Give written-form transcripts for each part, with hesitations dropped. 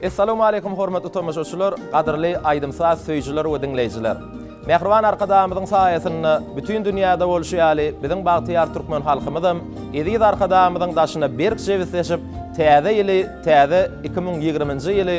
Essalawmaleýkum hormatly tomaşaçylar, gadyrly aýdym-saz söýüjiler we diňleýjiler. Mähriban Arkadagymyzyň saýasynda bütin dünýäde bolşy ýaly biziň bagtyýar türkmen halkymyzam eziz Arkadagymyzyň daşyna berk jebisleşip täze ýyly, täze 2020-nji ýyly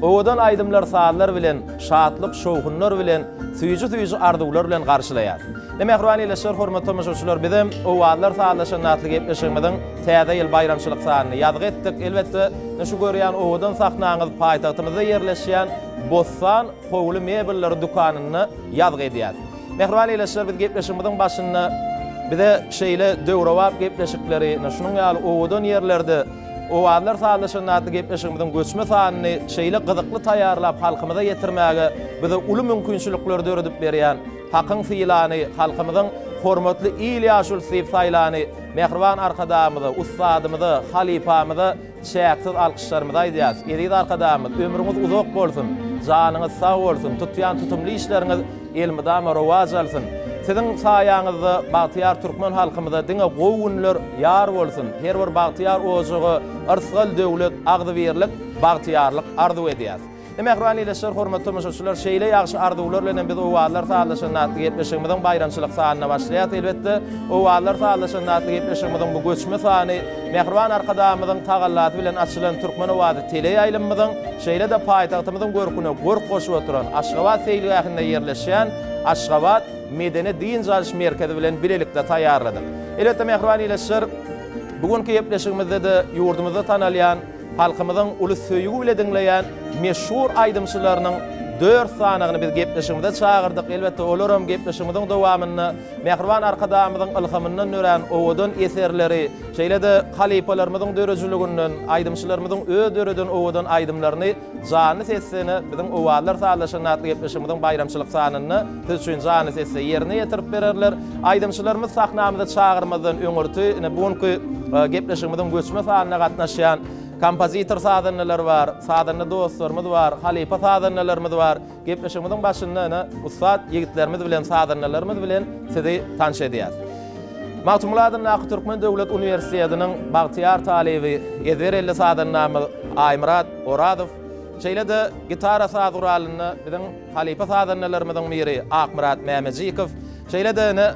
owadan aýdymlar, sazlar bilen, şatlyk, şowhunlar bilen, süýji-süýji arzuwlar bilen garşylaýar. Ine mähriban ildeşler, hormatly tomaşaçylar bizem Owazlar sazlaşanda atly gepleşigimiziň Täze ýyl baýramçylyk sanyny ýazgy etdik. Elbetde, ine şu görýän owadan sahnaňyz paýtagtymyzda ýerleşýän Bossan howly mebelleri dükanynda ýazgy edýäs. Mähriban ildeşler, biz gepleşigimiziň başynda bize şeýle döwrebap gepleşikleri, ine şunuň ýaly owadan ýerlerde Owazlar sazlaşanda atly gepleşigimiziň göçme sanyny şeýle gyzykly taýýarlap halkymyza ýetirmäge bize uly mümkinçilikleri döredip berýän Hakyň sylany, halkymyzyň hormatly il ýaşulusy diýip saýlany Mähriban Arkadagymyza, ussadymyza, halypamyza çäksiz alkyşlarymyzy aýdýarys. Eziz Arkadagymyz, ömrüňiz uzak bolsun, janyňyz sag bolsun, tutýan tutumly işleriňiz elmydama rowaç alsyn! Siziň saýaňyzda bagtyýar türkmen halkymyza diňe gowy günler ýar bolsun! Her bir bagtyýar ojaga yrsgal-döwlet, agzybirlik, bagtyýarlyk arzuw edýäs. Mähriban ildeşler, hormatly tomaşaçylar, şeýle ýagşy arzuwlar bilen hem biz Owazlar sazlaşanda atly gepleşigimiziň baýramçylyk sanyna başlaýarys. Elbetde, Owazlar sazlaşanda atly gepleşigimiziň bu göçme sany Mähriban Arkadagymyzyň tagallasy bilen açylan Türkmen owazy teleýaýlymymyzyň, şeýle-de paýtagtymyzyň görküne görk goşup oturan Aşgabat seýilgähinde ýerleşýän Aşgabat medeni-dynç alyş merkezi bilen bilelikde taýýarladyk. Elbetde, mähriban ildeşler, bu günki gepleşigimizde-de ýurdumyzda tanalýan, Halkymyzyň uly söýgi bile diňleýän meşhur aýdymçylarynyň dört sanygyny biz gepleşigimize çagyrdyk. Elbetde, olaram gepleşigimiziň dowamynda mähriban Arkadagymyzyň ylhamyndan dörän owadan eserleri, şeýle-de halypalarymyzyň döredijiliginden, aýdymçylarymyzyň öz döreden owadan aýdymlaryny janly sesde biziň Owazlar sazlaşanda atly gepleşigimiziň baýramçylyk sanynda siz üçin janly sesde ýerine ýetirip bererler. Aýdymçylarymyz sahnamyza çagyrmazdan öňürti, ine bu günki gepleşigimiziň göçme sanyna gatnaşýan kompozitor sazandalar bar, sazanda dostlarymyz bar, halypa sazandalarymyz bar. Gepleşigimiziň başynda ine ussat ýigitlerimiz bilen, sazandalarymyz bilen sizi tanyş edýäris. Magtymguly adyndaky Türkmen döwlet uniwersitetiniň bagtyýar talyby, ezber elli sazandamyz Aýmyrat Orazow, şeýle-de gitara saz guralynda biziň halypa sazandalarymyzyň biri Akmyrat Mämejikow, şeýle-de ine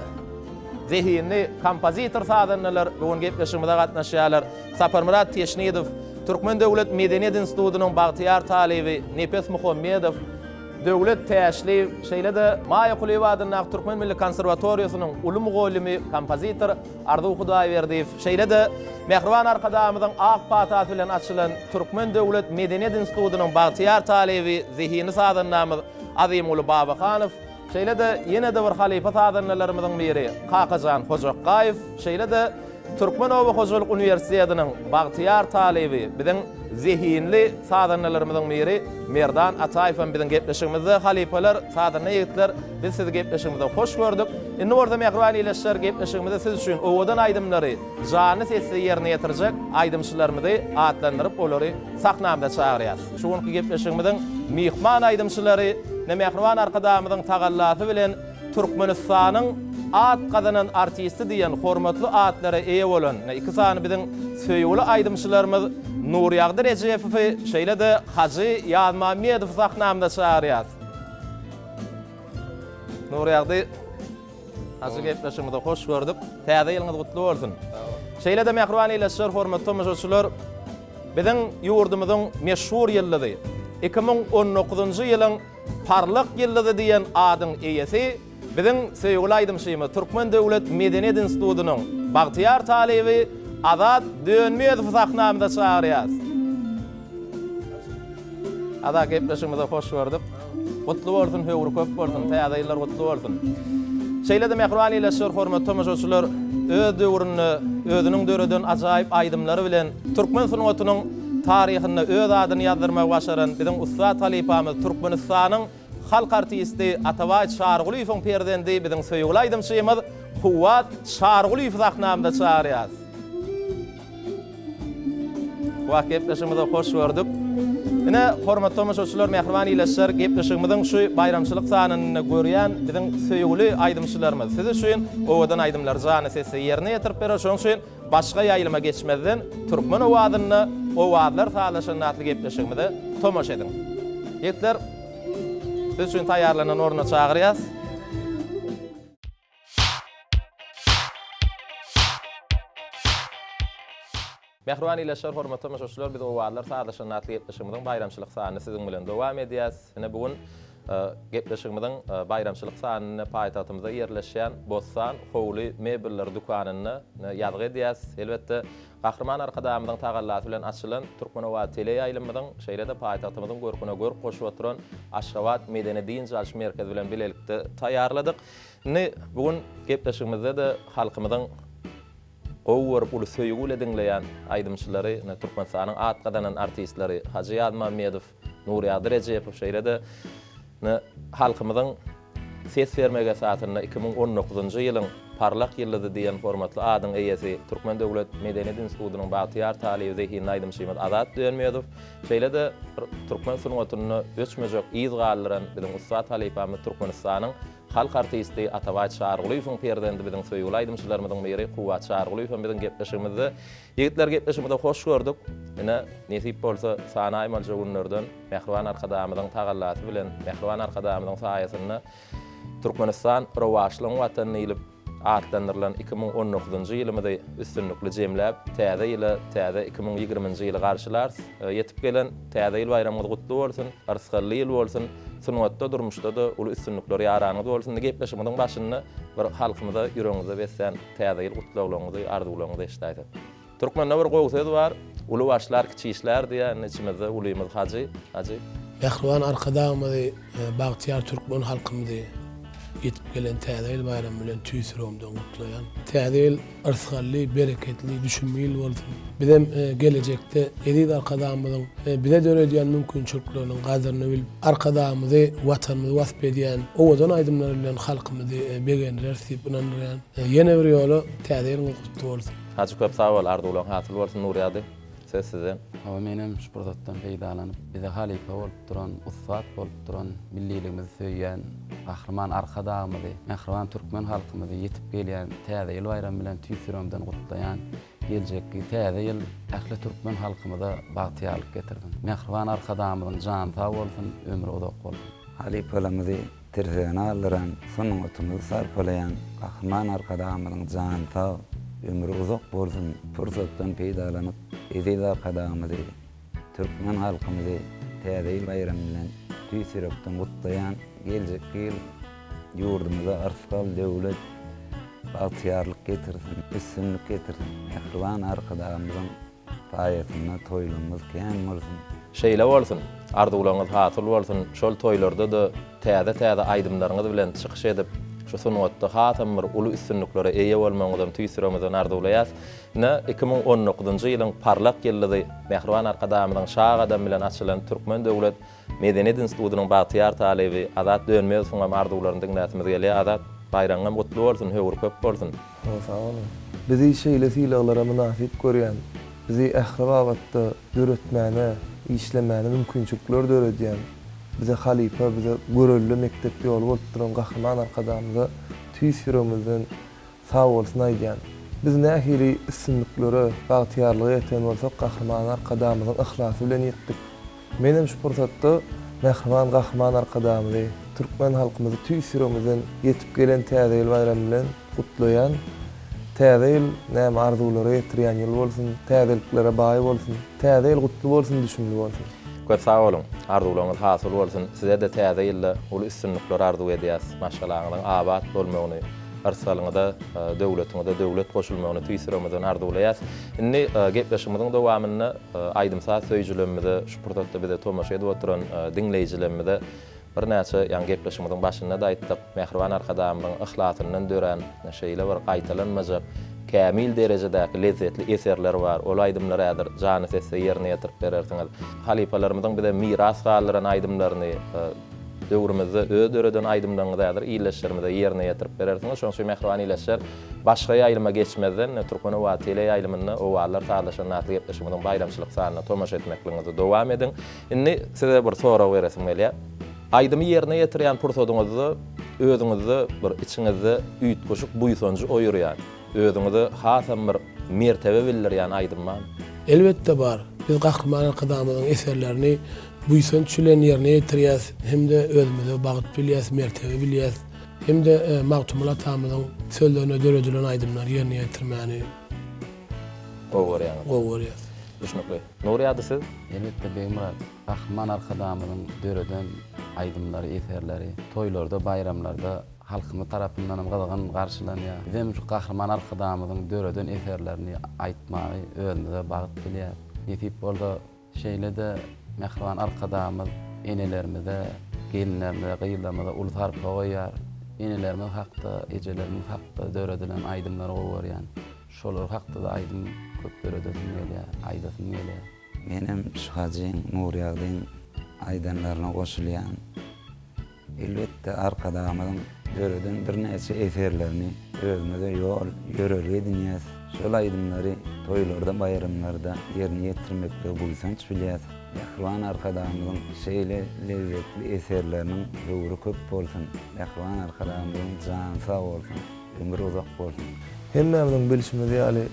zehinli kompozitor sazandalar bu gün gepleşigimize gatnaşýarlar. Saparmyrat Teşnidow, Türkmen döwlet medeniýet institutynyň bagtyýar talyby Nepes Muhammedow, Döwlet Täşliýew, şeýle-de Maýa Kulyýewa adyndaky Türkmen milli konserwatoriýasynyň uly mugallymy, kompozitor Arzuw Hudaýberdiýew, şeýle-de Mähriban Arkadagymyzyň ak patasy bilen açylan Türkmen döwlet medeniýet institutynyň bagtyýar talyby, zehinli sazandamyz Azymguly Babahanow, şeýle-de ýene-de bir halypa sazandalarymyzyň biri Kakajan Hojakgaýew, şeýle-de Türkmen oba hojalyk uniwersitetiniň bagtyýar talyby, biziň zehinli sazandalarymyzyň biri Merdan Ataýew hem biziň gepleşigimizde. Halypalar, sazanda ýigitler, biz sizi gepleşigimizde hoş gördük. Indi bolsa mähriban ildeşler, gepleşigimizde siz üçin owadan aýdymlary janly sesde ýerine ýetirjek aýdymçylarymyzy atlandyryp, olary sahnamyza çagyrýarys. Şu günki gepleşigimiziň myhman aýdymçylary, mähriban Arkadagymyzyň tagallasy bilen Türkmenistanyň at gazanan artisti diýen hormatly atlara eýe bolan iki sany biziň söýgüli aýdymçylarymyz Nurýagdy Rejepowy, şeýle-de Hajy Ýazmammedowy sahnamyza çagyrýarys. Nurýagdy, Hajy gepleşigimize hoş gördük. Täze ýylyňyz gutly bolsun. Şeýle-de mähriban ildeşler, hormatly tomaşaçylar, biziň ýurdumyzyň meşhur ýyldyzy, 2019-njy ýylyň Parlak ýyldyzy diýen adyň eýesi biziň söýgüli aýdymçymyz, Türkmen döwlet medeniýet institutynyň bagtyýar talyby Azat Dönmezowy sahnamyza çagyrýarys. Azat gepleşigimize hoş gördük. Gutly bolsun, höwri köp bolsun, täze ýyllar gutly bolsun. Şeýle-de mähriban ildeşler, hormatly tomaşaçylar, öz döwründe özüniň döreden ajaýyp aýdymlary bilen Türkmen sungatynyň taryhynda öz adyny ýazdyrmagy başaran biziň ussat halypamyz, Türkmenistanyň halk artisti Atabaý Çarygulyýewiň perzendi, biziň söýgüli aýdymçymyz Kuwwat Çarygulyýewi sahnamyza çagyrýarys. Kuwwat gepleşigimize hoş gördük. Ine, hormatly tomaşaçylar, mähriban ildeşler, gepleşigimiziň şu baýramçylyk sanynda görýän biziň söýgüli aýdymçylarymyz siz üçin owadan aýdymlary janly sesde ýerine ýetirip berer. Şonuň üçin Başga ýaýlyma geçmezden, türkmen owazynda. Owazlar sazlaşanda atly gepleşigimize tomaşa ediň. Ýigitler, siz üçin taýýarlanan orna çagyrýas. Mähriban ildeşler, hormatly tomaşaçylar, biz Owazlar sazlaşanda atly gepleşigimiziň baýramçylyk sanyny siziň bilen dowam edýäs. Ine bu gün gepleşigimiziň baýramçylyk sanyny paýtagtymyzda ýerleşýän Bossan howly mebeller dükanynda ýazgy edýäs. Elbetde, Gahryman Arkadagymyzyň tagallasy bilen açylan Türkmenobat teleýaýlymymyzyň, şeýle-de paýtagtymyzyň görküne görk goşup oturan Aşgabat medeni-dynç alyş merkezi bilen bilelikde taýýarladyk. Indi bu gün gepleşigimizde-de halkymyzyň gowy görüp, uly söýgi bile diňleýän aýdymçylary, ine, Türkmenistanyň at gazanan artistleri Hajy Ýazmammedow, Nurýagdy Rejepow, şeýle-de, ine, halkymyzyň ses bermegi esasynda 2019-njy ýylyň Parlak ýyldyzy diýen hormatly adyň eýesi, Türkmen döwlet medeniýet institutynyň bagtyýar talyby zehinli aýdymçymyz Azat Dönmezow, şeýle-de, türkmen sungatynda öçmejek yz galdyran biziň ussat halypamyz Türkmenistanyň Halk artisti Atabaý Çarygulyýewiň perzendi biziň söýgüli aýdymçylarymyzyň biri Kuwwat Çarygulyýew hem biziň gepleşigimizde. Ýigitler gepleşigimize hoş gördük. Ine, nesip bolsa sanaýmalyja günlerden Mähriban Arkadagymyzyň tagallasy bilen, Mähriban Arkadagymyzyň saýasynda Türkmenistan rowaçlygyň Watany diýlip atlandyrylan 2019-njy ýylymyzy üstünlikli jemläp, täze ýyla, täze 2020-nji ýyly garşylarys. Ýetip gelen Täze ýyl baýramyňyz gutly bolsun, yrsgally ýyl bolsun, sungatda, durmuşda-da uly üstünlikler ýaranyňyz bolsun! Gepleşigimiziň başynda bir halkymyza ýüregiňizde beslän Täze ýyl gutlaglaryňyzy, arzuwlaryňyzy eşidäýsek. Türkmende bir gowy söz bar, Uly başlar, kiçi işlär diýýär. Indi içimizde ulymyz Hajy. Hajy. Mähriban Arkadagymyzy, bagtyýar türkmen halkymyzy ýetip gelen Täze ýyl baýramy bilen tüýs ýüregimden gutlaýan. Täze ýyl yrsgally, bereketli, düşümli ýyl bolsun. Bizem gelejekde eziz Arkadagymyzyň bize döredýän mümkinçilikleriniň gadyryny bilip, Arkadagymyzy, Watanymyzy wasp edýän owadan aýdymlar bilen halkymyzy begendireris diýip ynandyrýan. Ýene bir ýola Täze ýylyňyz gutly bolsun! Hajy köp sag bol arzuwlaň hasyl bolsun Nurýagdy söz sizden. Hawa menem şu pursatdan peýdalanyp bize halypa bolup duran, ussat bolup duran, milliligimizi söýýän Gahryman Arkadagymyzy, mähriban türkmen halkymyzy ýetip gelýän Täze ýyl baýramy bilen tüýs ýüregimden gutlaýan. Geljekki Täze ýyl ähli türkmen halkymyza bagtyýarlyk getirsin. Mähriban Arkadagymyzyň jany sag bolsun, ömri uzak bolsun. Halypalarymyzy Tirsegine galdyran, sungatymyzy sarpalaýan Gahryman Arkadagymyzyň jany sag, ömri uzak bolsun! Pursatdan peýdalanyp, eziz Arkadagymyzy, türkmen halkymyzy Täze ýyl baýramy bilen tüýs ýürekden gutlaýan. Geljekki ýyl ýurdumyza yrsgal, döwlet, bagtyýarlyk getirsin, üstünlik getirsin! Mähriban Arkadagymyzyň Saýasynda toýlarymyz kän bolsun. Şeýle bolsun! Arzuwlaryňyz hasyl bolsun, şol toýlarda-da täze-täze aýdymlaryňyz bilen çykyş edip, şu sungatda hasam bir uly üstünliklere eýe bolmagyňyzam tüýs ýüregimizden arzuwlaýas. Ine, 2019-njy ýylyň parlak ýyldyzy Mähriban Arkadagymyzyň Şa gadamy bilen açylan Türkmen döwlet Medeniýet institutynyň bagtyýar talyby Azat Dönmezowyň hem arzuwlaryny diňläsimiz gelýär. Azat, baýragyňam gutly bolsun, höwri köp bolsun! Hawa, sag boluň. Bizi şeýle sylaglara mynasyp görýän, bizi ähli babatda döretmäne, işlemäne mümkinçilikler döredýän, bize halypa, bize görelde mekdep ýoly bolup duran Gahryman Arkadagymyza tüýs ýüregimizden sag bolsun aýdýan. Biz nähili üstünliklere, bagtyýarlyga ýeten bolsak Gahryman Arkadagymyzyň yhlasy bilen ýetdik. Menem şu pursatda mähriban Gahryman Arkadagymyzy, türkmen halkymyzy tüýs ýüregimizden ýetip gelen Täze ýyl baýramy bilen gutlaýan. Täze ýyl näme arzuwlara ýetirýän ýyl bolsun, täzeliklere baý bolsun. Täze ýyl gutly bolsun, düşümli bolsun. Köp sag boluň! Arzuwlaryňyz hasyl bolsun! Size-de täze ýylda uly üstünlikler arzuw edýäs. Maşgalaňyzyň abat bolmagyny, yrsgalyňyza, döwletiňize döwlet goşulmagyny tüýs ýüregimizden arzuwlaýas. Indi gepleşigimiziň dowamynda Aýdym-saz söýüjilerimize, şu pursatda bize tomaşa edip oturan diňleýjilerimize birnäçe, ýaňy gepleşigimiziň başynda-da aýtdyk, mähriban Arkadagymyzyň yhlasyndan dörän şeýle bir gaýtalanmajak, kämil derejedäki lezzetli eserler bar. Ol aýdymlary häzir janly sesde ýerine ýetirip berersiňiz. Halypalarymyzyň bize miras galdyran aýdymlaryny, Döwrümizde öz döreden aýdymlaryňyzy häzir ildeşlerimize ýerine ýetirip berersiňiz. Şonuň üçin mähriban ildeşler, başga ýaýlyma geçmezden, Türkmen owazy teleýaýlymynda Owazlar sazlaşanda atly gepleşigimiziň baýramçylyk sanyna tomaşa etmekligiňizi dowam ediň. Indi size bir sorag beresim gelýär. Aýdymy ýerine ýetirýän pursadyňyzda özüňizde bir içiňizde üýtgeşik buýsanjy oýurýan, özüňize hasam bir mertebe bildirýän aýdym barmy? Elbetde bar. Biz Gahryman Arkadagymyzyň eserlerini buýsanç bilen ýerine ýetirýäs hem-de özümize bagt bilýäs, mertebe bilýäs. Hem-de Magtymguly atamyzyň sözlerine döredilen aýdymlary ýerine ýetirmäni Gowy görýäňiz. Gowy görýäs. Düşnükli. Nurýady siz? Elbetde Begmyrat, Gahryman Arkadagymyzyň döreden aýdymlary, eserleri toýlarda, baýramlarda halkymyz tarapyndanam gyzgyn garşylanýar. Bizem şu Gahryman Arkadagymyzyň döreden eserlerini aýtmagy özümize bagt bilýäs. Nesip bolsa, şeýle-de mähriban Arkadagymyz enelerimize, gelinlerimize, gyzlarymyza uly sarpa goýýar. Enelerimiz hakda, ejelerimiz hakda döredilen aýdymlary gowy görýän. Şolar hakda-da aýdym köp döredesim gelýär, aýdasym gelýär. Menem şu Hajyň, Nurýagdyň aýdanlaryna goşulýan. Elbetde, Arkadagymyzyň döreden birnäçe eserlerini özümize ýol, ýörelge edinýäs. Şol aýdymlary toýlarda, baýramlarda ýerine ýetirmekligi buýsanç bilýäs. Mähriban Arkadagymyzyň şeýle lezzetli eserleriniň höwri köp bolsun! Mähriban Arkadagymyzyň jany sag bolsun! Ömri uzak bolsun! Hemmämiziň bilşimiz ýaly,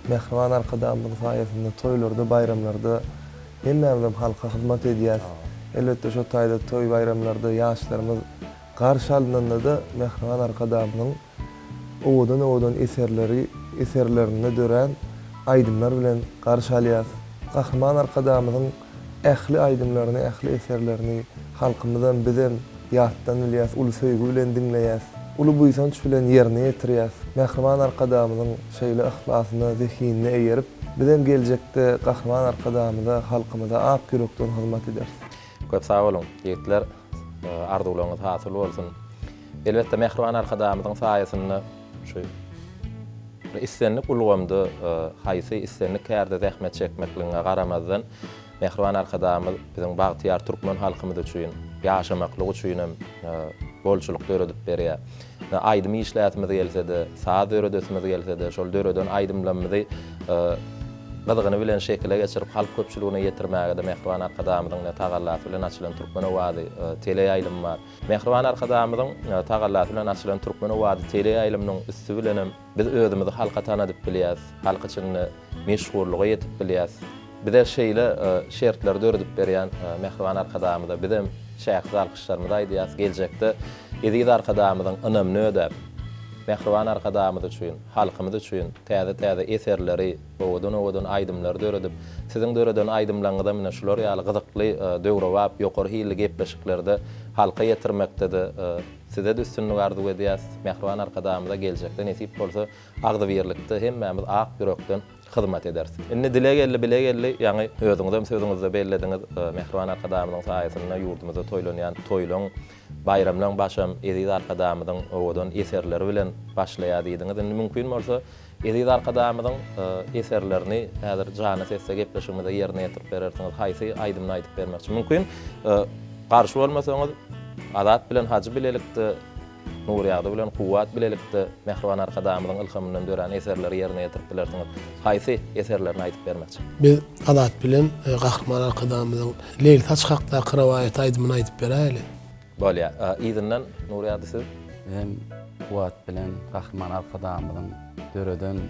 Mähriban Arkadagymyzyň saýasynda toýlarda, baýramlarda hemmämizem halka hyzmat edýäs. Elbetde, şo taýda toý-baýramlarda ýaşlarymyz garşy alnanda-da Mähriban Arkadagymyzyň owadan-owadan eserleri, eserlerinde dörän aýdymlar bilen garşy alýas. Gahryman Arkadagymyzyň ähli aýdymlaryny, ähli eserlerini halkymyzam, bizem ýatdan bilýäs, uly söýgi bilen diňleýäs, uly buýsanç bilen ýerine ýetirýäs. Mähriban Arkadagymyzyň şeýle yhlasyna, zehinine eýerip, bizem geljekde Gahryman Arkadagymyza, halkymyza ak ýürekden hyzmat ederis. Köp sag boluň, ýigitler! Arzuwlaryňyz hasyl bolsun! Elbetde, mähriban Arkadagymyzyň saýasynda şu islendik ulgamda, haýsy islendik kärde zähmet çekmekligiňe garamazdan, mähriban Arkadagymyz biziň bagtyýar türkmen halkymyz üçin ýaşamaklyk üçinem bolçulyk döredip berýär. Aýdym işläsimiz gelse-de, saz döredesimiz gelse-de, şol döreden aýdymlarymyzy gyzgyny bilen şekile geçirip, halk köpçüligine ýetirmäge-de mähriban Arkadagymyzyň tagallasy bilen açylan Türkmen owazy teleýaýlymy bar. Mähriban Arkadagymyzyň tagallasy bilen açylan Türkmen owazy teleýaýlymynyň üsti bilenem biz özümizi halka tanadyp bilýäris, halk içinde meşhurlyga ýetip bilýäris. Bize şeýle şertleri döredip berýän mähriban Arkadagymyza bizem çäksiz alkyşlarymyzy aýdýarys. Geljekde eziz Arkadagymyzyň ynamyny ödäp, mähriban Arkadagymyz üçin, halkymyz üçin täze-täze eserleri, Owadan-owadan aýdymlary döredip, siziň döreden aýdymlaryňyzam ine şular ýaly gyzykly, döwrebap, ýokary hilli gepleşiklerde halka ýetirmekde-de size-de üstünlik arzuw edýäs. Mähriban Arkadagymyza geljekde nesip bolsa agzybirlikde hemmämiz ak ýürekden hyzmat ederis. Indi dile geldi, bile geldi, ýaňy özüňizem sözüňizde bellediňiz, Mähriban Arkadagymyzyň saýasynda ýurdumyzda toýlanýan toýlaň, baýramlaň başam eziz Arkadagymyzyň owadan eserleri bilen başlaýar diýdiňiz. Indi mümkin bolsa Eziz Arkadagymyzyň eserlerini häzir janly sesde gepleşigimizde ýerine ýetirip berersiňiz. Haýsy aýdymyny aýdyp bermekçi? Mümkin, garşy bolmasaňyz, Azat bilen Hajy bilelikde, Nurýagdy bilen Kuwwat bilelikde Mähriban Arkadagymyzyň ylhamyndan dörän eserleri ýerine ýetirip bilersiňiz. Haýsy eserlerini aýdyp bermekçi? Biz Azat bilen Gahryman Arkadagymyzyň Leýli saç hakdaky rowaýat aýdymyny aýdyp beräýeli. Bolýa. Yzyndan Nurýagdy siz? Bizem Kuwwat bilen Gahryman Arkadagymyzyň döreden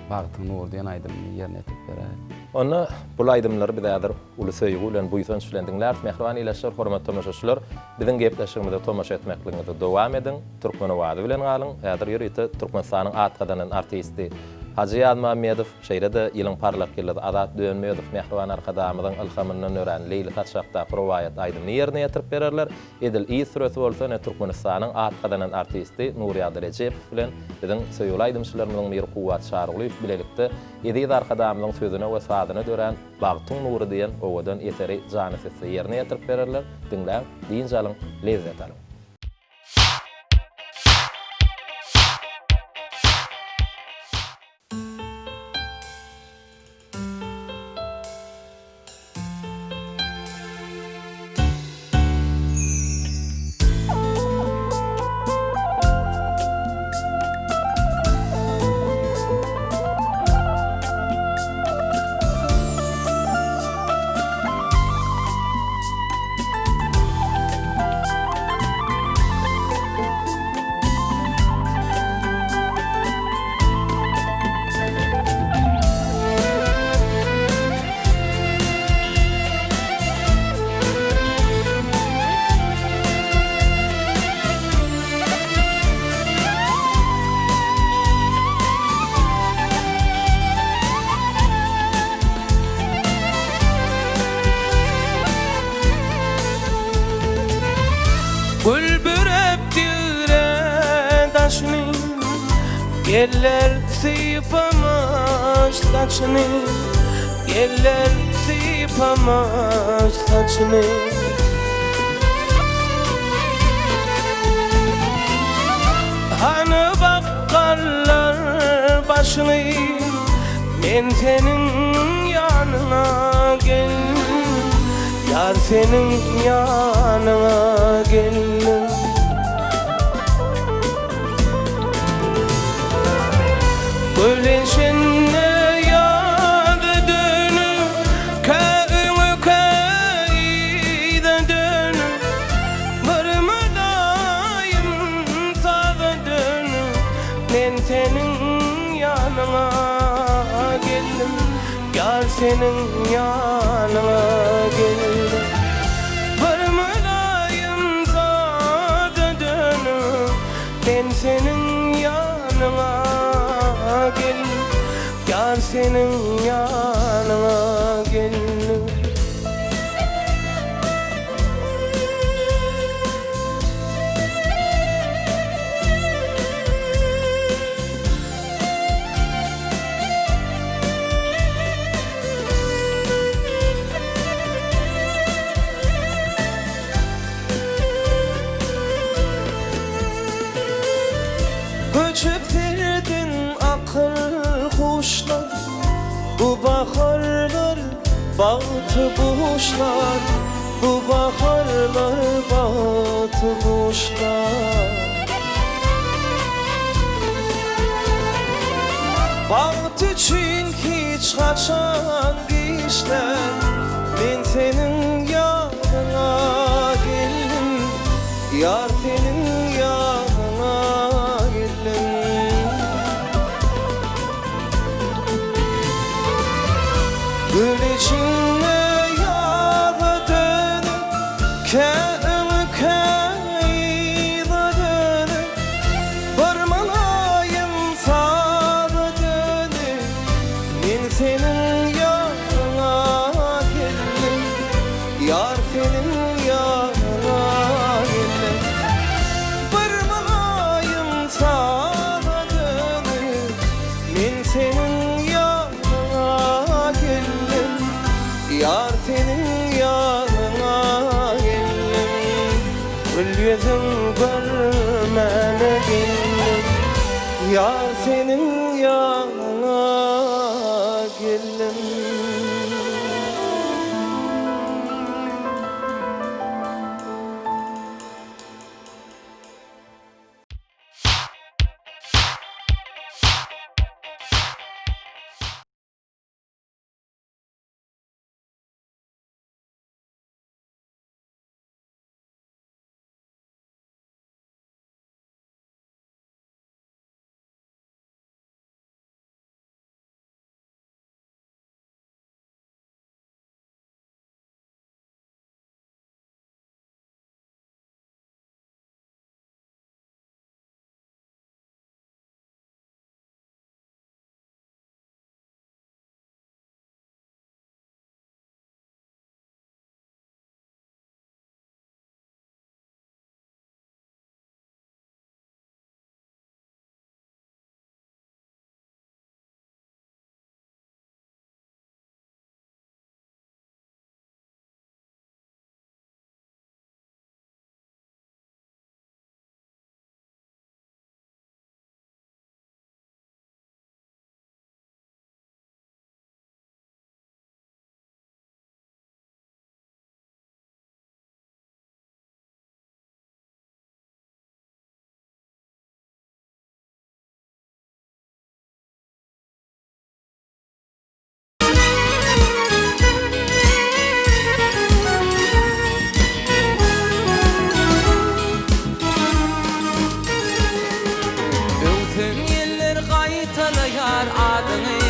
Bagtyň nury diýen aýdymyny ýerine ýetirip beräýeli. Onda bul aýdymlary biz häzir uly söýgi bilen, buýsanç bilen diňläris. Mähriban ilaçlar, hormatly tomaşaçylar, biziň gepleşigimize tomaşa etmekligiňizi dowam ediň. Türkmen owazy bilen galyň. Häzir ýörite Türkmenistanyň at gazanan artisti Hajy Ýazmammedow, şeýle-de ýylyň parlak ýyldyzy Azat Dönmezow Mähriban Arkadagymyzyň ylhamyndan dörän Leýli saç hakdaky rowaýat aýdymyny ýerine ýetirip bererler. Edil yz süresi bolsa ine Türkmenistanyň at gazanan artisti Nurýagdy Rejepow bilen biziň söýgüli aýdymçylarymyzyň biri Kuwwat Çarygulyýew bilelikde eziz Arkadagymyzyň sözüne we sazyna dörän Bagtyň nury diýen owadan eseri jany sesde ýerine ýetirip bererler. Diňläň, dynç alyň, lezzet alyň! Ýeller sypamaz saçyny, Ýeller sypamaz saçyny. Hany bakganlar başyny, Men seniň ýanyňa geldim, Ýar seniň ýanyňa geldim. Gülüşinde ýaza dönüp, Kä öňe, kä yza dönüp, Bir mylaýym saza dönüp, Men seniň ýanyňa geldim, Ýar seniň ýanyňa geldim. Bir mylaýym saza dönüp, Men seniň ýanyňa geldim, Ýar seniň ýanyňa geldim. Göçüp serden akyl huşlar, Bu baharlar bagty buşlar, Bu baharlar bagty buşlar. Bagt üçin hiç haçan giçdäl, Men seniň ýanyňa geldim, Ýar seniň ýanyňa geldim. Gül içinde ýaza dönüp, Kä öňe, kä yza dönüp, Bir mylaýym saza dönüp, Men seniň ýanyňa geldim, Ýar seniň ýanyňa geldim. Bir mylaýym saza dönüp, Men seniň ýanyňa geldim, Ýar seniň ýanyňa geldim. Gül ýüzüň görmäne geldim, Ýar seniň ýanyňa geldim. Öwsen ýeller gaýtalaýar adyňy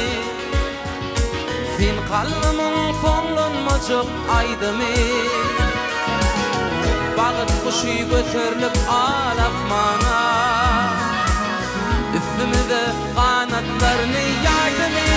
Sen kalbymyň soňlanmajak aýdymy Bagt guşy göterlip al asmana Üstümize ganatlaryny ýaýdymy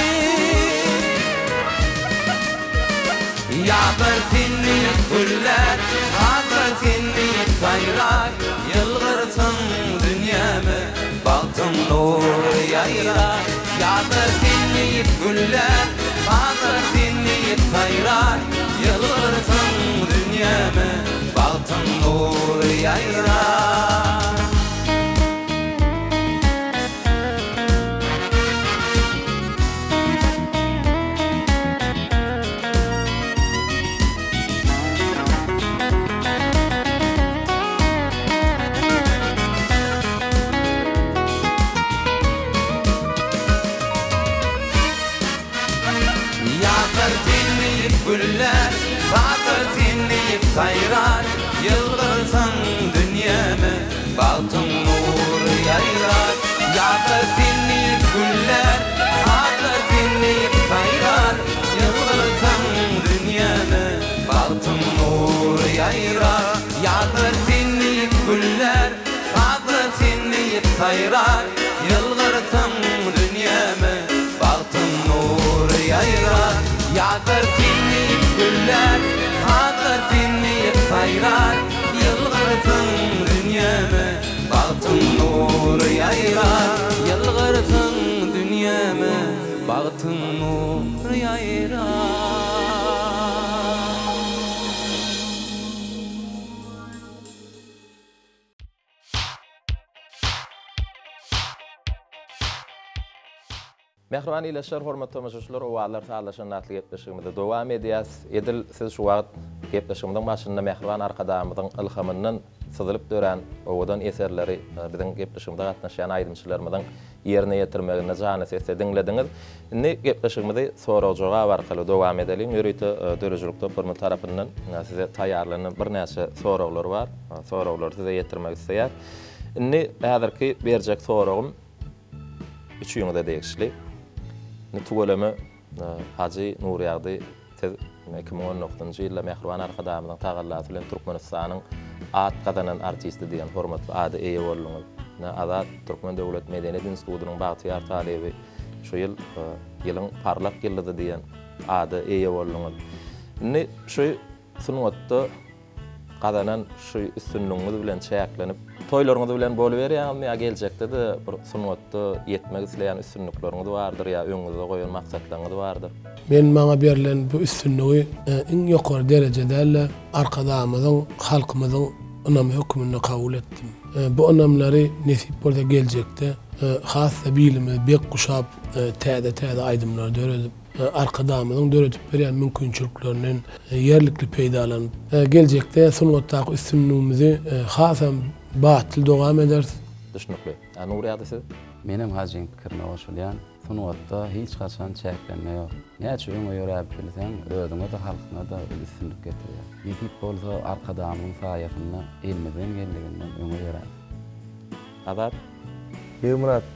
Ýazlar sen diýip güllär, sazlar sen diýip saýrar, Ýylgyrsyň dünýäme bagtyň nury ýaýrar. ýaýrar. Ýazlar sen diýip güllär, sazlar sen diýip saýrar. Ýylgyrsaň dünýäme bagtyň nury ýaýrar. Ýazlar sen diýip güllär, sazlar sen diýip saýrar, Ýylgyrsaň dünýäme bagtyň nury ýaýrar. Ýazlar sen diýip güllär, sazlar sen diýip saýrar, Ýylgyrsaň dünýäme bagtyň nury ýaýrar. Ýazlar sen diýip güllär, sazlar sen diýip saýrar, Ýylgyrsaň dünýäme bagtyň nury ýaýrar. Ýazlar sen diýip güllär, sazlar sen diýip saýrar, Ýylgyrsaň dünýäme bagtyň nury ýaýrar. Ýylgyrsaň dünýäme bagtyň nury ýaýrar. Mähriban ildeşler, hormatly tomaşaçylar, Owazlar sazlaşanda atly gepleşigimizi dowam edýäs. Edil siz şu wagt gepleşigimiziň başynda mähriban Arkadagymyzyň ylhamyndan syzylyp dörän owadan eserleri biziň gepleşigimize gatnaşýan aýdymçylarymyzyň ýerine ýetirmeginde janly sesde diňlediňiz. Indi gepleşigimizi sorag-jogap arkaly dowam edeliň. Ýörite döredijilik toparymyz tarapyndan size taýýarlanan birnäçe soraglar bar. Soraglary size ýetirmek isleýäs. Indi häzirki berjek soragym üçüňize degişli. Indi tüweleme Hajy Nurýagdy siz 2019-njy ýylda mähriban Arkadagymyzyň tagallasy bilen Türkmenistanyň at gazanan artisti diýen hormatly ada eýe bolduňyz. Ine Azat Türkmen döwlet medeniýet institutynyň bagtyýar talyby şu ýyl Ýylyň parlak ýyldyzy diýen ada eýe bolduňyz. Indi şu Sungatda gazanan şu üstünligiňiz bilen çäklenip, toýlaryňyz bilen boluberýäňizmi ýa geljekde-de bir sungatda ýetmek isleýän üstünlikleriňiz bardyr ýa öňüňizde goýan maksatlaryňyz bardyr? Men maňa berlen bu üstünligi iň ýokary dereje däl-de, Arkadagymyzyň, halkymyzyň ynamy hökmünde kabul etdim. Bu ynamlary nesip bolsa geljekde has-da bilimizi bek guşap, täze-täze aýdymlar döredip, Arkadagymyzyň döredip berýän mümkinçiliklerinden ýerlikli peýdalanyp, geljekde sungatdaky üstünligimizi hasam batly dowam ederis. Düşnükli. A Nurýagdy siz? Menem Hajyň pikirine goşulýan. Sungatda hiç haçan çäklenme ýok. Näçe öňe ýöräp bilseň, özüňe-de, halkyňa-da uly üstünlik getirýär. Nesip bolsa, Arkadagymyzyň saýasynda elimizden geldiginden öňe ýöräris. Azat. Begmyrat,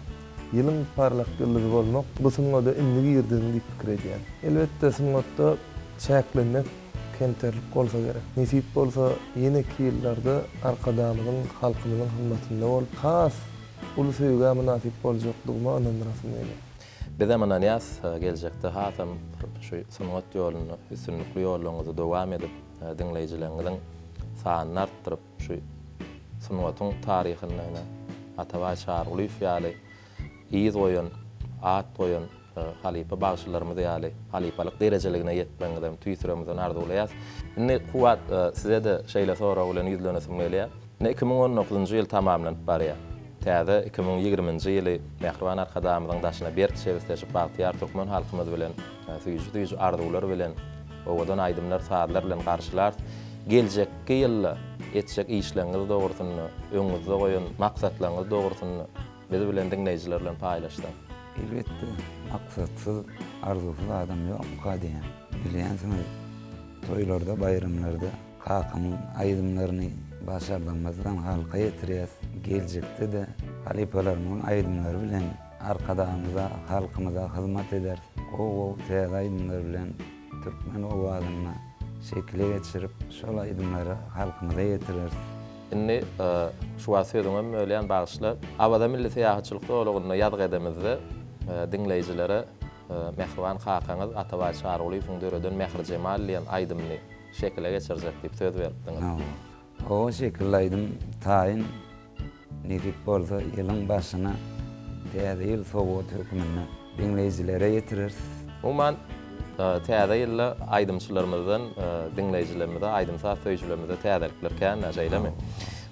ýylyň parlak ýyldyzy bolmak bu sungada indi girdigiň diýip pikir edýän. Elbetde sungatda çäklenmek kemterlik bolsa gerek. Nesip bolsa ýeneki ýyllarda Arkadagymyzyň halkymyzyň hyzmatynda bolup has uly söýgä mynasyp boljakdygyma ynandyrasym gelýär. Bizem ynanýas geljekde hasam şu sungat ýolunda üstünlikli ýollaryňyzy dowam edip diňleýjileriňiziň sanyny artdyryp Şu sungatyň taryhynda ine, Atabaý Çarygulyýew ýaly yz goýan, at goýan halypa bagşylarymyz ýaly halypalyk derejeligine ýetmegiňizem tüýs ýüregimizden arzuwlaýas. Indi Kuwwat, size-de şeýle sorag bilen ýüzlenesim gelýär. Ine, 2019-njy ýyl tamamlanyp barýar. Täze 2020-nji ýyly mähriban Arkadagymyzyň daşyna berk jebisleşip bagtyýar türkmen halkymyz bilen süýji-süýji arzuwlar bilen, owadan aýdymlar, sazlar bilen garşylarys. Geljekki ýylda etjek işleriňiz dogrusynda, öňüňizde goýan maksatlaryňyz dogrusynda biz bilen, diňleýjiler bilen paýlaşsaň. Elbetde, maksatsyz, arzuwsyz adam ýokmuka diýýän. Bilýänsiňiz, toýlarda, baýramlarda kakamyň aýdymlaryny başardygymyzdan halka ýetirýäs. Geljekde-de halypalarymyzyň aýdymlary bilen Arkadagymyza, halkymyza hyzmat ederis. Gowy-gowy täze aýdymlar bilen türkmen owazyny şekile geçirip, şol aýdymlary halkymyza ýetireris. Indi şu wagt sözüňem bölýän, bagyşla. Awaza milli syýahatçylyk zolagynda ýazgy edemizde diňleýjilere mähriban kakaňyz Atabaý Çarygulyýewiň döreden Mährijemal diýen aýdymyny şekile geçirjek diýip söz beripdiňiz. Hawa. Gowy şekilli aýdym taýyn. Nesip bolsa ýylyň başyna. Täze ýyl sowgat hökmünde diňleýjilere ýetireris. Umuman, Täze ýylda aýdymçylarymyzdan diňleýjilerimize, aýdym-saz söýüjilerimize täzelikler kän-dä, şeýlemi?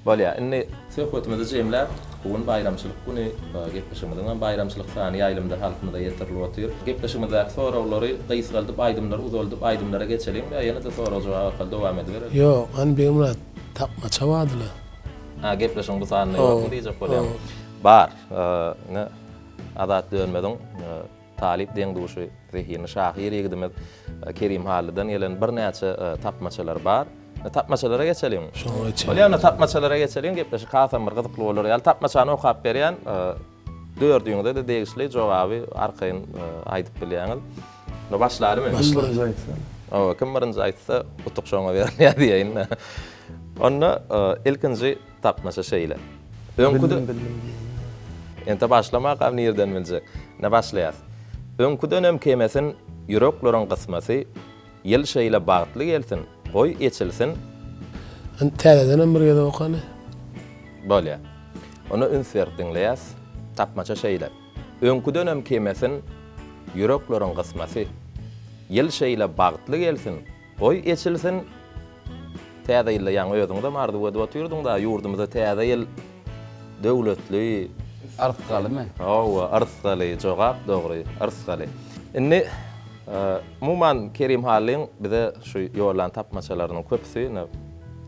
Bolýar, indi söhbetimizi jemläp, bu gün baýramçylyk güni, gepleşigimiziň hem baýramçylyk sany ýaýlymda halkymyza ýetirilip otyr. Gepleşigimizdäki soraglary gysgaldyp, aýdymlary uzaldyp, aýdymlara geçeliň ýa ýene-de sorag-jogap arkaly dowam edibereliň? Ýok, hany Begmyrat, tapmaça bardy-la. Ha, gepleşigiň bu sanynda ýokmy diýjek bolýaň? Bar. Ine, Azat Dönmeziň talyp deň-duşy, zehinli şahyr ýigidimiz Kerim Hallydan gelen birnäçe tapmaçalar bar. Tapmaçalara geçeliň. Şoňa geçeliň. Bolýar, onda tapmaçalara geçeliň. Gepleşik hasam bir gyzykly bolar ýaly. Tapmaçany okap berýän. Dördüňize-de degişli jogaby arkaýyn aýdyp bilýäňiz. Onda başlalymy? Kim birinji aýtsa. Hawa, kim birinji aýtsa, utuk şoňa berilýär diýeýin-de. Onda ilkinji Tapmaça şeýle. Öňküde Bildim bildim diýende. Ente başlamakam nirden biljek. Ine başlaýas. Öňküdenem kemesin ýürekleriň gysmasy, Ýyl şeýle bagtly gelsin, goý eçilsin. Hany täzedenem bir gezek okany. Bolýa. Onda üns berip diňleýäs. Tapmaça şeýle. Öňküdenem kemesin ýürekleriň gysmasy, Ýyl şeýle bagtly gelsin, Goý eçilsin Täze ýylda ýaňy özüňizem arzuw edip otyrdyňda ýurdumyza täze ýyl döwletli. Yrsgalymy? Hawa yrsgaly jogap dogry yrsgaly. Indi umuman Kerim Hallyň bize şu ýollan tapmaçalarynyň köpüsi ine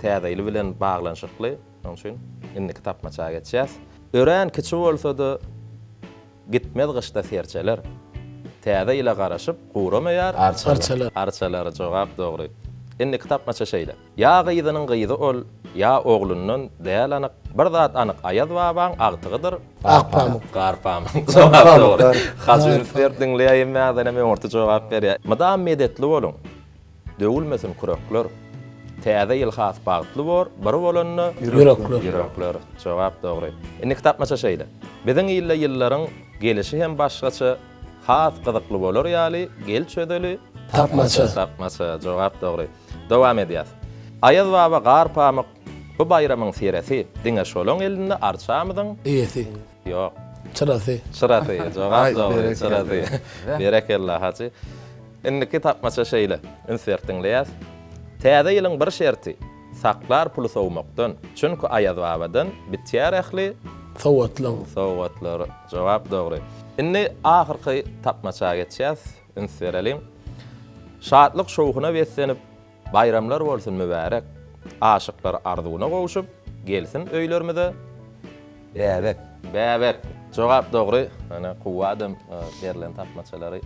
täze ýyl bilen baglanyşykly şonuň üçin indiki tapmaça geçýäs. Örän kiçi bolsada Gitmez gyşda serçeler. Täze ýyla garaşyp, guramaýar. Arçalar. Arçalar, jogap dogry. Indiki tapmaça şeýle. Ýa gyzynyň gyzy ol, ýa oglundan, däl anyk. Bir zat anyk, Aýaz babaň agtygydyr. Ak pamyk. Gar pamyk. Jogap dogry. Hajy üns berip diňleýär, hemmäňizdenem öňürti jogap berýär. Mydam medetli boluň. Döwülmesin kürekler. Täze ýyl has bagtly bor, bir bolanda. Ýürekler. Ýürekler. Jogap dogry. Indiki tapmaça şeýle. Biziň ilde ýyllaryň gelişi hem başgaça, has gyzykly bolar ýaly, gel çözeli. Tapmaça. Tapmaça. Jogap dogry. Dowam edýäs. Aýaz baba gar pamyk, bu baýramyň seresi, diňe şolaň elinde arçamyzyň. Eýesi. Ýok. Çyrasy. Çyrasy. Jogap dogry. Çyrasy. Berekella, Hajy. Indiki tapmaça şeýle, üns berip diňleýäs. Täze ýylyň bir şerti, saklar puly sowmakdan, çünki Aýaz babadan bitýär ähli. Sowgatlaň. Sowgatlar. Jogap dogry. Indi ahyrky tapmaça geçýäs, üns bereliň. Şatlyk-şowhuna beslenip, Baýramlar bolsun mübärek. Aşyklar arzuwyna gowşup, gelsin öýlerimize. Bäbek. Bäbek. Jogap dogry. Ine Kuwwadam berlen tapmaçalary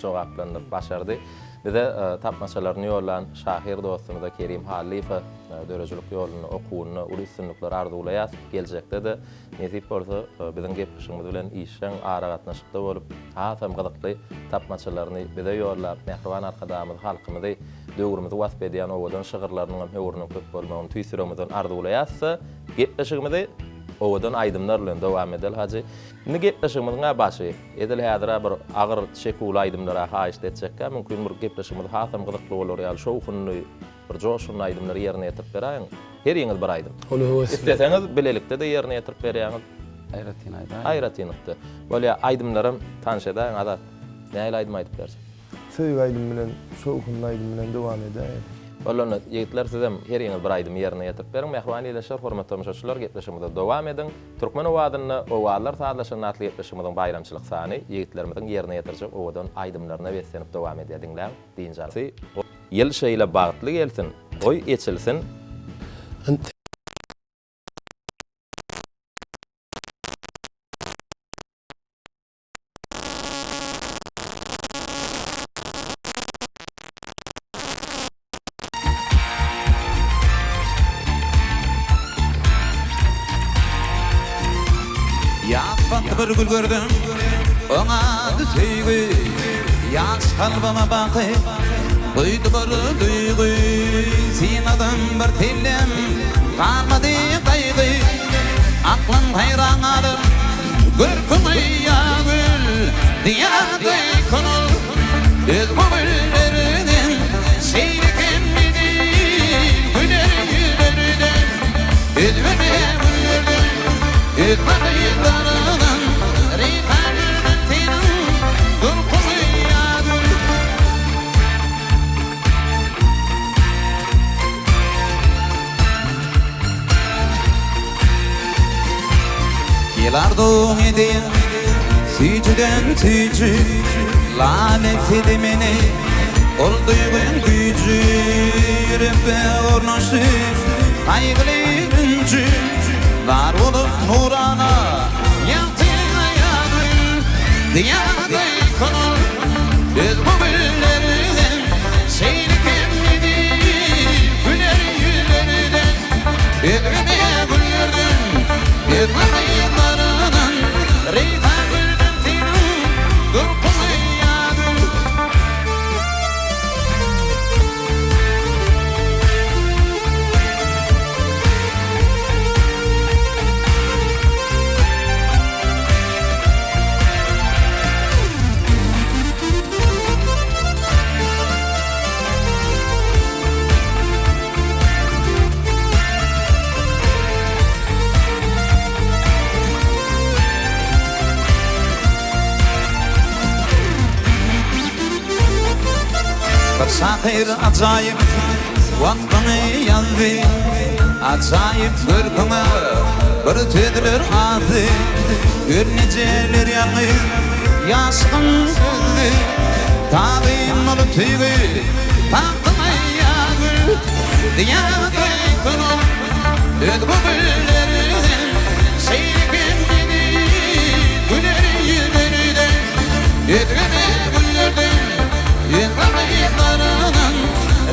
jogaplandyryp başardy. Bize tapmaçalaryny ýollan şahyr dostumyza Kerim Hallyýewe döredijilik ýolunda, okuwynda uly üstünlikler arzuwlaýas. Geljekde-de Nesip bolsa, biziň gepleşigimiz bilen işjeň aragatnaşykda bolup, hasam gyzykly tapmaçalaryny bize ýollap, mähriban Arkadagymyzy, halkymyzy, döwrümizi wasp edýän owadan şygyrlarynyň hem höwrüniň köp bolmagyny tüýs ýüregimizden arzuwlaýarys-da, gepleşigimizi owadan aýdymlar bilen dowam edeli, Hajy. Indi gepleşigimiziň-ä başy, edil häzir-ä bir agyr çeküwli aýdymlar-a haýyşt etjekkä, mümkin bir gepleşigimiz hasam gyzykly bolar ýaly, şowhunly, Bir joşgunly aýdymlary ýerine ýetirip beräýiň. Heriňiz bir aýdym. Uly höwes bilen. Isleseňiz bilelikde-de ýerine ýetirip berýäňiz. Aýratyn aýdaýyň. Aýratynlykda. Bolýa, aýdymlaram tanyş edäýiň Azat. Nähili aýdym aýdyp berjek? Söýgi aýdym bilen, şowhunly aýdym bilen dowam edäýeli. Boldy onda, ýigitler sizem heriňiz bir aýdymy ýerine ýetirip beriň. Mähriban ildeşler, hormatly tomaşaçylar, gepleşigimize dowam ediň. Türkmen owazynda Owazlar sazlaşanda atly gepleşigimiziň baýramçylyk sany ýigitlerimiziň ýerine ýetirjek owadan aýdymlaryna beslenip dowam edýär. Diňläň, dynç alyň. Ýyl şeýle bagtly gelsin, goý eçilsin. Ýaz pasly bir gül gördüm, oň ady söýgi. Ýaş kalbyma baky guýdy bir duýgy. Synadym bir sellem, galmady gaýgy. Aklym haýran galyp, görküňe ýa gül, Diýardy köňül özge güllerden. Şeýle kemmidi güler ýüzlerden, Özge güllerden, özge gyzlardan. Arzuwyň edeýin süýjüden süýji Lal etsedi meni ol duýgyň güýji Ýürekde ornaşdy gaýgyly ünji Zar bolup nurana ýagty aýagül Diýarda ýykylyp özge güllerden Şeýle kemlidi güler ýüzlerden Özge güllerden, özge gyzlardan Reýhan gülden seniň durkuňy ýa gül. Bir şahyr ajaýyp waspyňy ýazdy, Ajaýyp görküňe bir sözler azdy, Gör nijeler ýaňy ýaşlygyň sözdi, Tabyn bolup söýgi tagtyňa ýa gül, Diýarda köňül özge güllerden, Şeýle hem meni güler ýüzlerden, Özge güllerden, özge gyzlardan,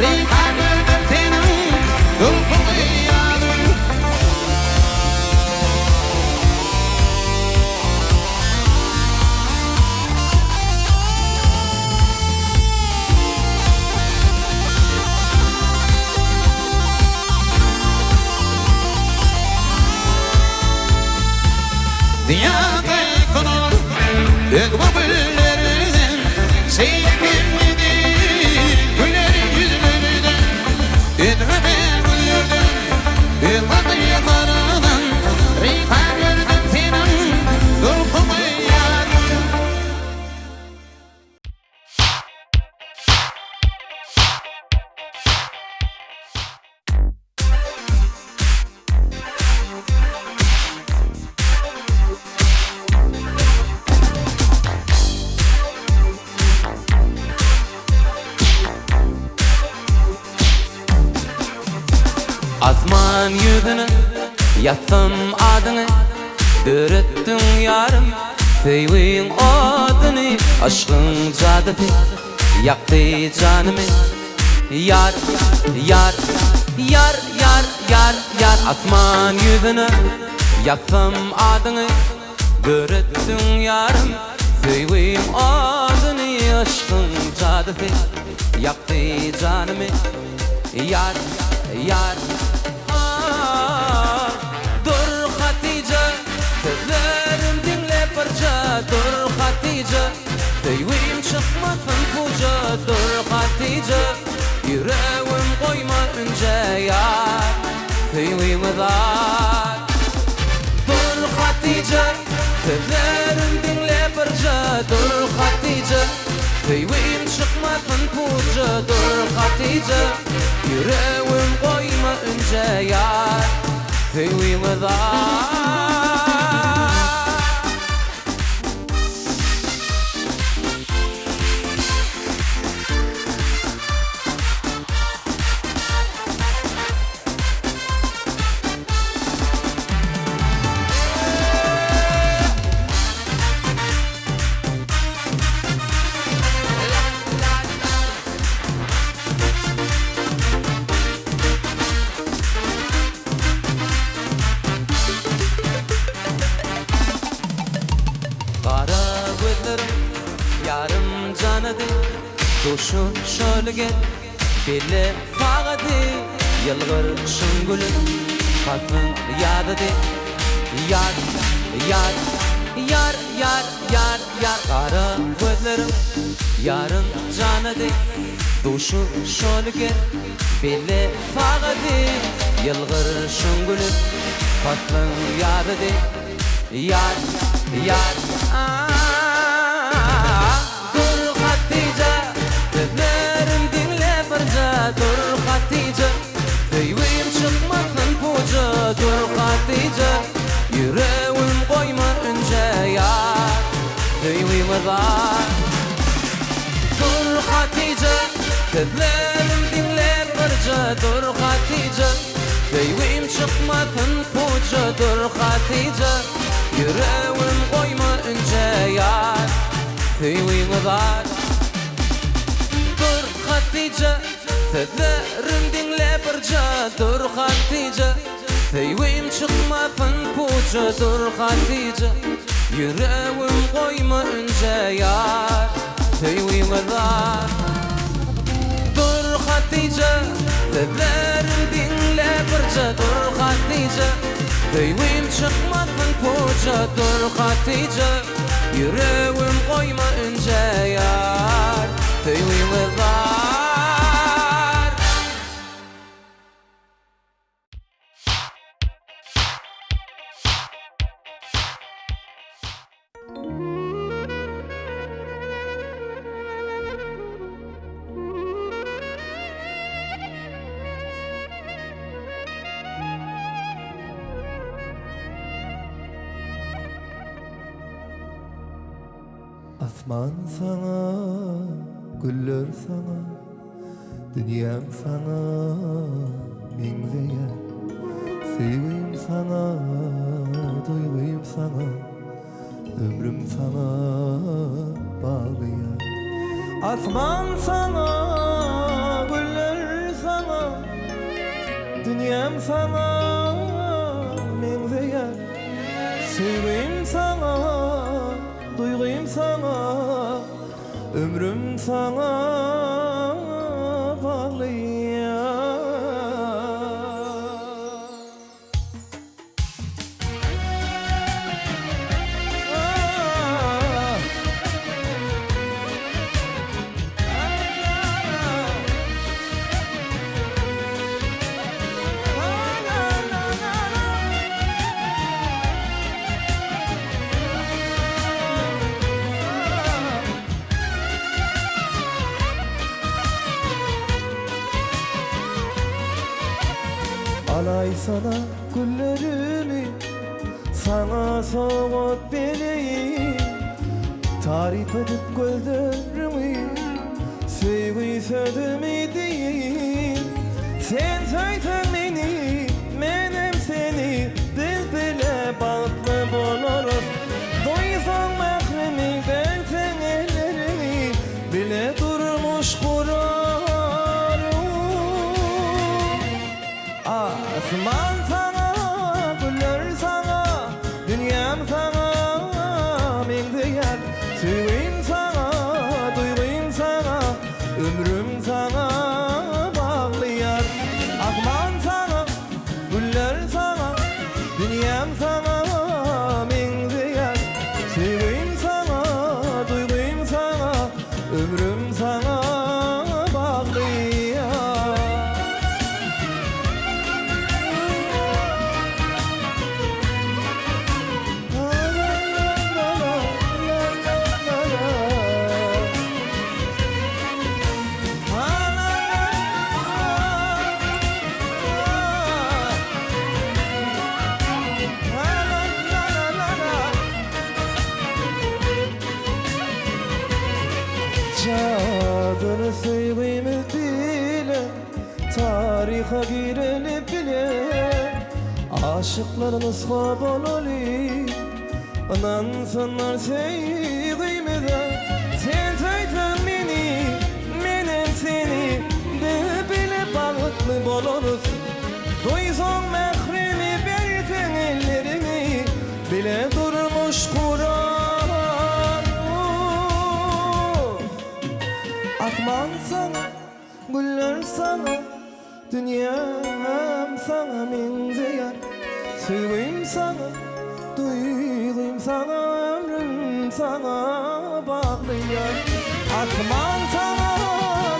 Reýhan gülden seniň durkuňy ýa gül. Diýarda ýykylyp, özge güllerden, Şeýle kemlidi güler ýüzlerden, Özge güllerden, özge gyzlardan, Reýhan gülden seniň durkuňy ýa gül. Asman ýüzüne ýazsam adyňy Döretdiň ýarym söýgiň oduny Yşgyň jadysy ýakdy janymy Ýar, ýar, ýar, ýar, ýar, ýar Asman ýüzüne ýazsam adyňy Döretdiň ýarym söýgiň oduny Yşgyň jadysy ýakdy janymy Ýar, ýar, ah, Dur Hatyja, sözlerim diňle birje Dur Hatyja, söýgim çykmasyn puja Dur Hatyja, ýüregim goýma ünje Ýar, söýgimiz az Dur Hatyja, sözlerim diňle birje Dur Hatyja, söýgim çykmasyn puja Dur Hatyja, ýüregim goýma ünje Ýar, söýgimiz az. Gara gözleriň ýarym janady, Duşuşaly gel, belle sagady, Ýylgyryşyň gülüp, paslyň ýazydy. Ýar, ýar, ýar, ýar, ýar, ýar Gara gözleriň ýarym janady, Duşuşaly gel, belle sagady, Ýylgyryşyň gülüp, paslyň ýazydy. Ýar, ýar, ah, Dur Hatyja, sözlerim diňle birje Dur Hatyja, söýgim çykmasyn puja Dur Hatyja, ýüregim goýma ünje. zar. Dur Hatyja, sözlerim diňle birje Dur Hatyja, söýgim çykmasyn puja Dur Hatyja, ýüregim goýma ünje ýar Söýgiňi zar. Dur Hatyja, sözlerim diňle birje Dur Hatyja, Söýgim çykmasyn puja dur Hatyja Ýüregim goýma ünje ýar Söýgiňe zar Dur Hatyja Sözlerim diňle birje dur Hatyja Söýgim çykmasyn puja dur Hatyja Ýüregim goýma ünje ýar Söýgiňe zar. Asman saňa, güller saňa, Dünýäm saňa meňzeýär. Söýgim saňa, duýgym saňa, Ömrüm saňa bagly ýar. Asman saňa, güller saňa, Dünýäm saňa meňzeýär. Söýgim saňa, Duýgym saňa, ömrüm saňa bagly ýar. Alaýsana güllerimi Saňa sowgat bereýin Taryp edip gözleriňi Söýgi sözümi diýeýin Sen söýseň meni, menem seni Biz bile bagtly bolarys Duýsaň mährimi, berseň elleriňi Bile durmuş gurarys Asman saňa, güller saňa, dünýäm saňa meňzeýär. Söýgim saňa, duýgym saňa, ömrüm saňa baglyýar. Asman saňa, güller saňa, dünýäm saňa meňzeýär. Söýgim saňa, duýgym saňa, ömrüm saňa baglyýar. Jadyly söýgimiz bile Taryha gireli bile Aşyklar nusga bolaly Ynansynlar söýgimize Sen söýseň meni, menem seni Biz bile bagtly bolarys Duýsaň mährimi berseň elleriňi Bile durmuş gurarys Asman saňa Güller saňa, dünýäm saňa meňzeýär. Söýgim saňa, duýgym saňa, ömrüm saňa bagly ýar. Asman saňa,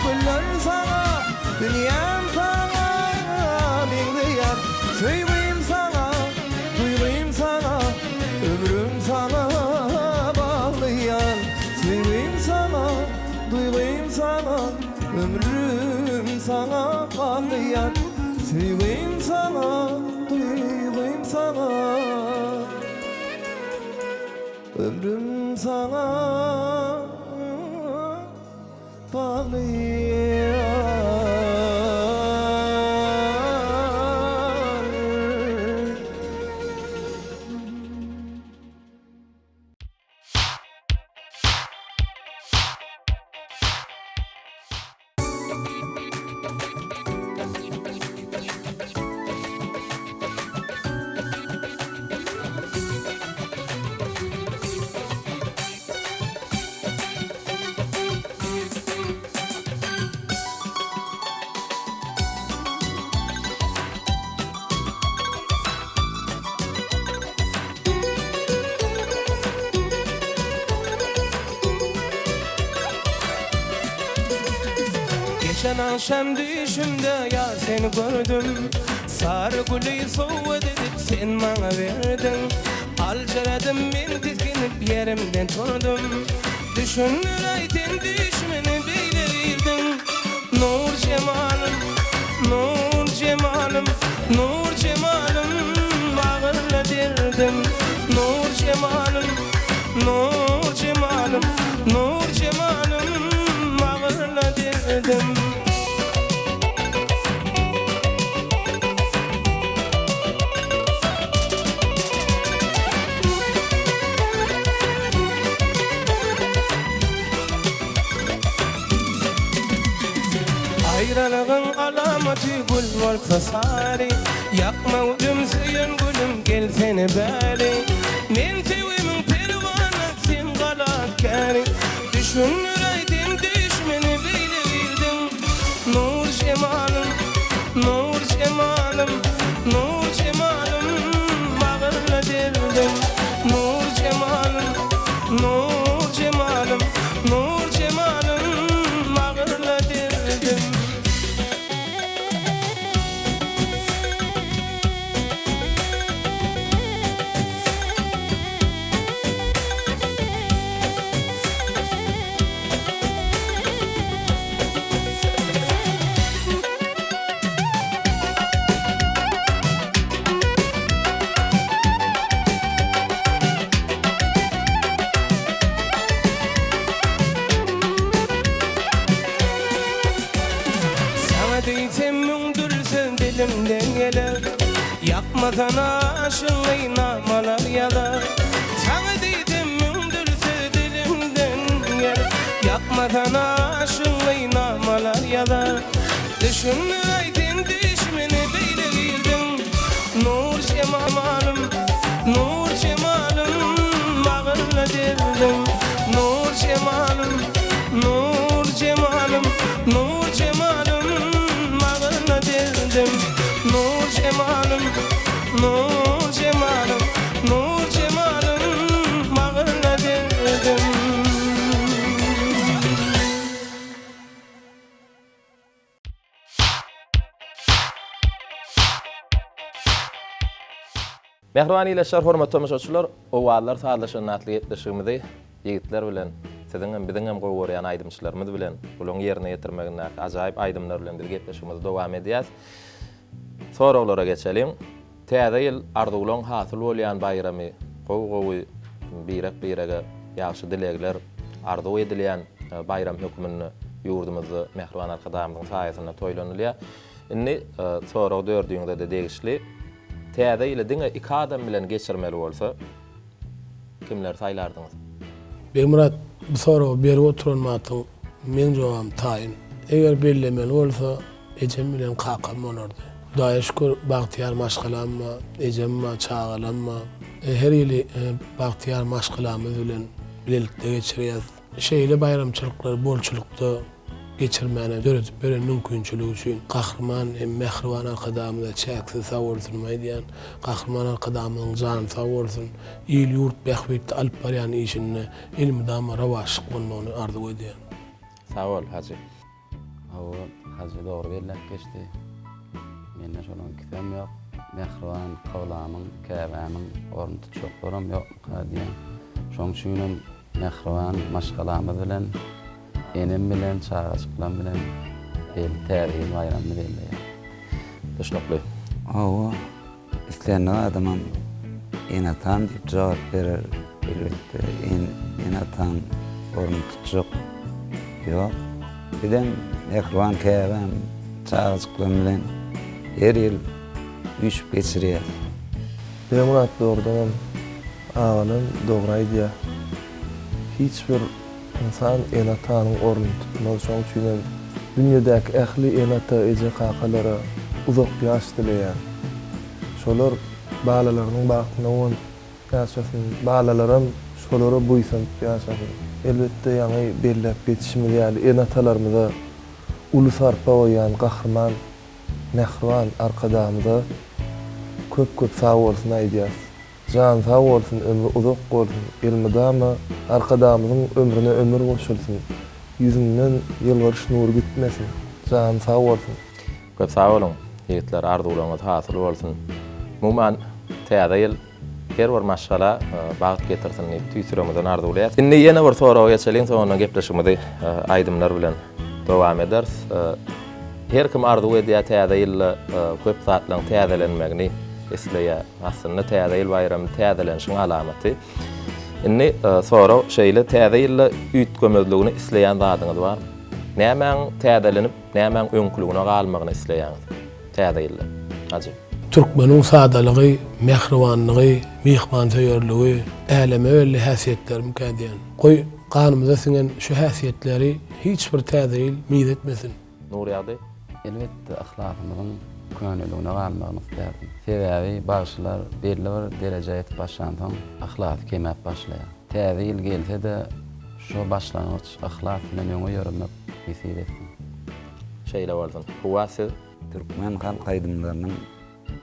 güller saňa, dünýäm saňa meňzeýär. Söýgim saňa, duýgym saňa, ömrüm saňa bagly ýar. Söýgim saňa, Duýgym saňa, ömrüm saňa baglyýar Söýgim saňa, duýgym saňa. Ömrüm saňa bagly. Geçen agşam düýşümde ýar seni gördüm Sary güli sowgat edip sen maňa berdiň Aljyradym men tisginip ýerimden turdum Düşündiräý sen düýşümini beýle girdiň Nur jemalym, nur jemalym, nur jemalym Bagyrla derdim Nur jemalym, nur jemalym, nur jemalym Bagyrla derdim. Aýralygyň alamaty gül bolsa sary, Ýakma ödüm söýen gülüm gelsene bäri. Men söýgimiň perwana sen galatkäri, Düşündiräý sen düşmeni beýle girdiň. Nur jemalym, nur jemalym, nur jemalym, Bagyrla derdim. Nur jemalym, nur jemalym, nur jemalym, Bagyrla derdim. Saňa diýsem müňdür söz dilimden geler, Ýakmasana aşyňy namalar ýazar. Saňa diýsem müňdür söz dilimden geler, Ýakmasana aşyňy namalar ýazar. Düşündiräý sen düşmeni beýle girdiň, Nur jemalym, nur jemalym, Bagyrla derdim. Nur jemalym, nur jemalym, nur jemalym, Bagyrla derdim. Nur jemalym, nur jemalym, nur jemalym, Bagyrla derdim. Mähriban ildeşler, hormatly tomaşaçylar, Owazlar sazlaşanda atly gepleşigimizi ýigitler bilen, siziň hem, biziň hem gowy görýän aýdymçylarymyz bilen, olaryň ýerine ýetirmegindäki ajaýyp aýdymlar bilen biz gepleşigimizi dowam edýäs. Soraglara geçeliň. Täze ýyl arzuwlaň hasyl bolýan baýramy, gowy-gowy birek-birege ýagşy dilegler arzuw edilýän baýram hökmünde ýurdumyzda Mähriban Arkadagymyzyň saýasynda toýlanylýar. Indi sorag dördüňize-de degişli. Täze ýyly diňe iki adam bilen geçirmeli bolsa, kimleri saýlardyňyz? Begmyrat, bu soragy berip oturan wagtyň meň jogabym taýyn. Eger bellemeli bolsa, Ejem bilen kakam bolardy. Hudaýa şükür, bagtyýar maşgalam bar, ejem bar, çagalam bar. Her ýyly bagtyýar maşgalamyz bilen bilelikde geçirýäs. Şeýle baýramçylyklary bolçulykda geçirmäne döredip beren mümkinçiligi üçin Gahryman hem mähriban Arkadagymyza çäksiz sagbolsunymy aýdýan. Gahryman Arkadagymyzyň jany sag bolsun, il-ýurt bähbitli alyp barýan işinde elmydama rowaçlyk bolmagyny arzuw edýän. Sag bol, Hajy. Hawa, Hajy dogry belläp geçdi. Mende şolaň ikisem ýok. Mähriban kyblamyň, käbämiň ornuny tutjaklaram ýokmyka diýýän. Şoň üçinem mähriban maşgalamyz bilen, enem bilen, çagajyklarym bilen belli Täze ýyl baýramyny belleýän. Düşnükli. Hawa, islendik adamam ene-atam diýip jogap berer. Elbetde, ene-ataň ornuny tutjak ýok. Bizem mähriban käbäm, çagajyklarym bilen her ýyl üýşüp geçirýäs. Begmyrat dogrudanam agalam dogry aýdýar. Hiç bir ynsan ene-atanyň ornuny tutmaz. Şonuň üçin hem dünýedäki ähli ene-ata, eje-kakalara uzak ýaş dileýän. Şolar balalarynyň bagtyna guwanyp ýaşasyn, balalaram şolara buýsanyp ýaşasyn. Elbetde ýaňy belläp geçişimiz ýaly ene-atalarymyza uly sarpa goýýan Gahryman Mähriban Arkadagymyza köp-köp sag bolsun aýdýarys. Jany sag bolsun, ömri uzak bolsun, elmydama Arkadagymyzyň ömrüne ömür goşulsyn, ýüzünden ýylgyryş nury gitmesin, jany sag bolsun. Köp sag boluň, ýigitler, arzuwlaryňyz hasyl bolsun. Umuman, Täze ýyl her bir maşgala bagt getirsin diýip tüýs ýüregimizden arzuwlaýarys. Indi ýene bir soraga geçeliň, soňundan gepleşigimizi aýdymlar bilen dowam ederis. Her kim arzuw edýär täze ýylda köp zatlaryň täzelenmegini isleýär. Aslynda täze ýyl baýramy täzelenişiň alamaty. Indi sorag şeýle, täze ýylda üýtgemezligini isleýän zadyňyz barmy? Nämäň täzelenip, nämäň öňküligine galmagyny isleýäňiz täze ýylda? Hajy. Türkmeniň sadalygy, mähribanlygy, myhmansöýerligi äleme belli häsiýetlerimikä diýen. Goý, ganymyza siňen şu häsiýetleri hiç bir täze ýyl mizetmesin. Nurýagdy. Elbetde, yhlasymyzyň köneligine galmagyny islärdim. Sebäbi bagşylar belli bir derejä ýetip başlansoň, yhlasy kemäp başlaýar. Täze ýyl gelse-de, şo başlangyç yhlas bilen öňe ýöremek nesip etsin. Şeýle bolsun. Kuwwat siz? Türkmen halk aýdymlarynyň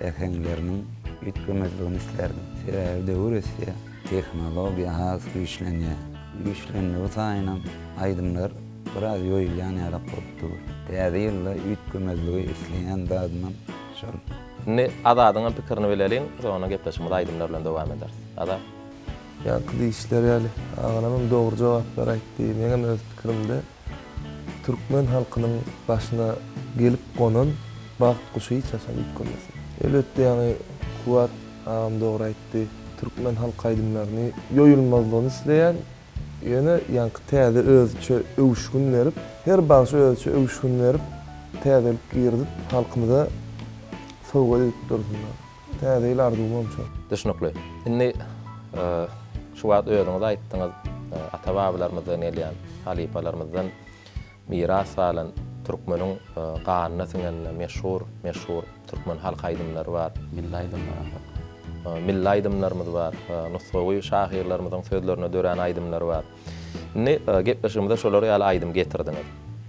äheňleriniň üýtgemezligini islärdim. Sebäbi döwür ösýär, tehnologiýa has güýçlenýär. Güýçlendigi saýynam aýdymlar biraz ýoýulýan ýalak bolup dur. Täze ýylda üýtgemezligi isleýän zadymam şol. Indi Azadyňam pikirini bileliň, soňundan gepleşigimizi aýdymlar bilen dowam ederis. Azat. Ýaňky diýişleri ýaly, agalamam dogry jogaplar aýtdy. Meňem öz pikirimde Türkmen halkynyň başyna gelip gonan bagt guşy hiç haçan üýtgemesin. Elbetde ýaňy Kuwwat agam dogry aýtdy. Türkmen halk aýdymlaryny ýoýulmazlygyny isleýän, ýöne ýaňky täze özüçe öwüşgin berip, her bagşy özüçe öwüşgin berip, täzelik girizip halkymyza sowgat edip dursunlar. Täze ýyl arzuwymam şol. Düşnükli. Indi şu wagt özüňiz aýtdyňyz, ata-babalarymyzdan gelýän, halypalarymyzdan miras galan türkmeniň ganyna siňen meşhur, meşhur türkmen halk aýdymlary bar. Milli aýdymlaram bar. Milli aýdymlarymyz bar. Nusgawy şahyrlarymyzyň sözlerine dörän aýdymlar bar. Indi gepleşigimize şolar ýaly aýdym getirdiňiz.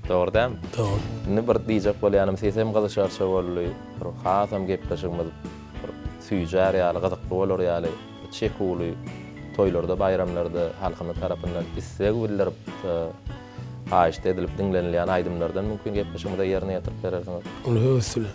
Dogry dälmi? Dogry. Indi bir diýjek bolýanym sesem gyzyşarça boldy. Bir hasam gepleşigimiz bir süýjär ýaly, gyzykly bolar ýaly bir çekuwly toýlarda, baýramlarda halkymyz tarapyndan isleg bildirip, haýyşt edilip diňlenilýän aýdymlardan mümkin gepleşigimize ýerine ýetirip berersiňiz. Uly höwes bilen.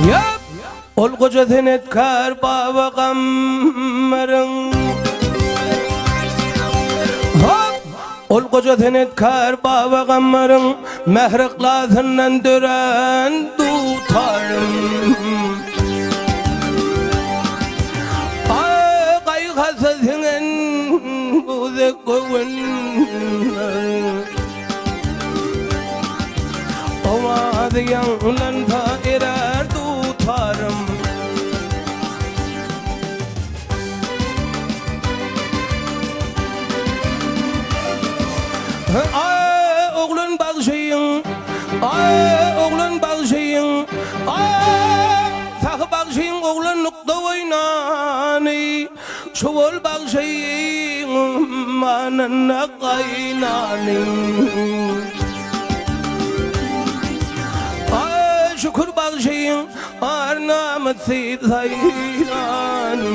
Ýap! Ol goja senetkär Baba Gammaryň Hop! Ol goja senetkär Baba Gammaryň Mähir-yhlasyndan dörän dutarym. Aý, gaýgy-hasa siňen bu dek göwünler. Owazy ýaňlansa erär dutarym. Aý, oglan bagşyň, aý, oglan bagşyň, aý, Sahy bagşyň oglanlykda oýnany, Şo-ol bagşyň. Amanynda gaýnany. Aý, Şükür bagşyň ar-namysy saýrany.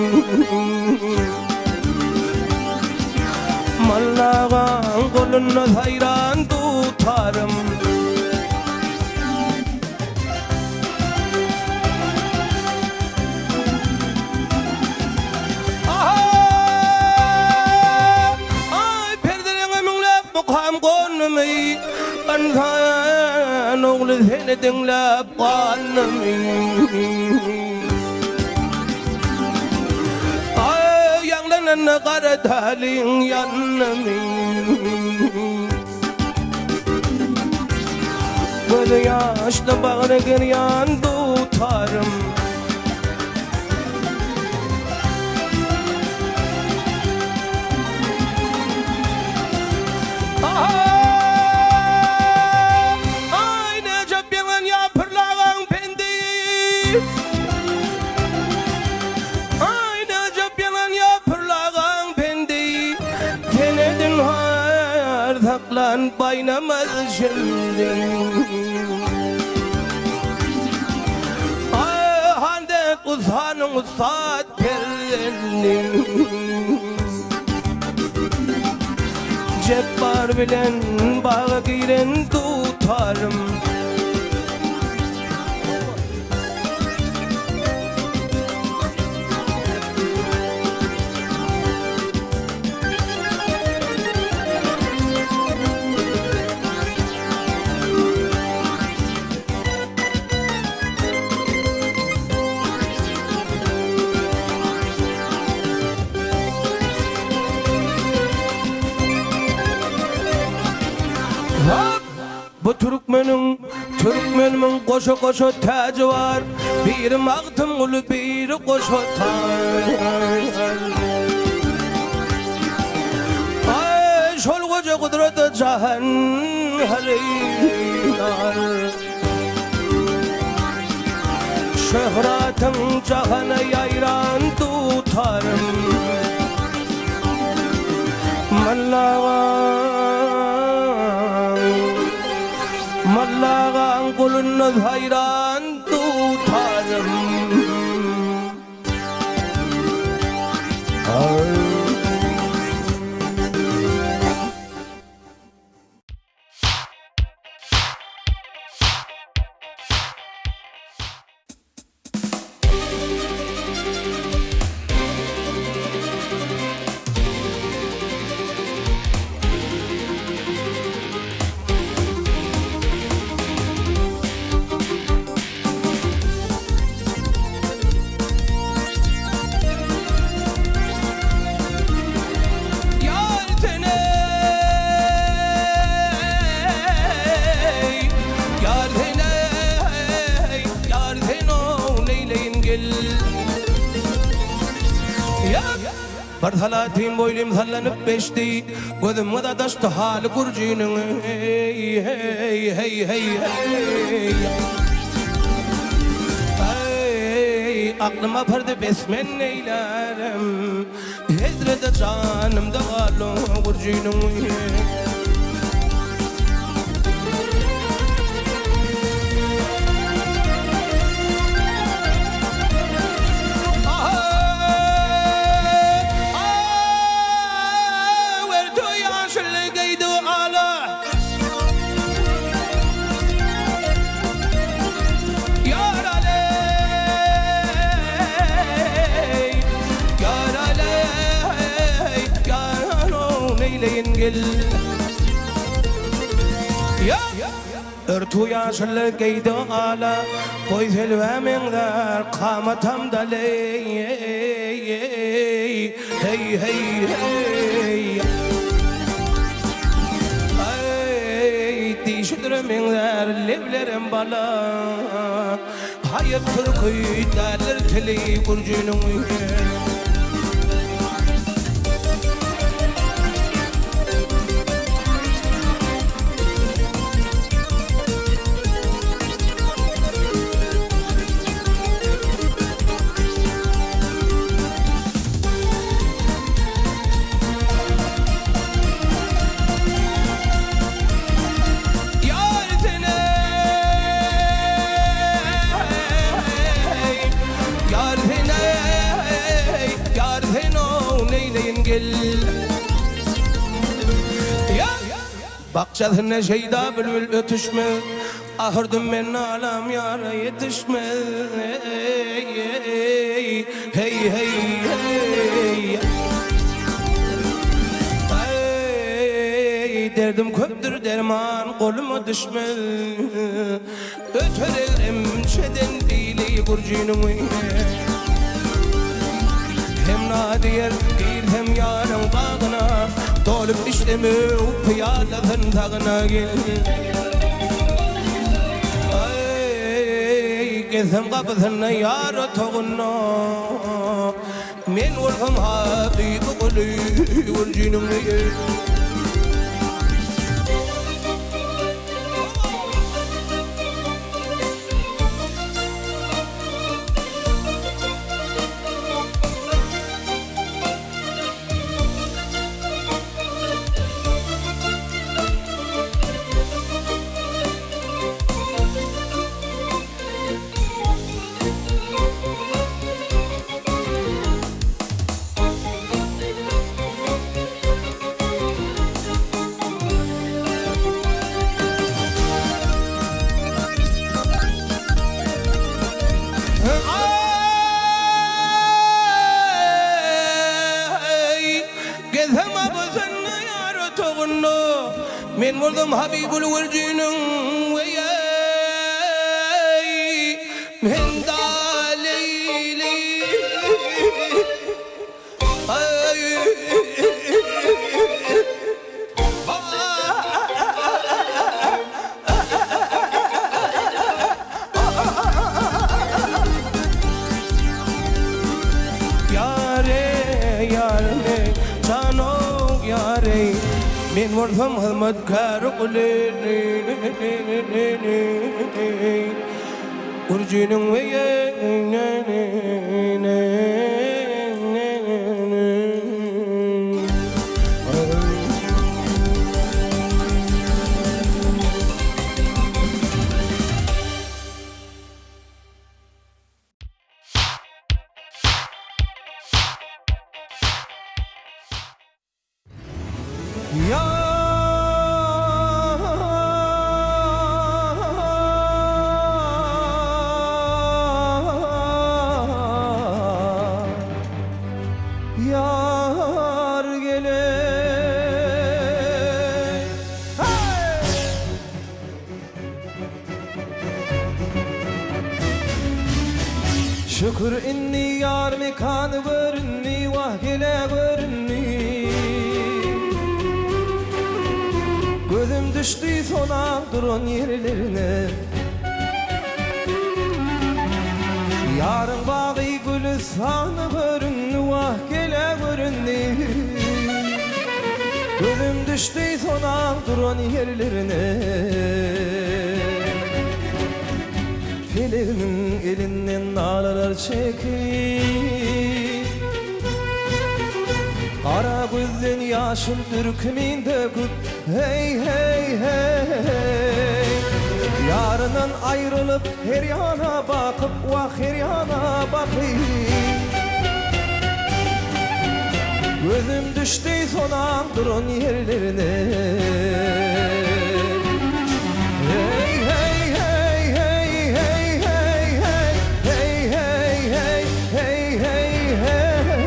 Mollagaň golunda saýran dutarym. Aý, perdeleňe müňläp mukam gondumy, Ynsan ogly seni diňläp galdymy. Aý, ýaňlananda gara däliň ýandymy. Gözi ýaşly bagry girýan dutarym. Aý, näjep ýaňan ýapyrlagaň pendi. Aý, näjep ýaňan ýapyrlagaň pendi. Senedin har saklan baýnamaz şindi. Aý, han dek ussanyň ussat perzendi. Jepbar bilen baga giren dutarym. Bu türkmeniň, türkmenimiň goşa-goşa täji bar, Biri Magtymguly, biri goşa taý. Aý, şol goja gudrata jahan hyrydar. Şöhratyň jahana ýaýran dutarym. Mollagaň, Mollagaň gulunda saýran dutarym. Ýar sen-eý, ýar sen-eý, ýar sen-ow neýleýin gel. Ýar! Bir salatym boýlym sallanyp geçdi, Gözüm gyzadaşdy haly gürjiniň, eý, heý, heý, heý, heý. Eý, aklym apardy bes men neýlärem. Hezreti janymda galdy gürjiniň. Örtügi ýaşyl geýdi ala, Goý selbä meňzär kamatam daleý, Heý, heý, heý. Aý, dişi düre meňzär leblerem bala, Haýyp türki däldir tili gürjüniň. gel. Bakjasynda şeýda bülbül ötüşmez, Ahyrdym men nalam ýara ýetişmez. Eý, heý, heý, heý. Eý, derdim köpdür derman goluma düşmez. Öter egremçeden dili gürjiniň Hem nadiýer girsem ýaryň bagyna Dolup içsem öw pyýalasyn sagyna Aý, gezsem gapysynda ýar otagynda Men bolsam habyby guly gürjiniň Aý, gezsem abysynda ýar otagynda, Men boldum Habibul Gürjiniň weýeý, Men da leýli. Men bolsam hyzmatkär guly Gürjiniň Ýar gelen. Şükür indi ýar mekany göründi, wah gele göründi. Gözüm düşdi sonam duran ýerlerine. Ýaryň bagy gülüstany göründi, wah gele göründi. Gözüm düşdi sonam duran ýerlerine. Pelegiň elinden nalalar çekip, Gara gözden ýaşyn dürkümin döküp, Heý, heý, heý. Ýaryndan aýrylyp, her ýana bakyp, Wah, her ýana bakyp. Gözüm düşdi sonaň duran ýerlerine. Heý, heý, heý, heý, heý, heý, heý, heý, heý, heý, heý, heý, heý.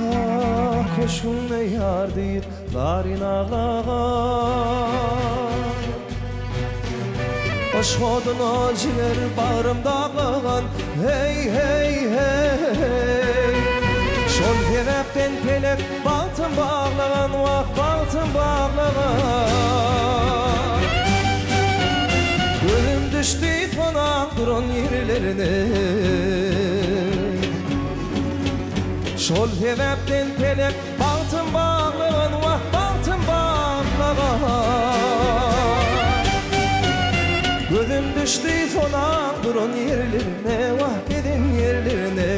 Ah, köşgüňde ýar diýip zaryn aglagan. Yşk oduna jiger bagrym daglagan, Heý, heý, heý. Şol sebäpden pelek bagtym baglagan, Wah, bagtym baglagan. Gözüm düşdi tonaň duran ýerlerine. Şol sebäpden pelek bagtym baglagan wah bagtym baglagan. Gözüm düşdi sonaň duran ýerlerine wah gezen ýerlerine.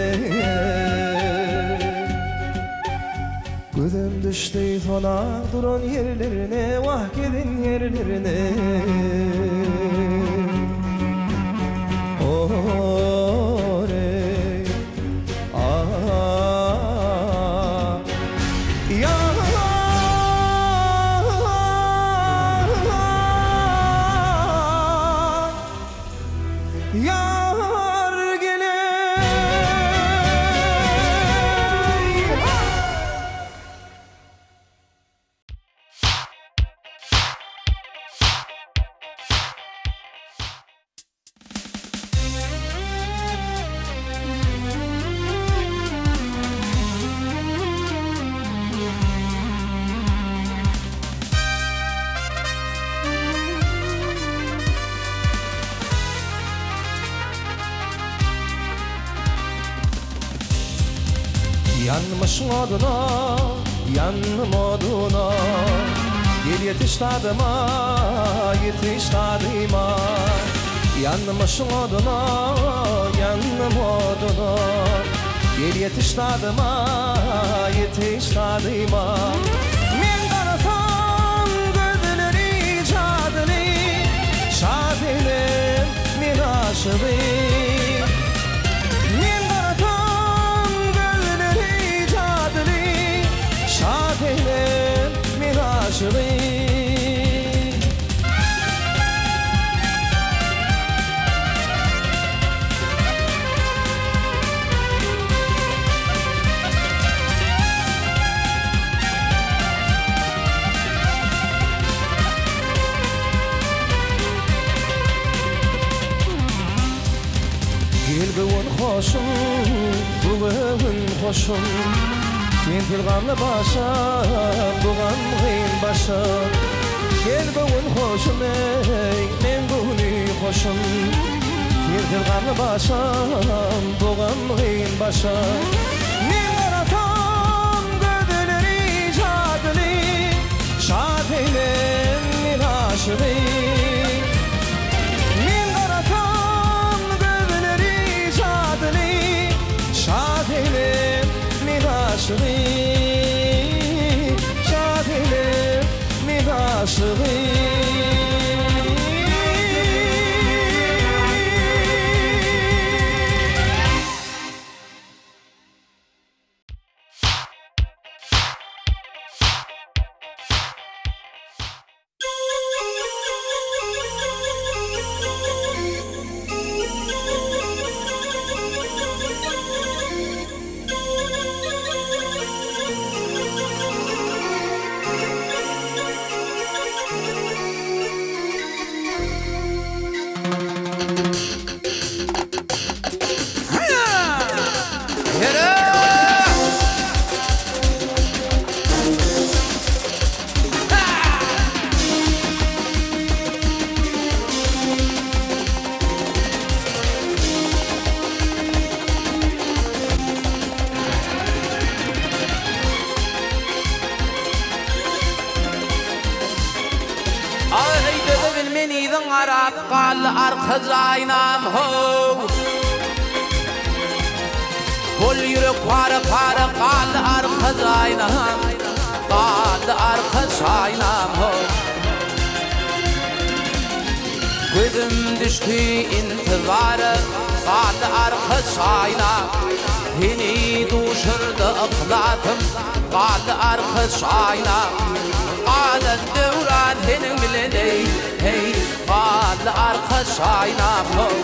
Gözüm düşdi sonaň duran ýerlerine wah gezen ýerlerine. Oreý. Ýar geleý. Ýanmyşyň oduna, ýandym oduna, Gel ýetiş dadyma, ýetiş dadyma. Ýanmyşyň oduna, ýandym oduna, Gel ýetiş dadyma, ýetiş dadyma. Men garasam gözleri jadyly, Şasenem men aşygy. Men garasam gözleri jadyly, Şasenem men aşygy. Gel göwün hoşum, bu göwün hoşum, Sensiz gamly başym, bu gamgyn başym. Gel göwün hoşum eý, meň göwni hoşum, Sensiz gamly başym, bu gamgyn başym. Men garasam gözleri jadyly, Şat eýlem men aşygy. Men garasam gözleri jadyly, Şat eýlem men aşygy. Şat eýlem men aşygy. Aý döze bilmen yzyň garap galdy arka jaýnam how. Bol ýürek para-para galdy arka jaýnam, Galdy arka jaýnam how. Gözüm düşdi intizara, galdy arka jaýnam. Seni duşurdy yhlasym, galdy arka jaýnam. Galan döwran seniň bilen eý, heý, galdy arka jaýnam how.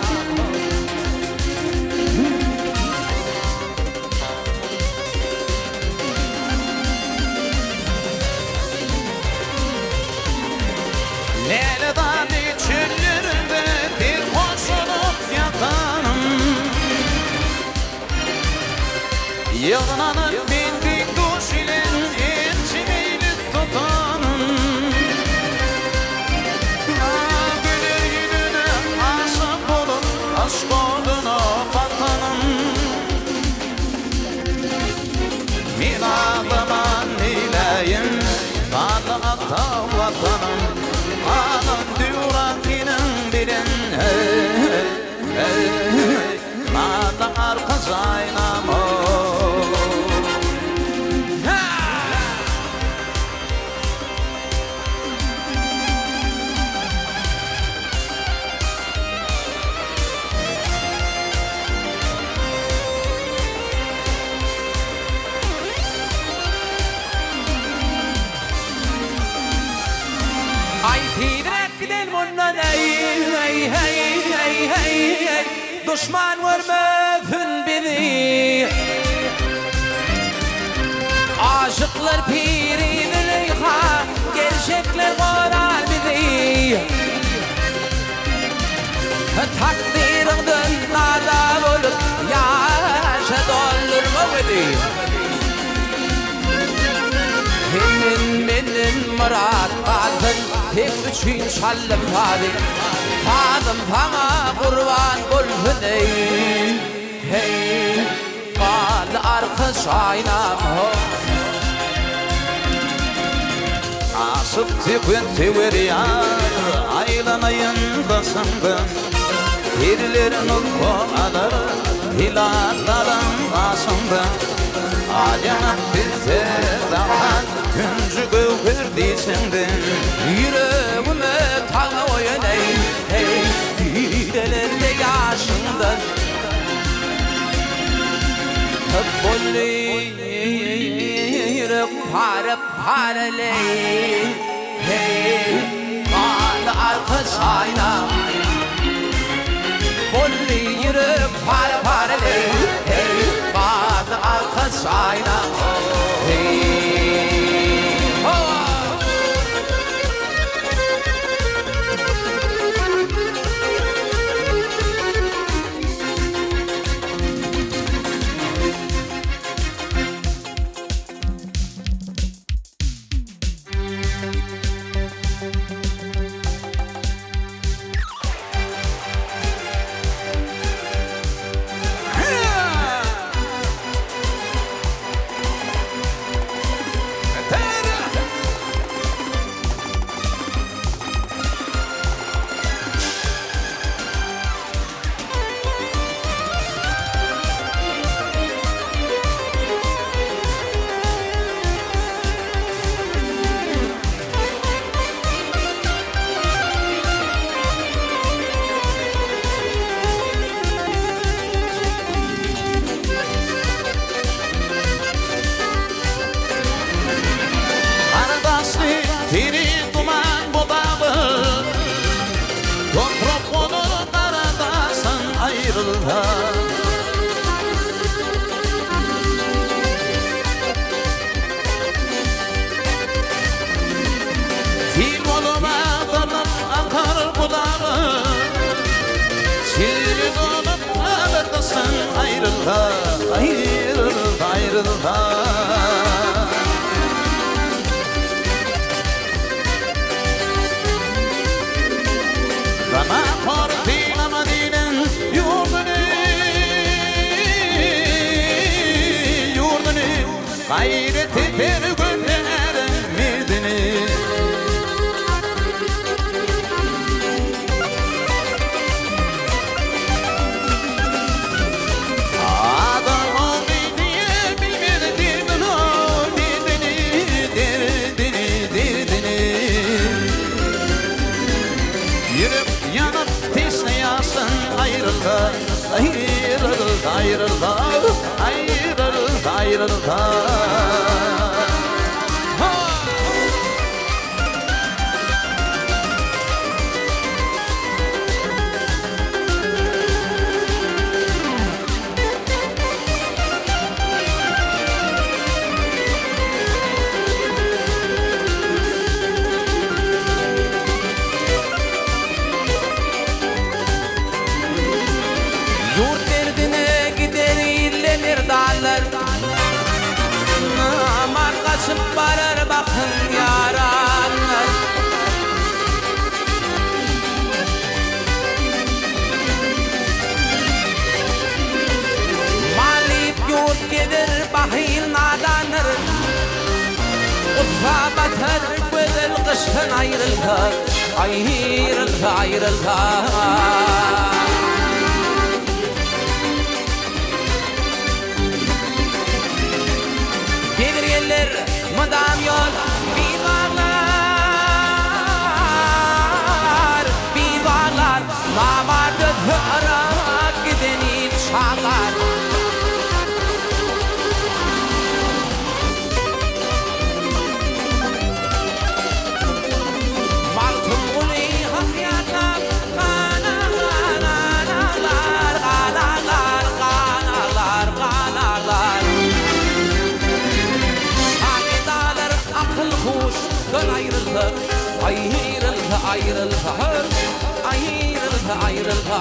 Lälezarly çöllerde serhoş bolup ýatanym. Ýygnanyp men deň-duş bilen ençe meýlis tutanym. Ah, güler ýüzüne aşyk bolup, yşk oduna batanym. Hey, hey, hey, Galdy arka jaýnam ho. Aý tizräk gidel mundan eý eý heý eý heý eý Duşman görmesin bizi Aşyklar piri Züleýha Gerçekler gorar bizi Takdyryňdan naza bolup Ýaşa doldurma gözi. Senden menden myrat galsyn Seň üçin çaldym sazy Sazym saňa gurban bolsun eý Heý Galdy arka şaýnam ho. Aşyk söken söwer ýar, Aýlanaýyn daşyňdan. Perlerin nutga alar, Hilal-laryň gaşyňda. Al ýanak bilse dahan, Hünji göwher dişiňden. Ýüregime tagma goýan eý, heý, Didelerde ýaşyňdan. Boldy ýürek pare-pareleý, heý, Galdy arka çaýnam. Boldy ýürek pare-pareleý, heý, Galdy arka çaýnam, heý, ho! Gara daşly seri duman bodaly, Toprak bolar gara daşdan aýrylsa. Sil bolup agdarylyp akar budagy, Çili dolup galar daşdan aýrylsa, Aýrylsa, aýrylsa. Gama kor sylama diýlen ýurduny, ýurduny, Gaýrat eder götären merdini. Adam ogly diýe bilmez derdini, derdini, derdini, derdini. Ýürek ýanyp teşne ýaşdan aýrylsa, aýrylsa, aýrylsa, aýrylsa, aýrylsa. Ýurt derdine gider ille merdanlar, Namart gaçyp barar bakyň ýaranlar. Mal iýip ýurt gezer bahyl nadanlar, Gussa batar gözel gyşdan aýrylsa, Aýrylsa, aýrylsa. aýrylsa, aýrylsa, aýrylsa.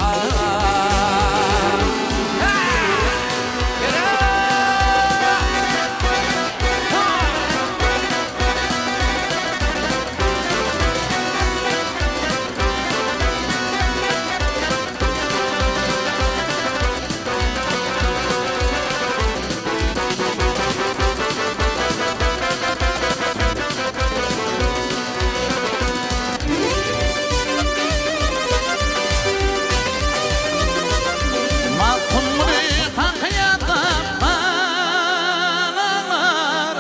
Magtymguly haky ýatlap gan aglar,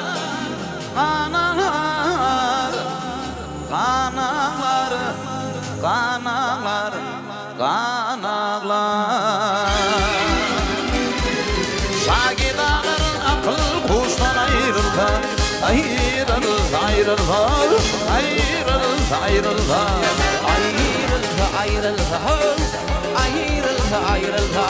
gan aglar, gan aglar, gan aglar, gan aglar. Şagedalar akyl huşdan aýrylsa, aýrylsa, aýrylsa, aýrylsa, aýrylsa. Aýrylsa, aýrylsa, aýrylsa, aýrylsa.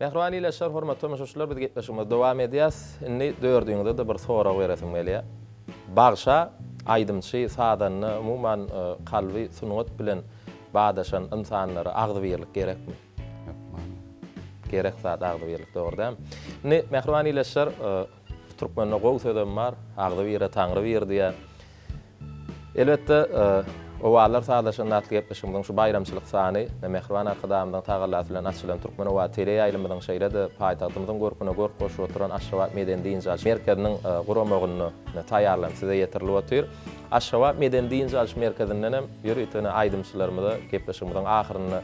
Mähriban ildeşler, hormatly tomaşaçylar, biz gepleşigimizi dowam edýäs. Indi dördüňize-de bir sorag beresim gelýär. Bagşa, aýdymçy, sazanda, umuman, kalby sungat bilen badaşan ynsanlara agzybirlik gerekmi? Hökman. Gerek zat agzybirlik, dogry dälmi? Indi, mähriban ildeşler, türkmende gowy sözem bar, Agzybire Taňry bir diýýär. Elbetde, Owazlar sazlaşanda atly gepleşigimiziň şu baýramçylyk sany mähriban Arkadagymyzyň tagallasy bilen açylan Türkmen-Owaz teleýaýlymyzyň şeýle-de paýtagtymyzyň görküne görk goşup oturan Aşgabat medeni-dynç alyş merkeziniň guramagynda taýýarlanyp size ýetirilip otyr. Aşgabat medeni-dynç alyş merkezinden hem ýörite aýdymçylarymyza gepleşigimiziň ahyrynda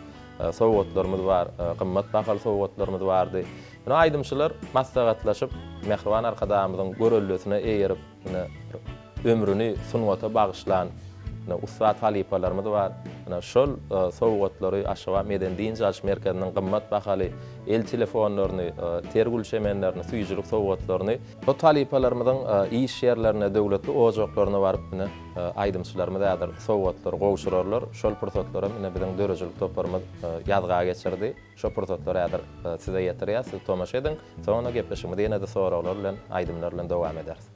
sowgatlarymyz bar, gymmat bahaly sowgatlarymyz bardy. Ine, aýdymçylar maslahatlaşyp, mähriban Arkadagymyzyň göreldesine eýerip, ine, ömrüni sungata bagyşlan ine, ussat halypalarymyz bar. Ine, şol sowgatlary Aşgabat medeni-dynç alyş merkeziniň gymmat bahaly el telefonlaryny, ter gül çemenlerini, süýjülik sowgatlaryny bu talypalarymyzyň iş ýerlerine, döwletli ojaklaryna baryp, ine, aýdymçylarymyz häzir sowgatlary gowşurarlar. Şol pursatlaram ine, biziň döredijilik toparymyz ýazga geçirdi. Şo pursatlary häzir size ýetirýäs, siz tomaşa ediň. Soňra gepleşigimizi ýene-de soraglar bilen, aýdymlar bilen dowam ederis.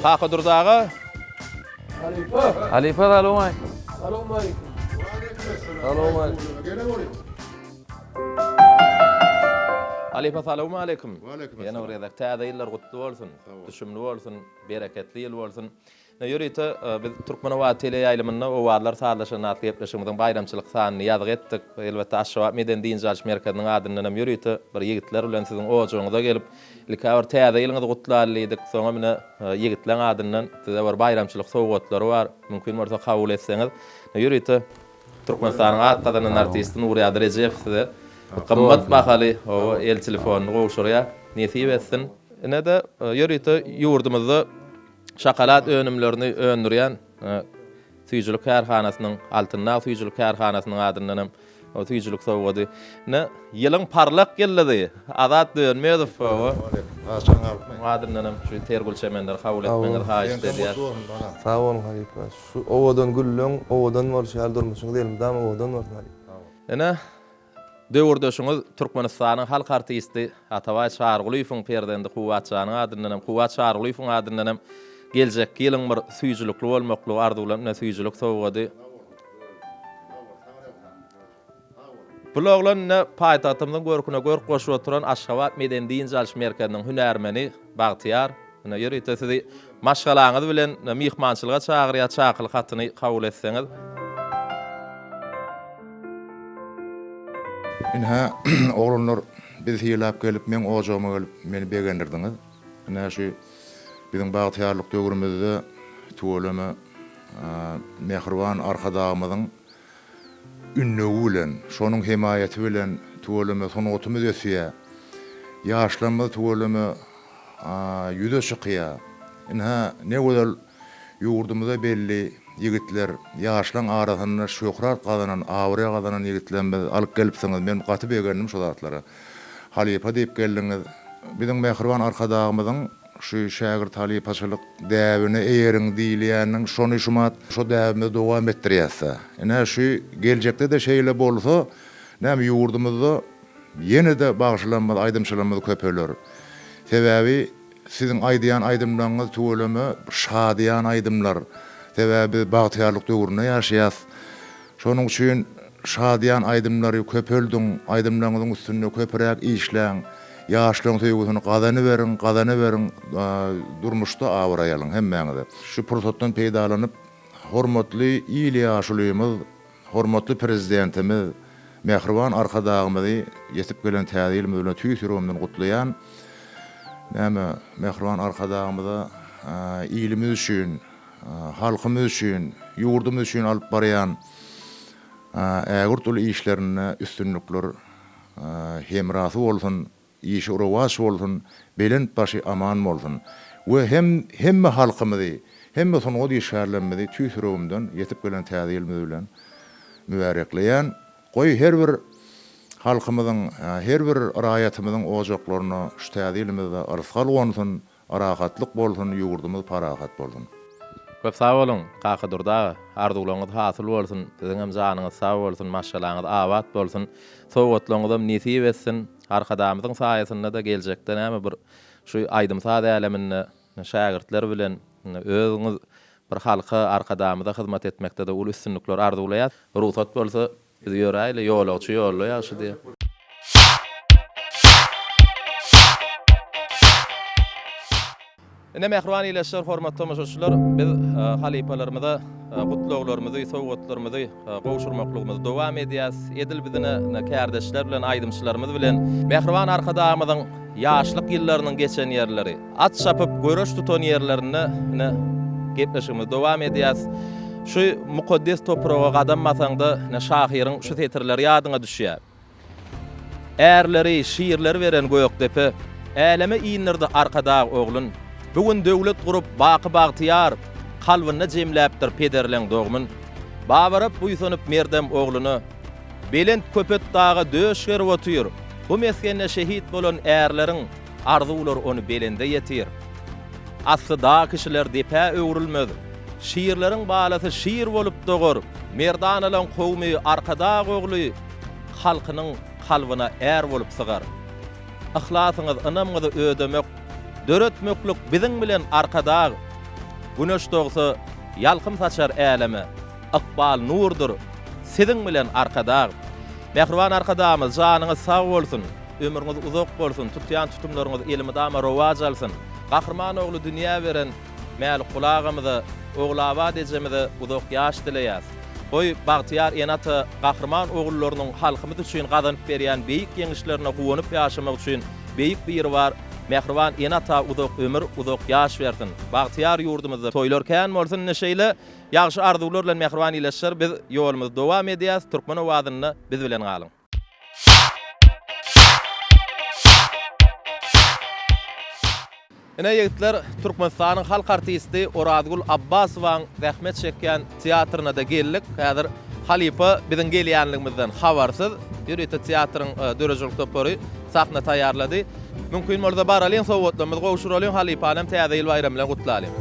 Kakadurdy aga. Halypa. Halypa salowmaleýkim. Salowmaleýkim. Salowmaleýkim. Halypa salowmaleýkim. Ýene bir gezek täze ýyllar gutly bolsun. Düşümli bolsun, bereketli ýyl bolsun. Ine ýörite biz Türkmen owazy teleýaýlymynda Owazlar sazlaşanda atly gepleşigimiziň baýramçylyk sanyny ýazgy etdik. Elbetde Aşgabat medeni dynç alyş merkeziniň adyndan hem ýörite bir ýigitler bilen siziň ojagyňyza gelip, ilk-ä bir täze ýylyňyzy gutlaly diýdik. Soňam ine ýigitleň adyndan size bir baýramçylyk sowgatlary bar. Mümkin bolsa kabul etseňiz. Ine ýörite Türkmenistanyň at gazanan artisti Nurýagdy Rejepow size gymmat bahaly el telefonyny gowşurýar. Nesip etsin. Ine-de ýörite ýurdumyzda Şokolad önümlerini öndürýän süýjülik kärhanasynyň, Altyn dag süýjülik kärhanasynyň adyndan hem süýjülik sowgady. Ine, ýylyň parlak ýyldyzy Azat Dönmezow hawa. Onuň adyndan hem şu ter gül çemenleri kabul etmegiňizi haýyşt edýäs. Sag boluň halypa. Şu owadan gülleň owadan bolşy ýaly durmuşyňyz elmydama owadan bolsun halypa. Ine, Döwürdeşiňiz Türkmenistanyň halk artisti Atabaý Çarygulyýewiň perzendi Kuwwat janyň adyndan hem, Kuwwat Çarygulyýewiň adyndan hem geljekki ýylyň bir süýjülikli bolmaklygy arzuwlanyp ine süýjülik sowgady. Bul oglan ine paýtagtymyzyň görküne görk goşup oturan Aşgabat medeni-dynç alyş merkeziniň hünärmeni Bagtyýar. Ine ýörite sizi maşgalaňyz bilen myhmançylyga çagyrýar, çakylyk hatyny kabul etseňiz. Ynha, oglanlar, bizi sylap gelip, meň ojagyma gelip, meni begendirdiňiz. Ynha, şu biziň bagtyýarlyk döwrümizde tüweleme mähriban Arkadagymyzyň ündewi bilen, şonuň hemaýaty bilen tüweleme sungatymyz ösýär. Ýaşlarymyz tüweleme ýüze çykýar. Ynha, ne gözel Ýurdumyza belli ýigitler, ýaşlaň arasynda şöhrat gazanan, abraý gazanan ýigitlerimizi alyp gelipsiňiz. Men gaty begendim şu zatlara. Halypa diýip geldiňiz. Biziň mähriban Arkadagymyzyň şu şägirt halypaçylyk däbine eýeriň diýilýäniniň şony şumat şo däbimizi dowam etdirýäs-dä. Ine şu geljekde-de şeýle bolsa, näme ýurdumyzda ýene-de bagşylarymyz, aýdymçylarymyz köpeler. Sebäbi Siziň aýdýan aýdymlaryňyz tüweleme şadyýan aýdymlar. Sebäbi biz bagtyýarlyk döwründe ýaşaýas. Şonuň üçin şadyýan aýdymlary köpeldiň, aýdymlaryňyzyň üstünde köpüräk işläň, ýaşlaryň söýgüsini gazanyberiň, gazanyberiň, durmuşda abraý alyň hemmäňize. Şu pursatdan peýdalanyp hormatly il ýaşulymyz Hormatly Prezidentimiz, mähriban Arkadagymyzy ýetip gelen Täze ýylymyz bilen tüýs ýüregimden gutlaýan. Näme, mähriban Arkadagymyza ilimiz üçin, halkymyz üçin, ýurdumyz üçin alyp barýan ägirt uly işlerinde üstünlikler hemrasy bolsun! Işi rowaç bolsun, belent başy aman bolsun. We hem hemme halkymyzy, hemme sungat işgärlerimizi tüýs ýüregimden ýetip gelen täze ýylymyz bilen mübärekleýän. Goý her bir halkymyzyň, her bir raýatymyzyň ojaklaryna şu täze ýylymyzda yrsgal gonsun, Rahatlyk bolsun ýurdumyz parahat bolsun. Köp sag boluň Kakadurdy aga, arzuwlaryňyz hasyl bolsun, siziňem janyňyz sag bolsun, maşgalaňyz abat bolsun, sowgatlaryňyzam nesip etsin, Arkadagymyzyň saýasynda-da geljekde näme bir şu aýdym-saz äleminde şägirtler bilen özüňiz bir halka, Arkadagymyza hyzmat etmekde-de uly üstünlikler arzuwlaýas. Rugsat bolsa Biz ýöräýli, ýolagçy ýolda ýagşy diýýär. Ine mähriban ildeşler, hormatly tomaşaçylar, biz halypalarymyza gutlaglarymyzy, sowgatlarymyzy gowşurmaklygymyzy dowam edýäs. Edil biz ine kärdeşler bilen, aýdymçylarymyz bilen mähriban Arkadagymyzyň ýaşlyk ýyllarynyň geçen ýerleri, At çapyp, göreş tutan ýerlerinde ine, gepleşigimizi dowam edýäs. Şu mukaddes topraga gadam basaňda, ine, şahyryň şu setirleri ýadyňa düşýär. Ärleri, şirleri beren Gökdepe, Äleme indirdi Arkadag oglun. Bu gün döwlet gurup, baky bagtyýar, Kalbynda jemläpdir pederleň dogmun. Babarap buýsanyp merdem ogluna, Belent Köpetdaga döş gerip otyr. Bu mesgende şehit bolan ärleriň, Arzuwlar ony belende ýetir. Asly dag kişiler depä öwrülmez. Şirleriň balasy şir bolup dogar. Merdanalaň kowmy Arkadag ogly halkynyň kalbyna är bolup sygar. Yhlasyňyz, ynamyňyzy ödemek, döretmeklik biziň bilen Arkadag! Güneş dogsa, ýalkym saçar äleme, ykbal nurdur, siziň bilen Arkadag! Mähriban Arkadagymyz janyňyz sag bolsun! Ömrüňiz uzak bolsun, tutýan tutumlaryňyz elmydama rowaç alsyn. Gahryman ogly dünýä beren Mälikguly agamyza, Ogulabat ejemize uzak ýaş dileýäs. Goý, bagtyýar ene-ata gahryman ogullarynyň halkymyz üçin gazanyp berýän beýik ýeňişlerine guwanyp ýaşamak üçin Beýik Biribar mähriban ene-ata uzak ömür, uzak ýaş bersin. Bagtyýar ýurdumyzda toýlar kän bolsun ine şeýle ýagşy arzuwlar bilen mähriban ildeşler biz ýolumyzy dowam edýäs Türkmen owazynda biz bilen galyň. Ine ýigitler, Türkmenistanyň halk artisti Orazgül Abbasowaň zähmet çekýän teatryna-da geldik. Häzir halypa biziň gelýänligimizden habarsyz. Ýörite teatryň döredijilik topary sahna taýýarlady. Mümkin bolsa baralyň, sowgatlarymyzy gowşuralyň, halypany hem Täze ýyl baýramy bilen gutlalyň.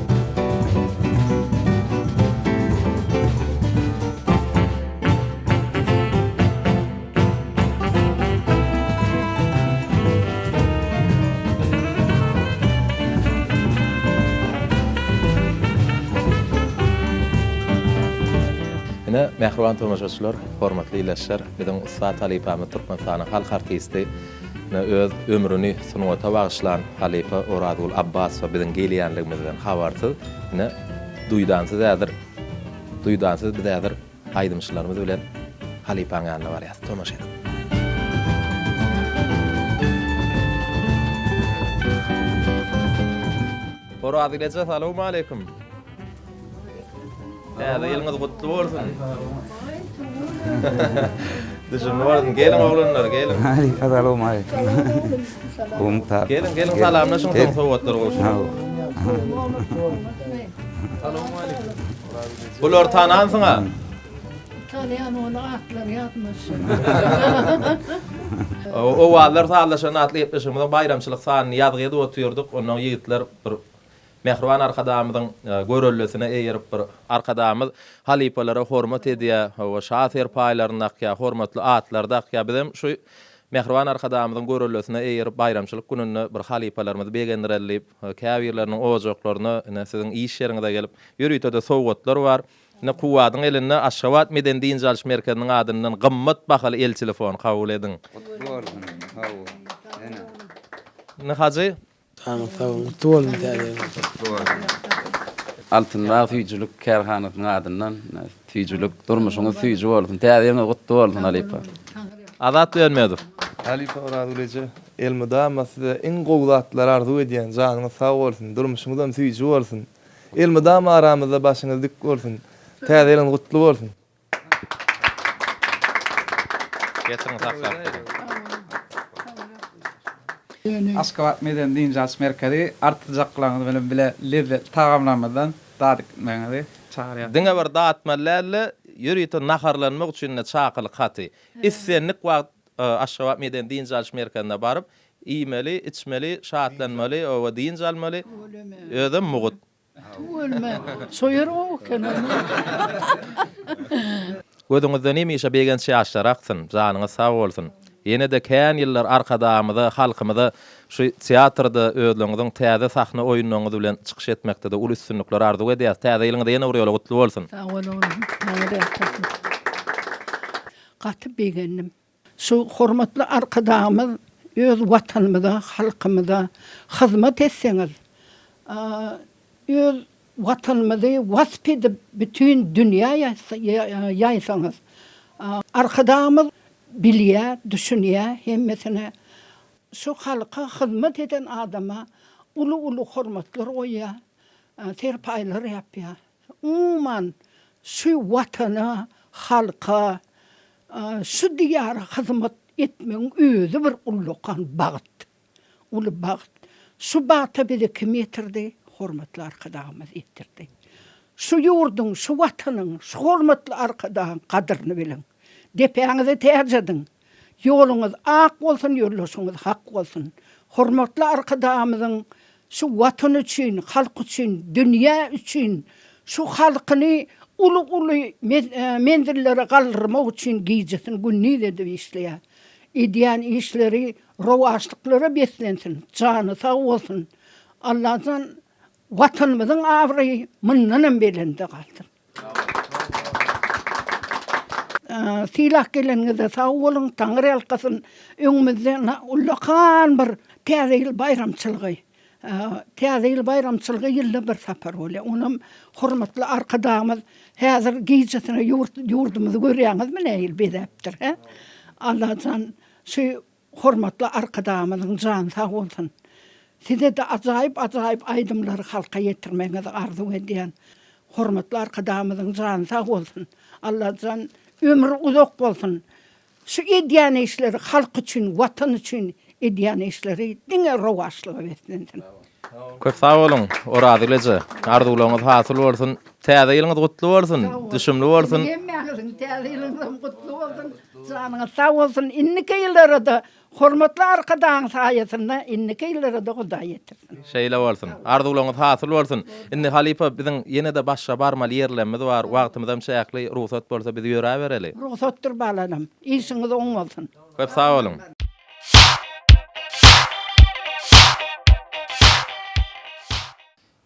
Ine, mähriban tomaşaçylar, hormatly ildeşler, biziň ussat halypamyz Türkmenistanyň halk artisti, ine, öz ömrüni sungata bagyşlan halypa Orazgül Abbasowa biziň gelýänligimizden habarsyz, ine, duýdansyz häzir, duýdansyz biz häzir Aýdymçylarymyz bilen halypaň ýanyna barýas. Tomaşa ediň. Orazgül eje salowmaleýkim. Täze ýylyňyz gutly bolsun. Düşümli bolsun. Geliň oglanlar, geliň. Halypa salowmaleýkim. Geliň, geliň salamlaşyň soň sowgatlary gowşuryň. Bulary tanansyň-a? Tanaýan ony atlary ýadyma düşenok. Owazlar sazlaşan atly gepleşigimiziň baýramçylyk sanyny ýazgy edip otyrdyk. Ondan ýigitler bir Mähriban Arkadagymyzyň göreldesine eýerip bir Arkadagymyz halypalara hormat edýär, hawa, şa serpaýlaryny dakýar, hormatly atlary dakýar. Bizem şu Mähriban Arkadagymyzyň göreldesine eýerip baýramçylyk gününde bir halypalarymyzy begendireli diýip, Käbirleriniň ojaklaryna, ine, siziň iş ýeriňize gelip, ýörite-de sowgatlar bar. Ine, Kuwwadyň elinde Aşgabat medeni-dynç alyş merkeziniň adyndan gymmat bahaly el telefony kabul ediň. Gutly bolsun, hawa, ene. Ine, Hajy. Janyňyz sag bolsun, gutly bolsun täze ýylyňyz. Gutly bolsun. Altyn bag süýjülik kärhanasynyň adyndan süýjülik durmuşyňyz süýji bolsun täze ýylyňyz gutly bolsun halypa. Azat Dönmezow. Halypa Orazgül eje elmydama size iň gowy zatlary arzuw edýän janyňyz sag bolsun durmuşyňyzam süýji bolsun elmydama aramyzda başyňyz dik bolsun täze ýylyňyz gutly bolsun. Getiriň saklap beriň. Aşgabat medeni dynç alyş merkezi artyjaklaryňyz bilen bile lezzetli tagamlarymyzdan dadyp gitmegiňizi çagyrýar. Diňe bir datmaly däl-de, ýörite naharlanmak üçin-de çakylyk haty. Islendik wagt Aşgabat medeni dynç alyş merkezine baryp, iýmeli, içmeli, şatlanmaly, oba dynç almaly. Özem mugt. Tüweleme. Şo ýer gowy eken ony. Gözüňizden hemişe begenç ýaşlary aksyn, janyňyz sag bolsun. Ýene-de kän ýyllar Arkadagymyza, halkymyza şu teatrda özleriňiziň täze sahna oýunlaryňyz bilen çykyş etmekde-de uly üstünlikler arzuw edýäris. Täze ýylyňyz ýene bir ýola gutly bolsun! Sag bol oglum. Saňa bereket. Gaty begendim. Şu hormatly Arkadagymyz öz Watanymyza, halkymyza hyzmat etseňiz, öz Watanymyzy wasp edip bütin dünýä ýaýsaňyz, Arkadagymyz bilýär, düşünýär hemmesine. Şu halka hyzmat eden adama uly-uly hormatlar goýýar, serpaýlar ýapýar. Umuman, şu Watana, halka, şu Diýara hyzmat etmegiň özi bir ullakan bagt. Uly bagt. Şu bagta bizi kim ýetirdi? Hormatly Arkadagymyz ýetirdi. Şu ýurduň, şu Watanyň, şu hormatly Arkadagyň gadyryny biliň. Depäňize täç ediň. Ýoluňyz ak bolsun, ýoldaşyňyz hak bolsun. Hormatly Arkadagymyzyň şu Watan üçin, halk üçin, dünýä üçin, şu halkyny uly-uly menzillere galdyrmak üçin gijesini gündiz edip işleýär. Edýän işleri rowaçlyklara beslensin, jany sag bolsun. Allajan Watanymyzyň abraýy mundanam belende galsyn. Sylap geleniňize sag boluň, Taňry ýalkasyn. Öňümizde ullakan bir Täze ýyl baýramçylygy. Täze ýyl baýramçylygy ýylda bir sapar bolýar. Onam hormatly Arkadagymyz häzir gijesine ýurt ýurdumyzy görýäňizmi nähili bezäpdir, hä? Allajan şu Hormatly Arkadagymyzyň jany sag bolsun. Size-de ajaýyp-ajaýyp aýdymlary halka ýetirmegiňizi arzuw edýän. Hormatly Arkadagymyzyň jany sag bolsun. Allajan ömri uzak bolsun. Şu edýän işleri halk üçin, Watan üçin edýän işleri diňe rowaçlyga beslensin. Köp sag boluň, Orazgül eje. Arzuwlaryňyz hasyl bolsun. Täze ýylyňyz gutly bolsun, düşümli bolsun. Siziň hemmäňiziň täze ýylyňyzam gutly bolsun. Janyňyz sag bolsun. Indiki ýyllara-da hormatly Arkadagyň saýasynda indiki ýyllara-da Hudaý ýetirsin. Şeýle bolsun. Arzuwlaryňyz hasyl bolsun. Indi halypa biziň ýene-de başga barmaly ýerlerimiz bar. Wagtymyzam çäkli. Rugsat bolsa biz ýöräbereli. Rugsatdyr balalam. Işiňiz oň bolsun. Köp sag boluň.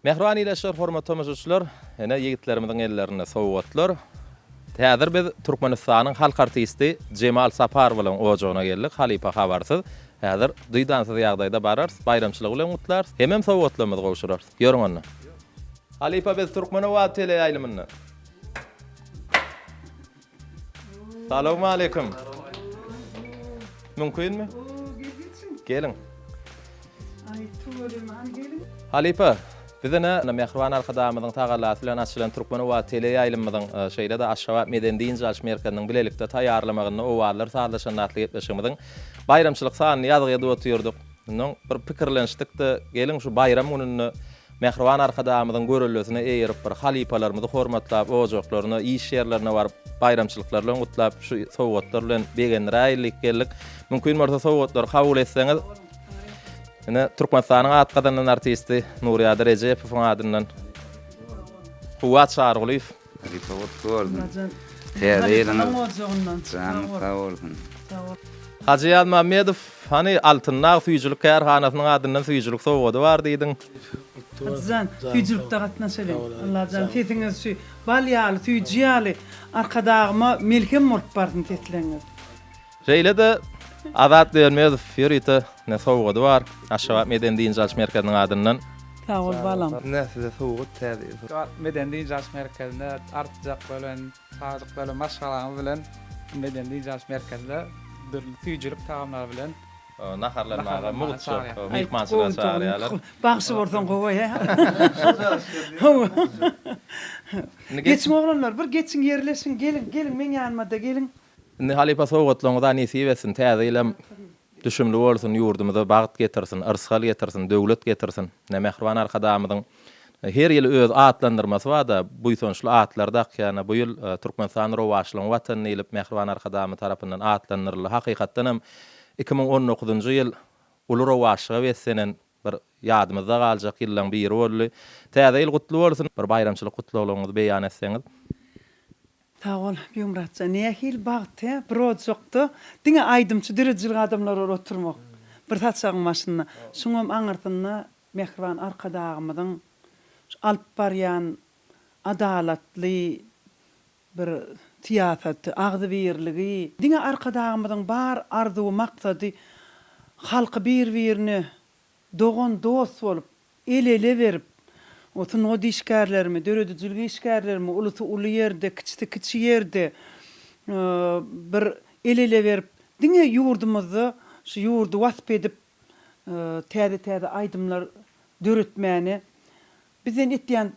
Mähriban ildeşler, hormatly tomaşaçylar, ine ýigitlerimiziň ellerinde sowgatlar. Häzir biz Türkmenistanyň halk artisti Jemal Saparowyň ojagyna geldik, halypa habarsyz. Häzir duýdansyz ýagdaýda bararys, baýramçylygy bilen gutlarys, hemem sowgatlarymyzy gowşurarys. Ýörüň onda. Halypa biz Türkmenobat teleýaýlymyndan. Salowmaleýkim. Mümkinmi? Geliň. Aý, tüweleme, hany geliň. Halypa, biz ine mähriban Arkadagymyzyň tagallasy bilen açylan Türkmenobat teleýaýlymymyzyň, şeýle-de Aşgabat medeni-dynç alyş merkeziniň bilelikde taýýarlamagynda Owazlar sazlaşanda atly gepleşigimiziň baýramçylyk sanyny ýazgy edip otyrdyk. Ondan bir pikirlenişdik-de, geliň şu baýram gününde Mähriban Arkadagymyzyň göreldesine eýerip, bir halypalarymyzy hormatlap, ojaklaryna, iş ýerlerine baryp, baýramçylyklar bilen gutlap, şu sowgatlar bilen begendiräýeli diýip geldik. Mümkin bolsa sowgatlary kabul etseňiz. Ine, Türkmenistanyň at gazanan artisti Nurýady Rejepowyň adyndan Kuwwat Çarygulyýew. Halypa gutly bolsun. Täze ýylyňyz janyňyz sag bolsun. Hajy Ýazmämmedow, hany Altyn dag süýjülik kärhanasynyň adyndan süýjülik sowgady bar diýdiň. Hajyjan, süýjülikde gatnaşalyň. Allajan sesiňiz şu bal ýaly, süýji ýaly Arkadagyma melhem bolup barsyn sesleňiz. Şeýle-de Azat Dönmezow ýörite ine sowgady bar Aşgabat medeni dynç alyş merkeziniň adyndan. Sag bol balam. Ine size sowgat täze ýyl. Aşgabat medeni dynç alyş merkezinde artyjaklar bilen Çagajyklar bilen maşgalaňyz bilen medeni dynç alyş merkezinde dürli süýjülik tagamlary bilen naharlanmaga mugtça myhmançylyga çagyrýarlar. Bagşy bolsaň gowy hä. Geçiň oglanlar bir geçiň ýerleşiň geliň geliň meň ýanymada geliň. Indi halypa sowgatlaryňyza nesip etsin täze ýylam Düşümli bolsun, ýurdumyza bagt getirsin, yrsgal getirsin, döwlet getirsin. Ine, mähriban Arkadagymyzyň her ýyl öz atlandyrmasy bar-da, buýsançly atlary dakýar. Ine, bu ýyl Türkmenistan rowaçlygyň Watany diýlip, mähriban Arkadagymyz tarapyndan atlandyryldy. Hakykatdan hem, 2019-njy ýyl uly rowaçlyga beslenen bir ýadymyzda galjak ýyllaryň biri boldy. Täze ýyl gutly bolsun! Bir baýramçylyk gutlaglaryňyzy beýan etseňiz. Sag bol, Begmyratjan. Nähili bagt, hä? Bir ojakda diňe aýdymçy, döredijilik adamlary bolup oturmak. Bir saçagyň başynda. Şuňam aňyrsynda mähriban Arkadagymyzyň şu alyp barýan adalatly bir syýasaty, agzybirligi. Diňe Arkadagymyzyň bar arzuwy, maksady halky bir-birine dogan-dost bolup, El-ele berip, o sungat işgärlerimi, döredijilik işgärlerimi, ulusy uly ýerde, kiçisi kiçi ýerde bir el-ele berip, diňe ýurdumyzda şu ýurdy wasp edip, täze-täze aýdymlar döretmäne bizden etýän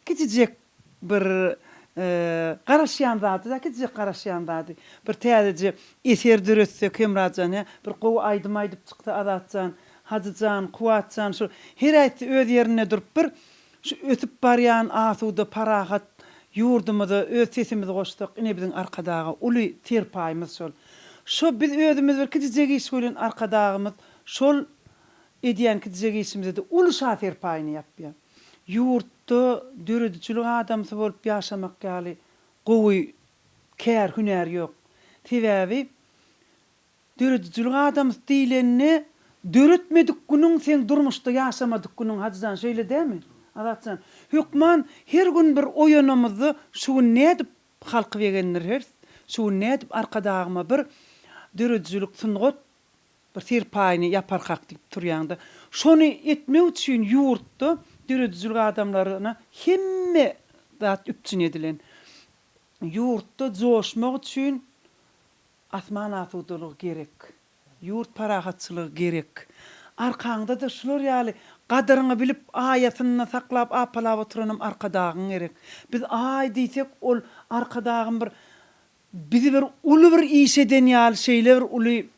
kiçijek Bir garaşýan zady-da, kiçijek garaşýan zady. Bir täzeje eser döretsek Hemrajan, hä? Bir gowy aýdym aýdyp çyksa Azatjan, Hajyjan, Kuwatjan şu her äýtsi öz ýerinde durup bir şu ösüp barýan asuda, parahat ýurdumyza öz sesimizi goşsak, ine biziň Arkadaga uly serpaýymyz şol. Şo biz özümiz bir kiçijek iş welin Arkadagymyz şol edýän kiçijek işimize-de uly şa serpaýyny ýapýar. Ýurtda döredijilik adamsy bolup ýaşamak ýaly gowy kär, hünär ýok. Sebäbi döredijilik adamsy diýlende döretmedik günüň seň durmuşda ýaşamadyk günüň Hajyjan şeýle dälmi? Azatjan, hökman her gün bir oýanamyzda şu gün nädip Halky begendireris. Şu gün nädip Arkadagyma bir döredijilik sungat bir serpaýyny ýaparkak diýip turýaňda. Şony etmek üçin ýurtda döredijilik adamlaryna hemme zat üpjün edilen. Ýurtda joşmak üçin asman asudalygy gerek. Ýurt parahatçylygy gerek. Arkaňda-da şular ýaly gadyryňy bilip aýasynda saklap apalap oturanam Arkadagyň gerek. Biz aý diýsek ol Arkadagym bir bizi bir uly bir iş eden ýaly şeýle bir uly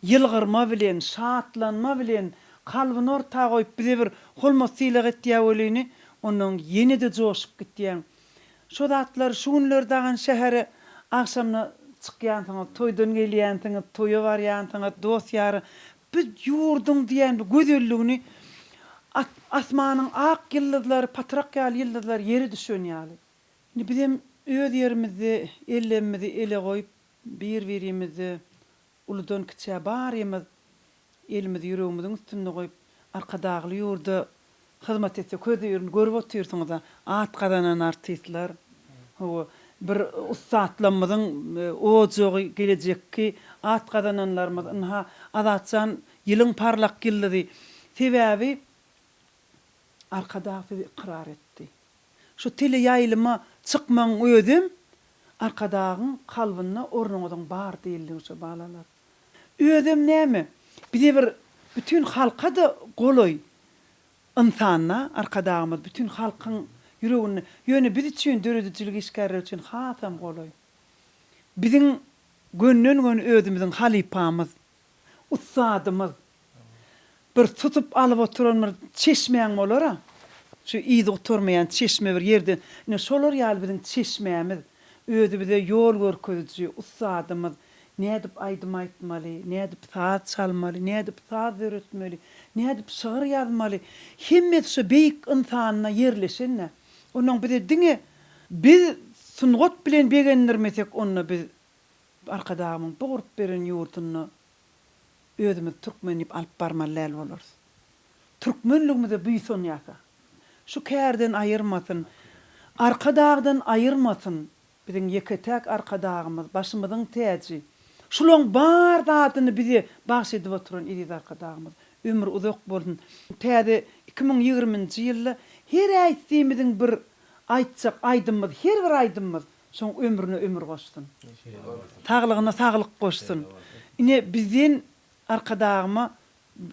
ýylgyrma bilen, şatlanma bilen kalbyny orta goýup bize bir hormat-sylag etýär welini ondan ýene-de joşup gitýäň. Şo zatlary şu günler dagan şähere agşamda çykýansyňyz, toýdan gelýänsiňiz, toýa barýansyňyz, dost-ýara bu ýurduň diýýän bu gözelligini asmanyň ak ýyldyzlary, patrak ýaly ýyldyzlar ýere düşen ýaly. Indi bizem öz ýerimizde ellemimizi ele goýup, bir-birimizde Uludan-kiçä barymyz elimizi ýüregimiziň üstünde goýup, Arkadagly ýurda hyzmat etsek, hözirini görüp otyrsyňyz-a, at gazanan artistler, hawa, bir ussatlarymyzyň ojagy, gelejekki at gazananlarymyz, ynha, Azatjan ýylyň parlak ýyldyzy. Sebäbi Arkadag sizi ykrar etdi. Şu teleýaýlyma çykmagyň özem Arkadagyň kalbynda ornuňyzyň bar diýildigi şo balalar. Özem näme, bize bir bütin halka-da golaý ynsanda Arkadagymyz bütin halkyň ýüreginde, ýöne biz üçin döredijilik işgärleri üçin hasam golaý. Biziň gönden-göni özümiziň halypamyz. Ussadymyz. Bir tutup alyp oturan bir çeşmäň bolar-a. Şu yzy gutarmaýan çeşme bir ýerde. Ine, şolar ýaly biziň çeşmämiz. Özi bize ýol görkeziji, ussadymyz. Nädip aýdym aýtmaly, nädip saz çalmaly, nädip saz döretmeli, nädip şygyr ýazmaly. Hemmesi şo beýik ynsanda ýerleşen-dä. Onnoň bize diňe biz sungat bilen begendirmesek, onda biz Arkadagymyň bu gurup beren ýurdunda özümizi türkmen diýip alyp barmaly däl bolarys. Türkmenligimize buýsanýasa. Şu kärden aýyrmasyn. Arkadagdan aýyrmasyn. Biziň ýeke-täk Arkadagymyz, başymyzyň täji. Şulaň bar zadyny bize bagş edip oturan eziz Arkadagymyz. Ömri uzak bolsun. Täze 2020-nji ýylda her äýtsimiziň bir aýtjak aýdymymyz, her bir aýdymymyz Şoň ömrüne ömür goşsun. Saglygyna saglyk goşsun. Ine bizden Arkadagyma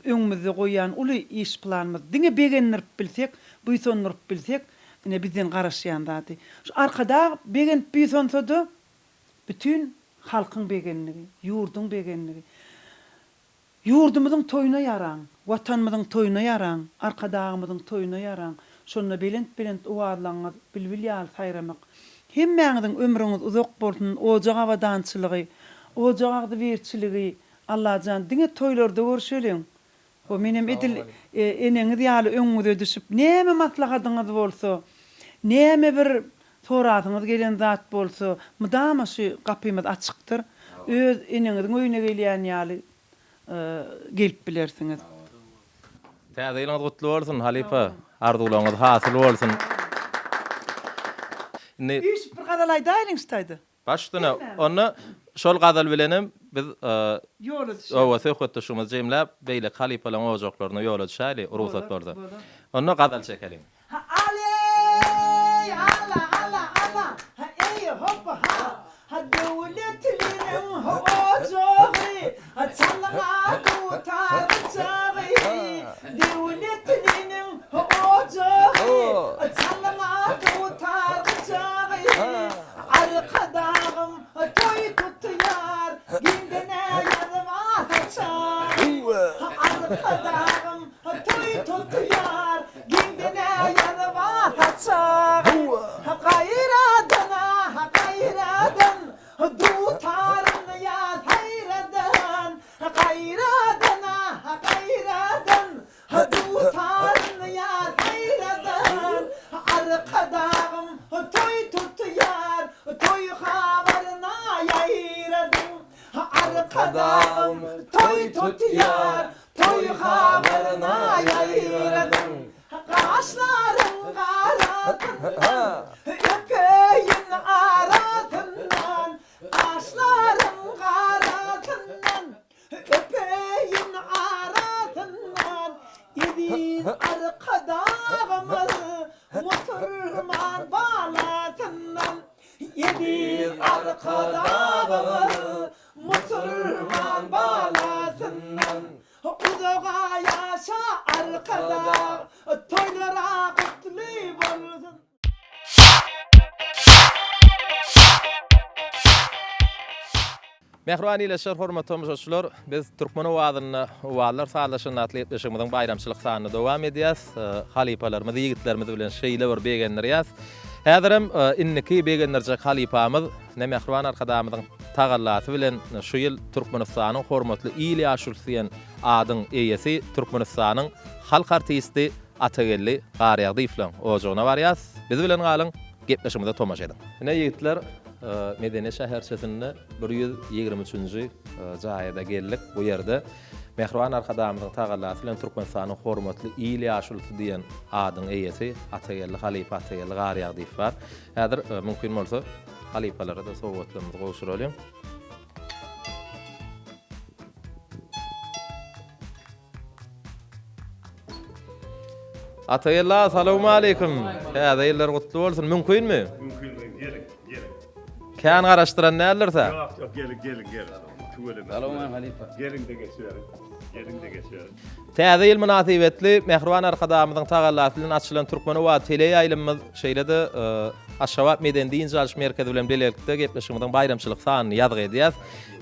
öňümizde goýýan uly iş planymyz. Diňe begendirip bilsek, buýsandyryp bilsek, ine bizden garaşýan zady. Şu Arkadag begenip buýsansada bütin halkyň begenligi, ýurduň begenligi. Ýurdumyzyň toýuna ýaraň, Watanymyzyň toýuna ýaraň, Arkadagymyzyň toýuna ýaraň, şonda belent-belent owazlaňňyz bilbil ýaly saýramak. Hemmäňiziň ömrüňiz uzak bolsun, ojak abadançylygy, ojak agzybirçiligi, Allajan diňe toýlarda görşeliň. Ho menem edil eneňiz ýaly öňüňize düşüp näme maslahadyňyz bolsa, näme bir sorasyňyz gelen zat bolsa, mydama şu gapymyz açykdyr. Öz eneňiziň öýüne gelýän ýaly gelip bilersiňiz. Täze ýylyňyz gutly bolsun halypa. Arzuwlaryňyz hasyl bolsun. Indi. Üýşüp bir gazal aýdaýlyň şu taýda. Baş üstüne. Onda şol gazal bilenem biz Ýola düşäýeli. Hawa, söhbetdeşligimizi jemläp, beýleki halypalaryň ojaklaryna ýola düşäýeli, rugsat bolsa. Onda gazal çekeliň. Ha aleý ala ala ala ha eý hop ha ha döwletliniň ojagy ha çalyňa dutar gyjagy döwletliniň ojagy ha çalyňa dutar gyjagy Arkadagym toý tutýar giňden-ä ýazma saçak Arkadagym Toý tutýar, giňden-ä ýazma saçak. Gaýradan-a, gaýradan, dutaryn ýa saýradan. Gaýradan-a, gaýradan, dutaryn ýa saýradan. Arkadagym toý tutýar, toý habaryna ýaýradyň. Arkadagym toý tutýar, Toý habaryna ýaýradyň, Gaşlaryň garasyndan, Öpeýin arasyndan. Arkadagymyz musulman balasyndan Uzaga ýaşa Arkadag toýlara gutly bolsun. Mähriban ildeşler, hormatly tomaşaçylar, biz Türkmen owazynda Owazlar sazlaşanda atly gepleşigimiziň baýramçylyk sanyny dowam edýäs. Halypalarymyzy, ýigitlerimiz bilen şeýle bir begendirýäs. Häzirem indiki begendirjek halypamyz ne mähriban Arkadagymyzyň tagallasy bilen şu ýyl Türkmenistanyň hormatly il ýaşulusy diýen adyň eýesi, Türkmenistanyň halk artisti Atageldi Garýagdyýewleň ojagyna barýas. Biz bilen galyň, gepleşigimize tomaşa ediň. Ine ýigitler, Medeniýet şäherçesinde 123-nji jaýa-da geldik. Bu ýerde Mähriban Arkadagymyzyň tagallasy bilen Türkmenistanyň hormatly il ýaşulusy diýen adyň eýesi Atageldi halypa Atageldi Garýagdyýew bar. Häzir mümkin bolsa halypalara-da sowgatlarymyzy gowşuralyň. Atageldi aga salowmaleýkim. Täze ýyllar gutly bolsun. Mümkinmi? Mümkin, geliň, geliň. Kän garaşdyran däldir-sä? Ýok, ýok, geliň, geliň, geliň. Tüweleme. Salowmaleýkim halypa. Geliň-de geçiberiň. Geliň-de geçiberiň. Täze ýyl mynasybetli Mähriban Arkadagymyzyň tagallasy bilen açylan Türkmen owazy teleýaýlymymyz, şeýle-de Aşgabat medeni-dynç alyş merkezi bilen bilelikde gepleşigimiziň baýramçylyk sanyny ýazgy edýäs.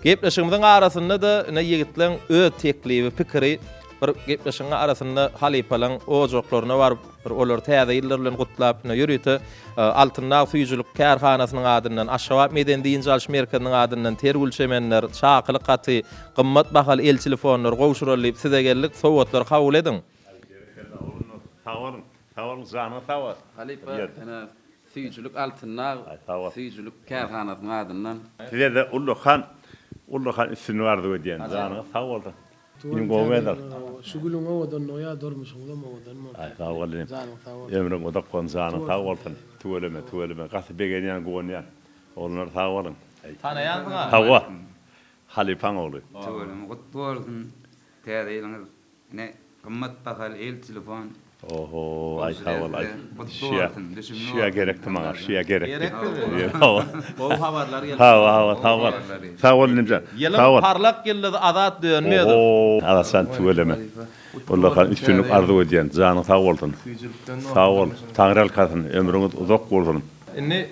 Gepleşigimiziň arasynda-da ine ýigitleň öz teklibi, pikiri bir gepleşigiň arasynda halypalaň ojaklaryna baryp, bir olary täze ýyllar bilen gutlap, ine ýörite Altyn dag süýjülik kärhanasynyň adyndan, Aşgabat medeni-dynç alyş merkeziniň adyndan ter gül çemenler, çakylyk haty, gymmat bahaly el telefonlary gowşuraly diýip size geldik, sowgatlary kabul ediň. Berekella oglanlar sag boluň sag boluň janyňyz sag bolsun. Halypa ene süýjülik Altyn dag süýjülik kärhanasynyň adyndan. Sizede ullakan ullakan üstünlik arzuw edýän janyňyz sag bolsun iň gowy medal. Şu gülüň owadanlygy ýa durmuşyňyzam owadan bolsun. Aý sag bol inim. Janyň sag bolsun. Ömrüň uzak bolsun janyň sag bolsun tüweleme tüweleme gaty begenýän guwanýan oglanlar sag boluň. Tanaýansyňa. Hawa halypaň ogly. Tüweleme gutly bolsun täze ýylyňyz Ine gymmat bahaly el telefon. Oho aý sag bol aý. Gutly bolsun, düşümli Şuýa gerekdi maňa, şuýa gerekdi. Gerekdimi? Gowy habarlar gelip. Hawa hawa sag bol. Sag bol inimjan. Ýylyň parlak ýyldyzy Azat Dönmezow. Oho Azatjan tüweleme. Ullakan üstünlik arzuw edýän. Janyň sag bolsun. Sag bol. Taňryýalkasyn. Ömrüňiz uzak bolsun. Indi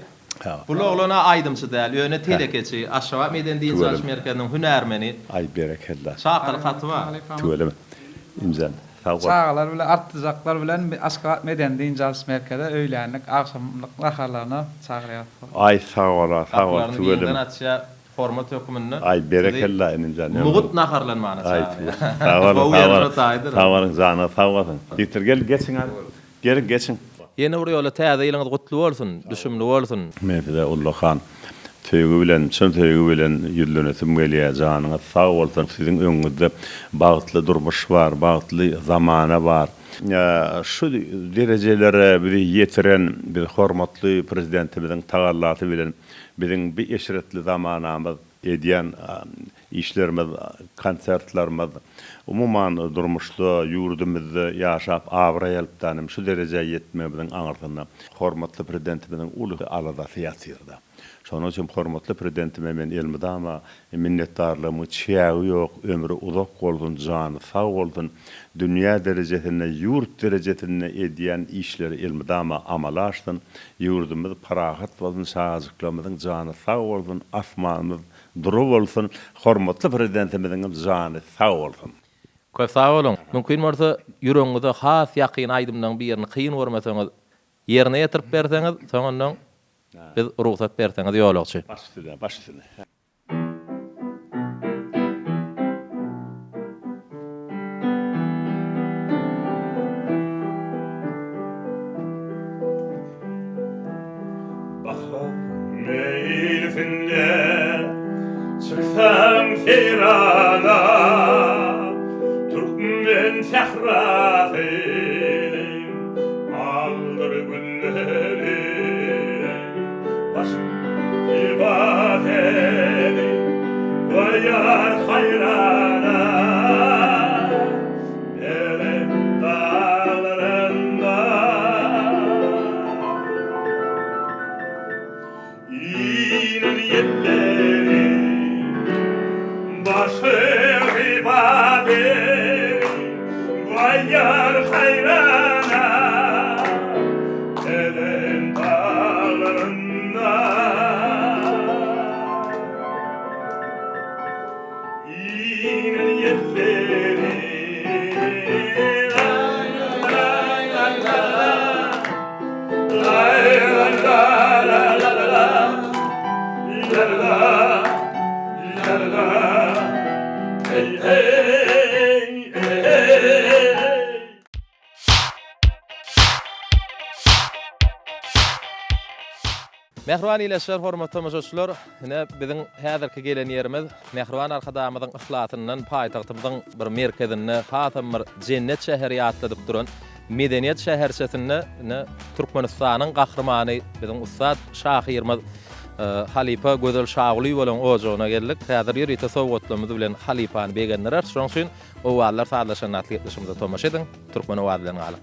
Bul oglan-a aýdymçy däl, ýöne telekeçi, Aşgabat medeni-dynç alyş merkeziniň hünärmeni. Aý berekella. Çakylyk haty bar. Tüweleme. Imjan sag bol. Çagalar bilen artyjaklar bilen Aşgabat medeni-dynç alyş merkeze öýlänlik, agşamlyk naharlaryna çagyrýarys. Aý sag bol-a sag bol Gapylaryny tüweleme. giňden açýar, hormat höküminde Aý berekella inimjan ömrüň. Mugt naharlanmana Aý çagyrýar. sag boluň Gowy sag ýeri boluň. şo taýdyr. Sag boluň janyňyz sag bolsun. Ýigitler geliň geçiň hany. Geliň geçiň. Ýene bir ýola täze ýylyňyz gutly bolsun, düşümli bolsun. Men size ullakan söýgi bilen, çyn söýgi bilen ýüzlenesim gelýär, janyňyz sag bolsun, siziň öňüňizde bagtly durmuş bar, bagtly zamana bar. Şu derejelere bizi ýetiren biz hormatly Prezidentimiziň tagallasy bilen biziň bi eşretli zamanamyz, edýän işlerimiz, konsertlerimiz, umuman, durmuşda, ýurdumyzda ýaşap, abraý alyp danym şu derejä ýetmegimiziň aňyrsynda hormatly Prezidentimiziň uly aladasy ýatyr-da. Şonuň üçin hormatly Prezidentime men elmydama minnetdarlygymyň çägi ýok, ömri uzak bolsun, jany sag bolsun, dünýä derejesinde, ýurt derejesinde edýän işleri elmydama amala aşsyn, ýurdumyz parahat bolsun, çagajyklarymyzyň jany sag bolsun, asmanymyz dury bolsun, hormatly Prezidentimiziňem jany sag bolsun. Köp sag boluň. Mümkin bolsa ýüregiňize has ýakyn aýdymlaryň birini kyn görmeseňiz ýerine ýetirip berseňiz, soňundan biz rugsat berseňiz ýolagçy. Baş üstüne, baş üstüne. Bahar meýlisinde çyksaň seýrana, Türkmen sährasy aldyr gülleri. Başym sypa seni goýar haýrana, Belent daglarynda. Inen. ýelleri Başy hywa beri goýýar haýrana Belent daglarynda Inen ýelleri Mähriban ildeşler, hormatly tomaşaçylar, ine biziň häzirki gelen ýerimiz Mähriban Arkadagymyzyň yhlasyndan paýtagtymyzyň bir merkezinde hasam bir jennet şäheri ýatladyp duran Medeniýet şäherçesinde ine Türkmenistanyň Gahrymany biziň ussat şahyrymyz halypa Gözel Şagulyýewalaň ojagyna geldik. Häzir ýörite sowgatlarymyz bilen halypany begendireris. Şonuň üçin Owazlar sazlaşanda atly gepleşigimize tomaşa ediň. Türkmen owazy bilen galyň.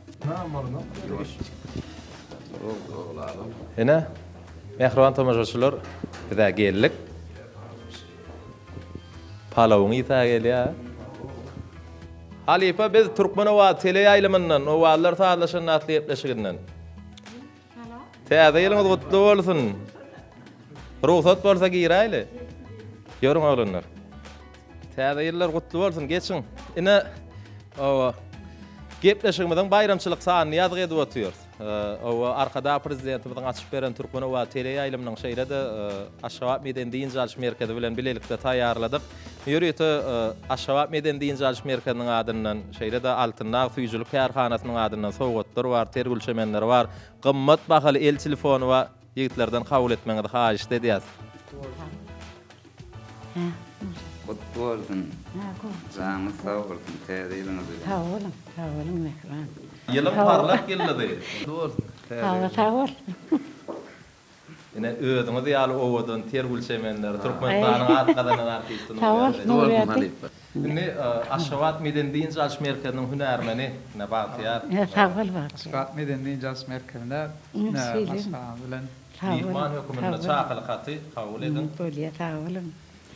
Ine, mähriban tomaşaçylar, biz-ä geldik. Palawyň ysy-a gelýär. Halypa biz Türkmen owazy teleýaýlymyndan, Owazlar sazlaşanda atly gepleşiginden. Täze ýylyňyz gutly bolsun. Rugsat bolsa giräýli. Ýörüň oglanlar. Täze ýyllar gutly bolsun, geçiň. Ine, owa, gepleşigimiziň baýramçylyk sanyny ýazgy edip otyrys. Owa, Arkadag Prezidentimiziň açyp beren Türkmen owazy teleýaýlymynyň şeýle-de Aşgabat medeni-dynç alyş merkezi bilen bilelikde taýýarladyk. Ýörite Aşgabat medeni-dynç alyş merkeziniň adyndan, şeýle-de Altyn dag süýjülik kärhanasynyň adyndan sowgatlar bar, ter gül çemenleri bar, gymmat bahaly el telefony bar. Ýigitlerden kabul etmegiňizi haýyşt edýäs. Gutly bolsun. Janyňyz sag bolsun täze ýylyňyz bilen. Sag boluň, sag boluň mähriban. Ýylyň parlak ýyldyzy. Sag sag bol. Ine özüňiz ýaly owadan ter gül çemenleri Türkmenistanyň at gazanan artisti Sag bol Nurberdi. Indi Aşgabat medeni dynç alyş merkeziniň hünärmeni ine Bagtyýar. Sag bol Bagtyýar. Aşgabat medeni dynç alyş merkezinde maşgalamyz bilen. Myhman höküminde çakylyk haty kabul ediň. Bolýa sag boluň.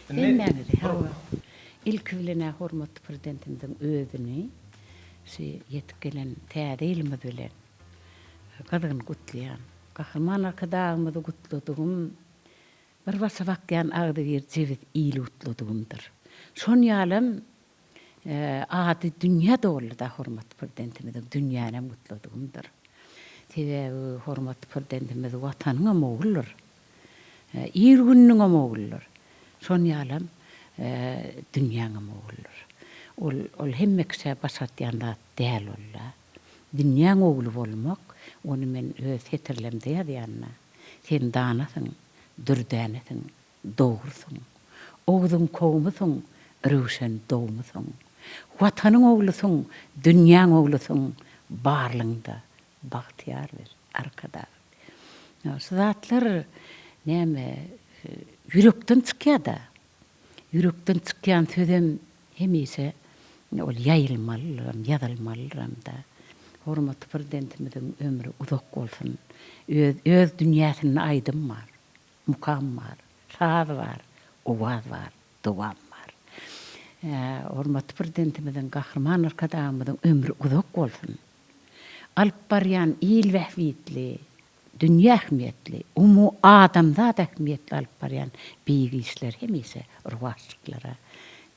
Hemmäňizi hawa. Ilki bilen-ä hormatly Prezidentimiziň özüni şu ýetip gelen Täze ýylymyz bilen gyzgyn gutlaýan. Gahryman Arkadagymyzy gutladygym bir başa bakýan agzybir jebis ili gutladygymdyr. Şon ýalam ady dünýä doldy-da hormatly Prezidentimiziň dünýänem gutladygymdyr. Sebäbi hormatly Prezidentimiz Watanyňam ogludyr. Ir-gününiňem ogludyr. Şon ýalam dünýäňem ogludyr. Ol ol hemme kişä başartýan zat däl ol-da. Dünýäň ogly bolmak, ony men öz setirlemde ýazýan-da. Sen danasyň, dürdänesiň, dogrusyň. Ogzuň kowmusyň, röwşen dowmusyň. Watanyň oglusyň, dünýäň oglusyň, barlygyňda bagtyýar biz, Arkadag. Şu zatlar näme, ýürekden çykýar-da. Ýürekden çykýan sözem hemişe ol ýaýylmalydyram, ýazylmalydyram-da. Hormatly Prezidentimiziň ömri uzak bolsun. Öz öz dünýäsinde aýdym bar, mukam bar, saz bar, owaz bar, dowam bar. Hormatly Prezidentimiziň, Gahryman Arkadagymyzyň ömri uzak bolsun. Alyp barýan il bähbitli, dünýä ähmiýetli, umuadamzat ähmiýetli alyp barýan beýik işleri hemişe rowaçlyklara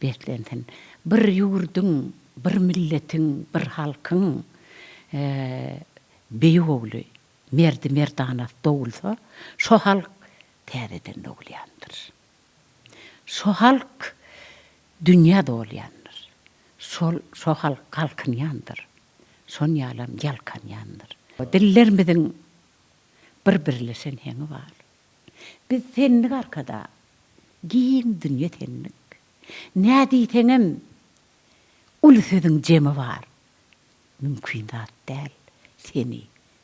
beslensin. Bir ýurduň, bir milletiň, bir halkyň beýik ogly, merdi-merdanasy dogulsa, şo halk täzeden dogulýandyr. Şo halk dünýä dolýandyr. Şol şo halk galkynýandyr. Şon ýalam ýalkanýandyr. Dillerimiziň bir birleşen heňi bar. Biz senlik Arkadag, giň dünýe senlik. Nä diýseňem, uly sözüň jemi bar. Mümkin zat däl seni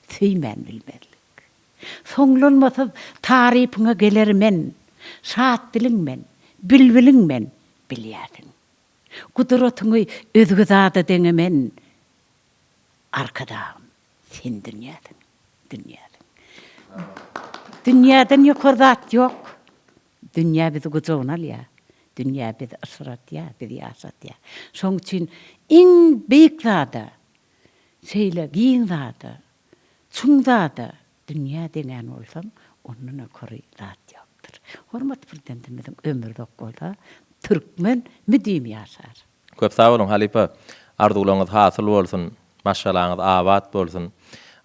söýmän bilmezlik. Soňlanmasyz tarypyňa geler men, Şat diliň men, bilbiliň men, bilýärsiň. Gudratyňy özge zada deňemen, Arkadagym, sen dünýäsiň, dünýäsiň. Dünýäden ýokary zat ýok. Dünýä bizi gujagyna alýar. Dünýä bizi yşyratýar, bizi ýaşatýar. Şonuň üçin iň beýik zada, şeýle giň zada, çuň zada dünýä deňän bolsaň, ondan ýokary zat ýokdur. Hormatly Prezidentimiziň ömri uzak bolsa, türkmen müdimi ýaşar. Köp sag boluň halypa. Arzuwlaryňyz hasyl bolsun. Maşgalaňyz abat bolsun.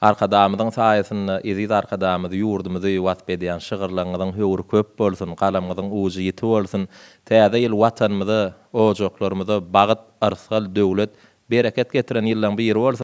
Arkadagymyzyň saýasynda eziz Arkadagymyz ýurdumyzy wasp edýän şygyrlaryňyzyň höwri köp bolsun, galamyňyzyň ujy ýiti bolsun. Täze ýyl Watanymyza, ojaklarymyza bagyt, yrsgal, döwlet, bereket getiren ýyllaň biri bolsun.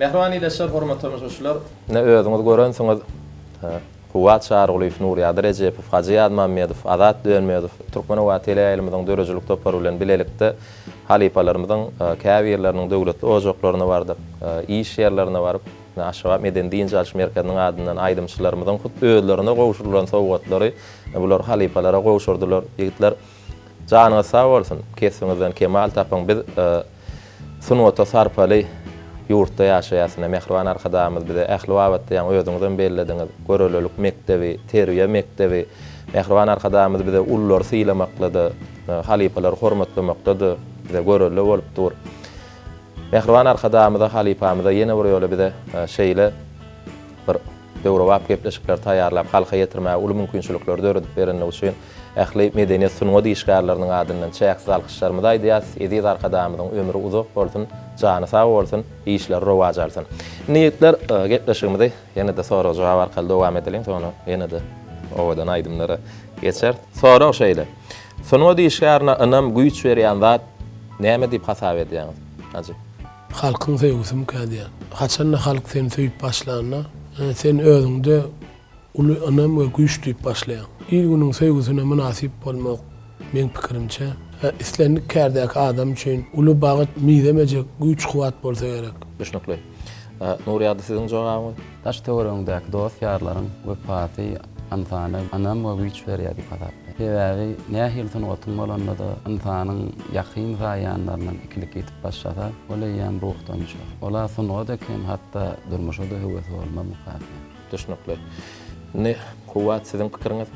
Mähriban ildeşler, hormatly tomaşaçylar! Ine, özüňiz görensiňiz, Kuwwat Çarygulyýew, Nurýagdy Rejepow, Hajy Ýazmammedow, Azat Dönmezow Türkmen howa teleýaýlymyzyň döredijilik topary bilen bilelikde halypalarymyzyň käbirleriniň döwletli ojaklaryna bardyk, iş ýerlerine baryp, Aşgabat medeni-dynç alyş merkeziniň adyndan aýdymçylarymyzyň hut özlerine gowşurylan sowgatlary bular halypalara gowşurdylar. Ýigitler, Janyňyz sag bolsun, kesbiňizden kemal tapyň, biz sungata sarpaly ýurtda ýaşaýas, ine mähriban Arkadagymyz bize ähli babatda ýaňy özüňizem bellediňiz, görelelik mekdebi, terbiýe mekdebi, mähriban Arkadagymyz bize ululary sylamakda-da, halypalary hormatlamakda-da bize görelde bolup dur. Mähriban Arkadagymyza, halypamyza ýene bir ýola bize şeýle bir döwrebap gepleşikleri taýýarlap halka ýetirmäge uly mümkinçilikleri döredip berenligi üçin ähli medeniýet sungat işgärleriniň adyndan çäksiz alkyşlarymyzy aýdýarys. Eziz Arkadagymyzyň ömri uzak bolsun, jany sag bolsun, işleri rowaç alsyn. Indi ýigitler gepleşigimizi ýene-de sorag-jogap arkaly dowam edeliň, soňra ýene-de owadan aýdymlara geçeris. Sorag şeýle. Sungat işgärine ynam, güýç berýän zat näme diýip hasap edýäňiz? Hajy. Halkyň söýgüsimikä diýýän. Haçanda halk seni söýüp başlanda, sen özüňde uly ynam we güýç duýup başlaýaň. Il-günüň söýgüsine mynasyp bolmak, meň pikirimçe, islendik kärdäki adam üçin uly bagt, mizemejek güýç-kuwwat bolsa gerek. Düşnükli. Nurýagdy siziň jogabyňyz? Daş-töweregiňdäki dost-ýarlaryň wepasy ynsana ynam we güýç berýär diýip hasaplaýan. Sebäbi nähili sungatyň bolanda-da ynsanyň ýakyn saýýanlaryndan ikilik ýetip başlasa, ol eýýäm ruhdan düşer. Ol-a sungat eken, hatda durmuşa-da höwesi bolmazmyka diýýän. Düşnükli. Indi Kuwwat siziň pikiriňiz?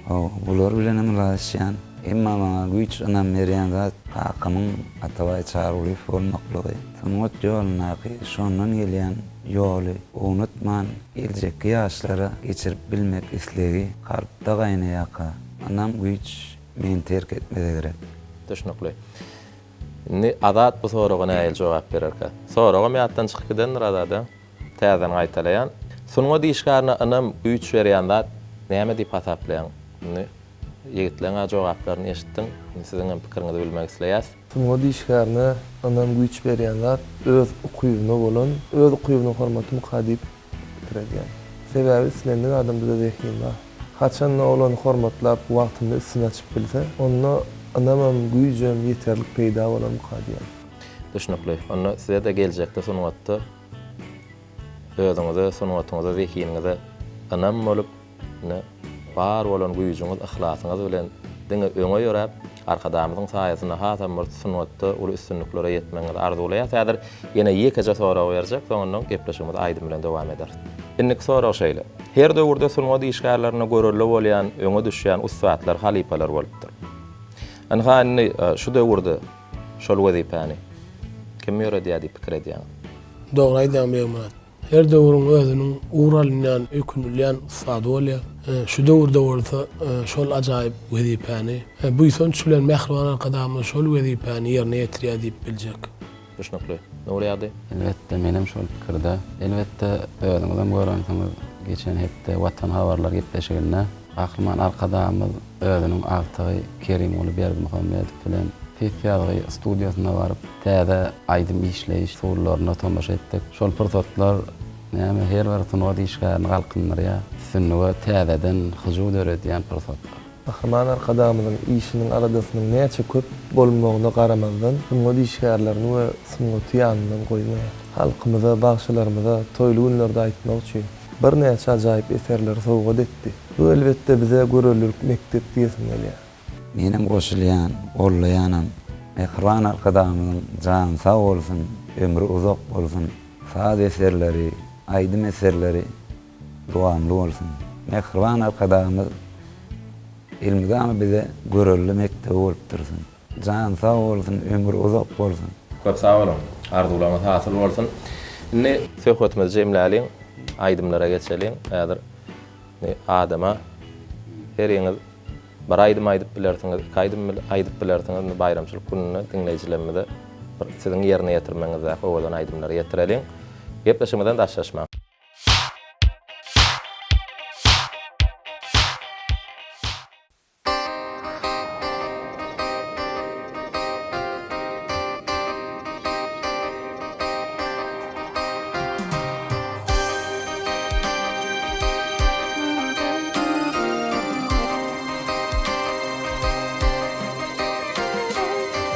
Hawa, bular bilenem ylalaşýan. Emma maňa güýç, ynam berýän zat kakamyň Atabaý Çarygulyýew bolmaklygy. Sungat ýolundaky şondan gelýän ýoly unutman, geljekki ýaşlara geçirip bilmek islegi kalpda gaýnaýarka, ynam, güýç meni terk etmese gerek. Düşnükli. Indi Azat bu soraga nähili jogap bererkä? Soragam ýatdan çykyp gidendir Azada. Täzeden gaýtalaýan. Sungat işgärine ynam, güýç berýän zat näme diýip hasaplaýaň? Indi ýigitleň-ä jogaplaryny eşitdiň. Indi siziň hem pikiriňizi bilmek isleýäs. Sungat işgärine ynam güýç berýän zat öz ukybyna bolan, öz ukybyna hormatymyka diýip pikir edýän. Sebäbi islendik adamda-da zehin bar. Haçanda ol ony hormatlap wagtynda üstüni açyp bilse, onda ynamam, güýjem ýeterlik peýda bolarmyka diýýän. Düşnükli. Onda size-de geljekde sungatda özüňize, sungatyňyza, zehiniňize ynam bolup, Ine, bar bolan güýjüňiz, yhlasyňyz bilen diňe öňe ýöräp, Arkadagymyzyň saýasynda hasam bir sungatda uly üstünliklere ýetmegiňizi arzuwlaýas. Häzir ýene ýekeje sorag berjek, soňundan gepleşigimizi aýdym bilen dowam ederis. Indiki sorag şeýle. Her döwürde sungat işgärlerine görelde bolýan, öňe düşýän ussatlar, halypalar bolupdyr. Ynha indi şu döwürde şol wezipäni kim ýöredýär diýip pikir edýäňiz? Dogry aýdýaň Begmyrat. Her döwrüň özüniň ugur alynýan, öýkünilýän ussady bolýar. Şu döwürde bolsa şol ajaýyp wezipäni buýsanç bilen mähriban Arkadagymyz şol wezipäni ýerine ýetirýär diýip biljek. Düşnükli. Nurýagdy. Elbetde, menem şol pikirde. Elbetde, özüňizem görensiňiz, geçen hepde Watan habarlar gepleşiginde Gahryman Arkadagymyz özüniň agtygy Kerimguly Berdimuhamedow bilen ses ýazgy studiýasyna baryp, täze aýdym işleýiş usullaryna tomaşa etdik. Şol pursatlar näme her bir sungat işgärini galkyndyrýar, üstünlige täzeden hyjuw döredýän pursatlar. Gahryman Arkadagymyzyň işiniň aladasynyň näçe köp bolmagyna garamazdan, sungat işgärlerini we sungaty ýanyndan goýmaýar. Halkymyza, bagşylarymyza toýly günlerde aýtmak üçin birnäçe ajaýyp eserleri sowgat etdi. Bu elbetde bize görelilik mekdep diýesim gelýär. Menem goşulýan, gollaýanam. Mähriban Arkadagymyzyň jany sag bolsun, ömri uzak bolsun, saz eserleri, aýdym eserleri dowamly bolsun. Mähriban Arkadagymyz elmydama bize görelde mekdebi bolup dursun. Jany sag bolsun, ömri uzak bolsun. Köp sag boluň. Arzuwlaryňyz hasyl bolsun. Indi söhbetimizi jemläliň, aýdymlara geçeliň. Häzir adama heriňiz bir aýdym aýdyp bilersiňiz, iki aýdym aýdyp bilersiňiz. Indi baýramçylyk gününde diňleýjilerimize bir siziň ýerine ýetirmegiňizdäki owadan aýdymlary ýetireliň. Gepleşigimizden daşlaşmaň.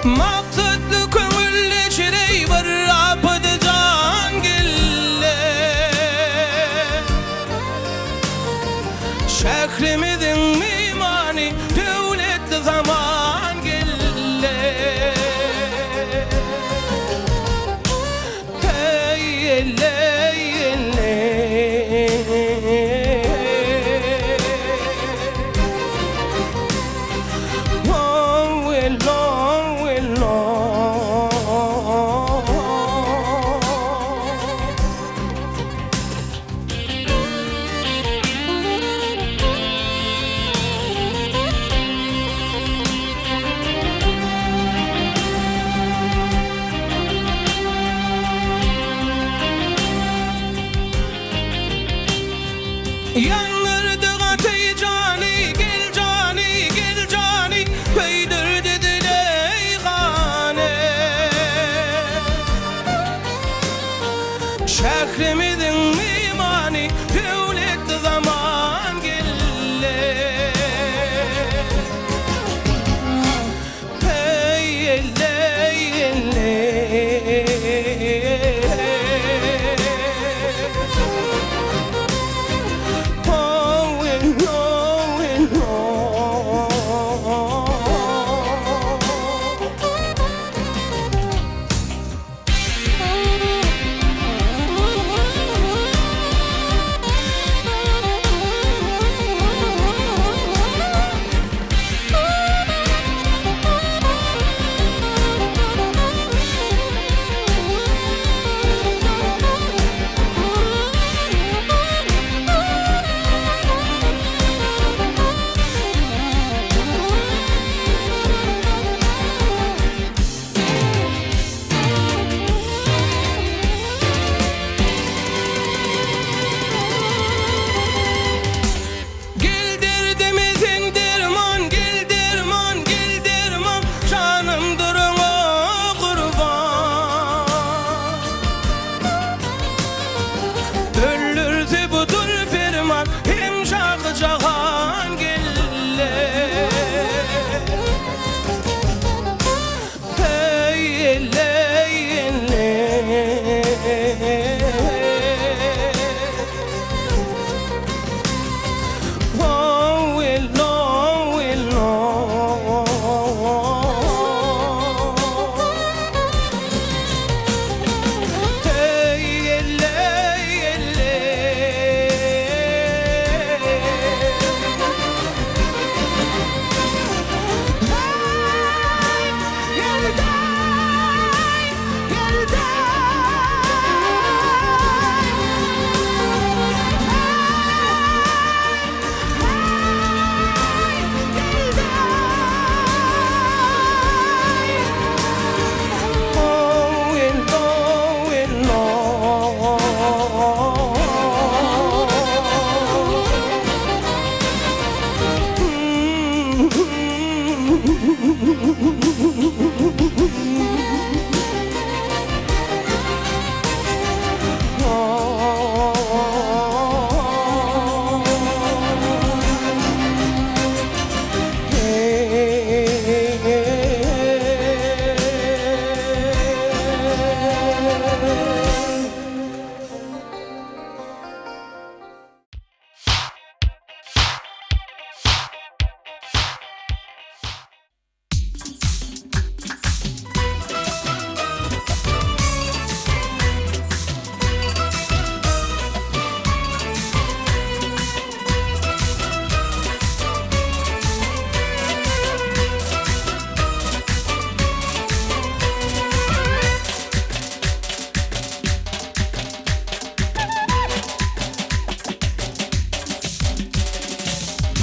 Maksatly köňülle şireý bir apady jan gelle. Şährimiziň mymany döwletli zaman gelle. Ýandyrdy gaty jany, gel jany, gel jany, Köýdürdi Züleýhany. Şährimiziň mymany, döwletli zaman geldi.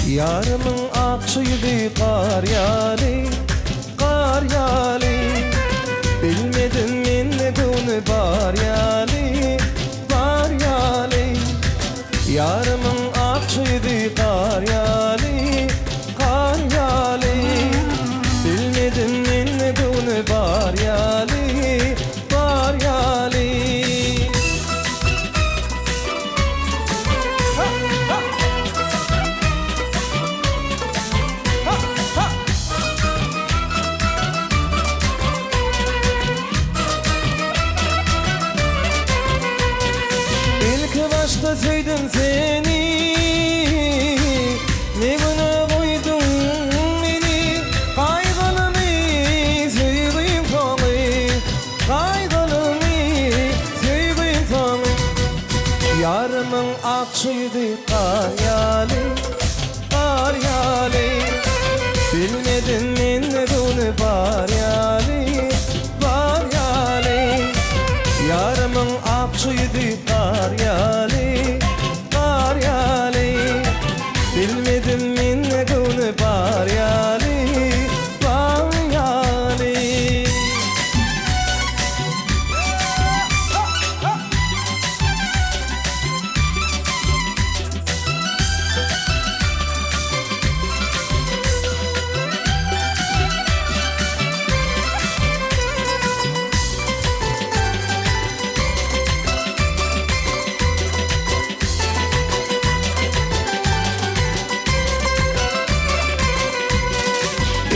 Ýarymyň akja ýüzi gar ýaly, gar ýaly. Bilmedim mende göwni bar ýaly, bar ýaly. Ýarymyň akja ýüzi gar ýaly, gar ýaly. Bilmedim mende göwni bar ýaly, bar ýaly. Ilki başda söýdüm seni, Ne güne goýduň meni, Gaýgylymy söýgim soňy, Gaýgylymy söýgim soňy. Ýarymyň akja ýüzi gar ýaly, gar ýaly. Bilmedim mende göwni bar ýaly, bar ýaly. Ýarymyň akja ýüzi gar ýaly, gar ýaly. Bilmedim mende göwni bar ýaly, bar ýaly.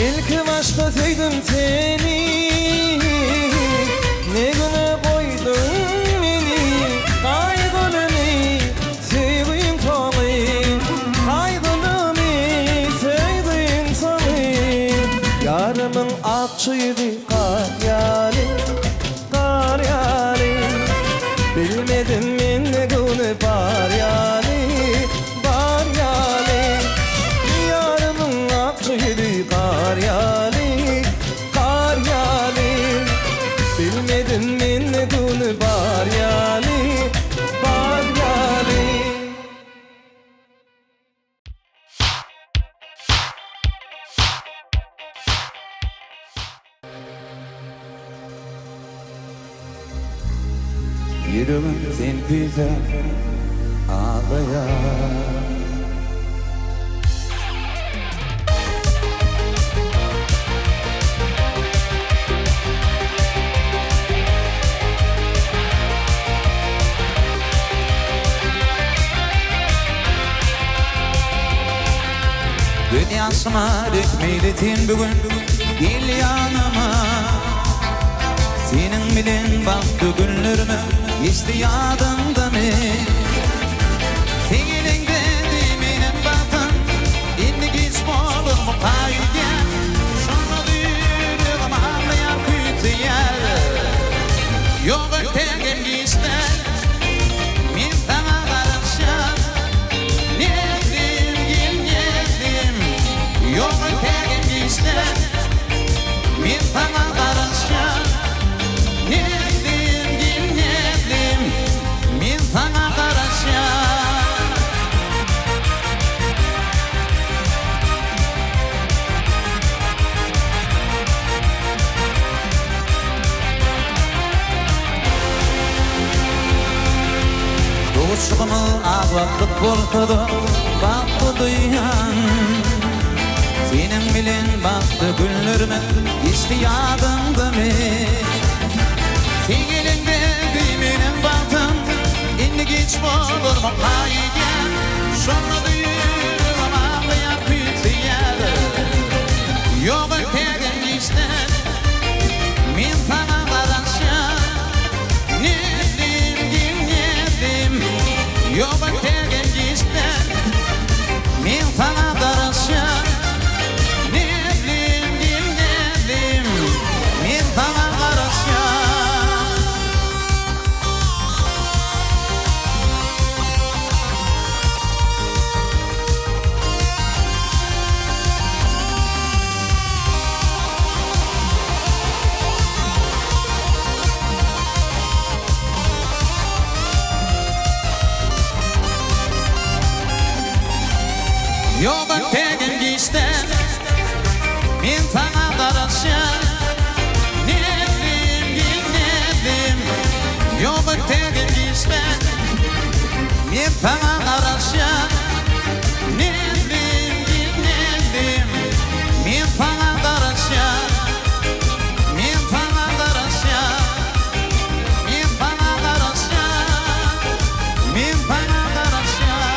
Ilki başda söýdüm seni, Ne güne goýduň meni, Gaýgylymy, söýgüň soňy, Gaýgylymy, söýgüň soňy. Ýarymyň akja ýüzi gar ýaly, gar ýaly. Bilmedim mende göwni bar ýaly, Bar ýaly, ýarymyň akja ýüzi gar ýaly, gar ýaly. Bilmedim mende göwni bar ýaly, bar ýaly. Ýüregim sen küýsäp aglaýar. Göz ýaşyma dökmeýli sen bu gün gel ýanyma Seniň bilen bagtly günlerimiz geçdi ýadyňdamy Sen geleňde menem bagtym indi giç bolarmyka öýdýän Şonda-da ýüregim aglaýar küýseýär Ýok entegem giç däl Men saňa garaşýan Näzlim gel näzlim Ýok entegem giç däl Men saňa garaşýan Näzlim gel näzlim Men saňa garaşýan. Duşuşygymyz az wagtlyk bolsa-da, bagtly duýýan. Seniň bilen bagtly günlerimiz geçdi ýadyňdamy? Sen geleňde menem bagtym, indi giç bolarmyka öýdýän. Şonda-da ýüregim aglaýar, küýseýär. Ýok entegem giç däl, men saňa garaşýan. Nätdim, gel nätdim, ýok entegem giç däl. Men saňa garaşýan. Nätdim, gel nätdim, men saňa garaşýan. Ýok entegem giç däl Men saňa garaşýan Näzlim gel näzlim Ýok entegem giç däl Men saňa garaşýan Näzlim gel näzlim Men saňa garaşýan Men saňa garaşýan Men saňa garaşýan Men saňa garaşýan.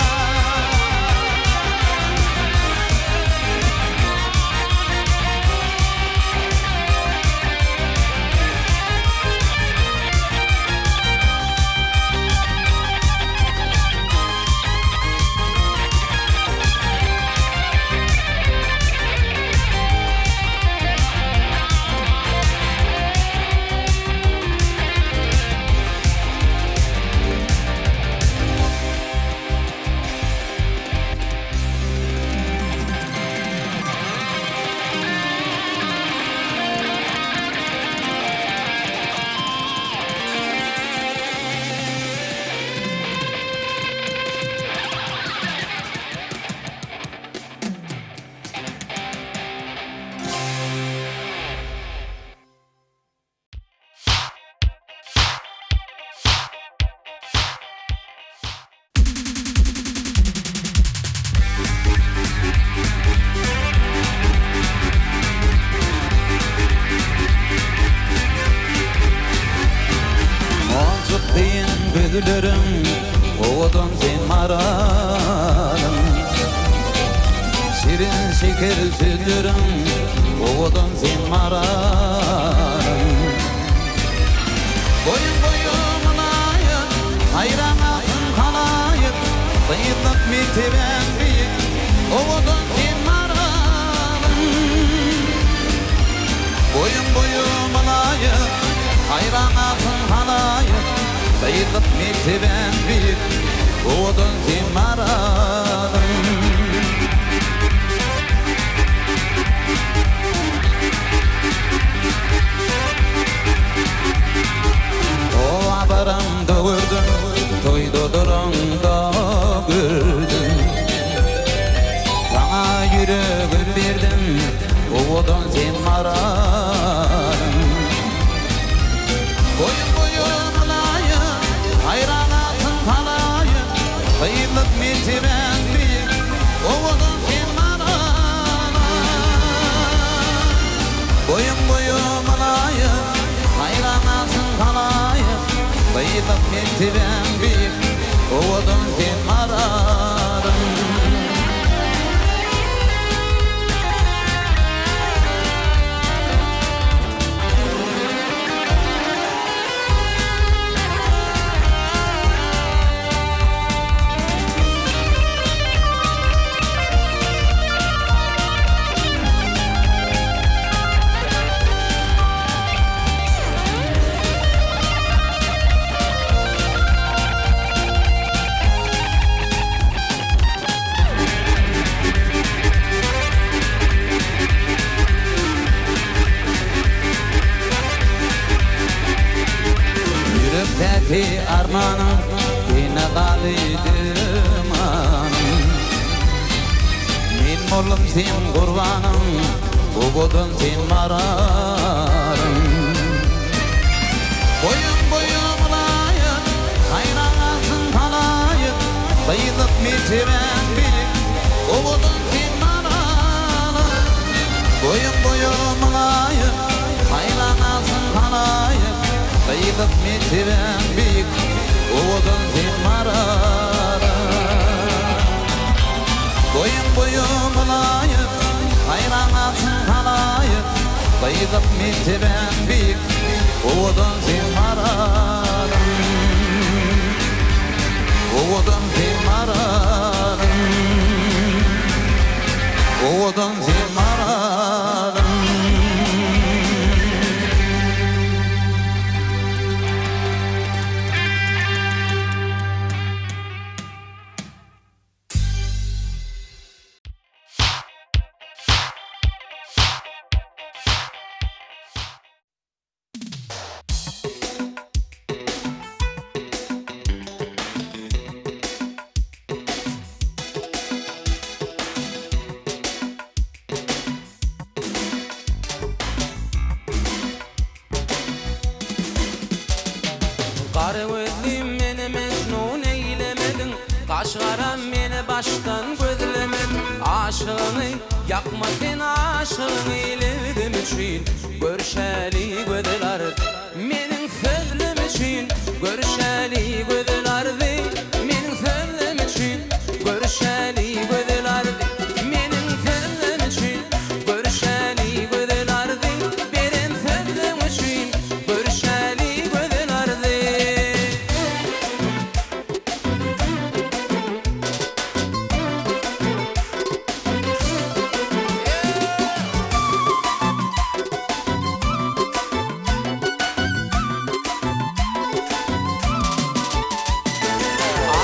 Monjuk deýin gözleriň owadan sen maralym Şirin şeker sözleriň owadan sen maralym Boýuň boýuň mylaýym, haýran galsyn halaýyk, Gyzlyk mertebäň beýik, owadan sen maralym. Boýuň boýuň mylaýym, haýran galsyn halaýyk, Gyzlyk mertebäň beýik, owadan sen maralym. Oba baramda gördüm, toýda duraňda gördüm. Saňa ýüregim berdim, owadan sen maralym. Boýuň boýuň ylaýyk, haýran galsyn halaýyk, Gyzlyk mertebäň beýik, owadan sen maralym. Boýuň boýum mylaýyk, haýran galsyn halaýyk, Gyzlyk mertebäň beýik, owadan sen maralym. Ýürekdäki armanym Sene galdy dermanym Men boldum seň gurbanyň Owadan sen maralyň Boýuň boýa mylaýyk Haýran galsyn halaýyk Gyzlyk mertebäň beýik Owadan sen maralyň Boýuň boýa mylaýyk Haýran galsyn halaýyk Gyzlyk mertebäň beýik Owadan sen maralyň Boýuň boýa mylaýyk, haýran galsyn halaýyk, Gyzyk mertebäň beýik, owadan sen maralym. Owadan sen maralym. Owadan sen maralym. Aşygyňy ýakma sen aşygyňy lebzim üçin Görşäli gözel arzy Meniň sözlem üçin Görşäli gözel arzy Meniň sözlem üçin Görşäli gözel arzy Meniň sözlem üçin Görşäli gözel arzy Beren sözleň üçin Görşäli gözel arzy.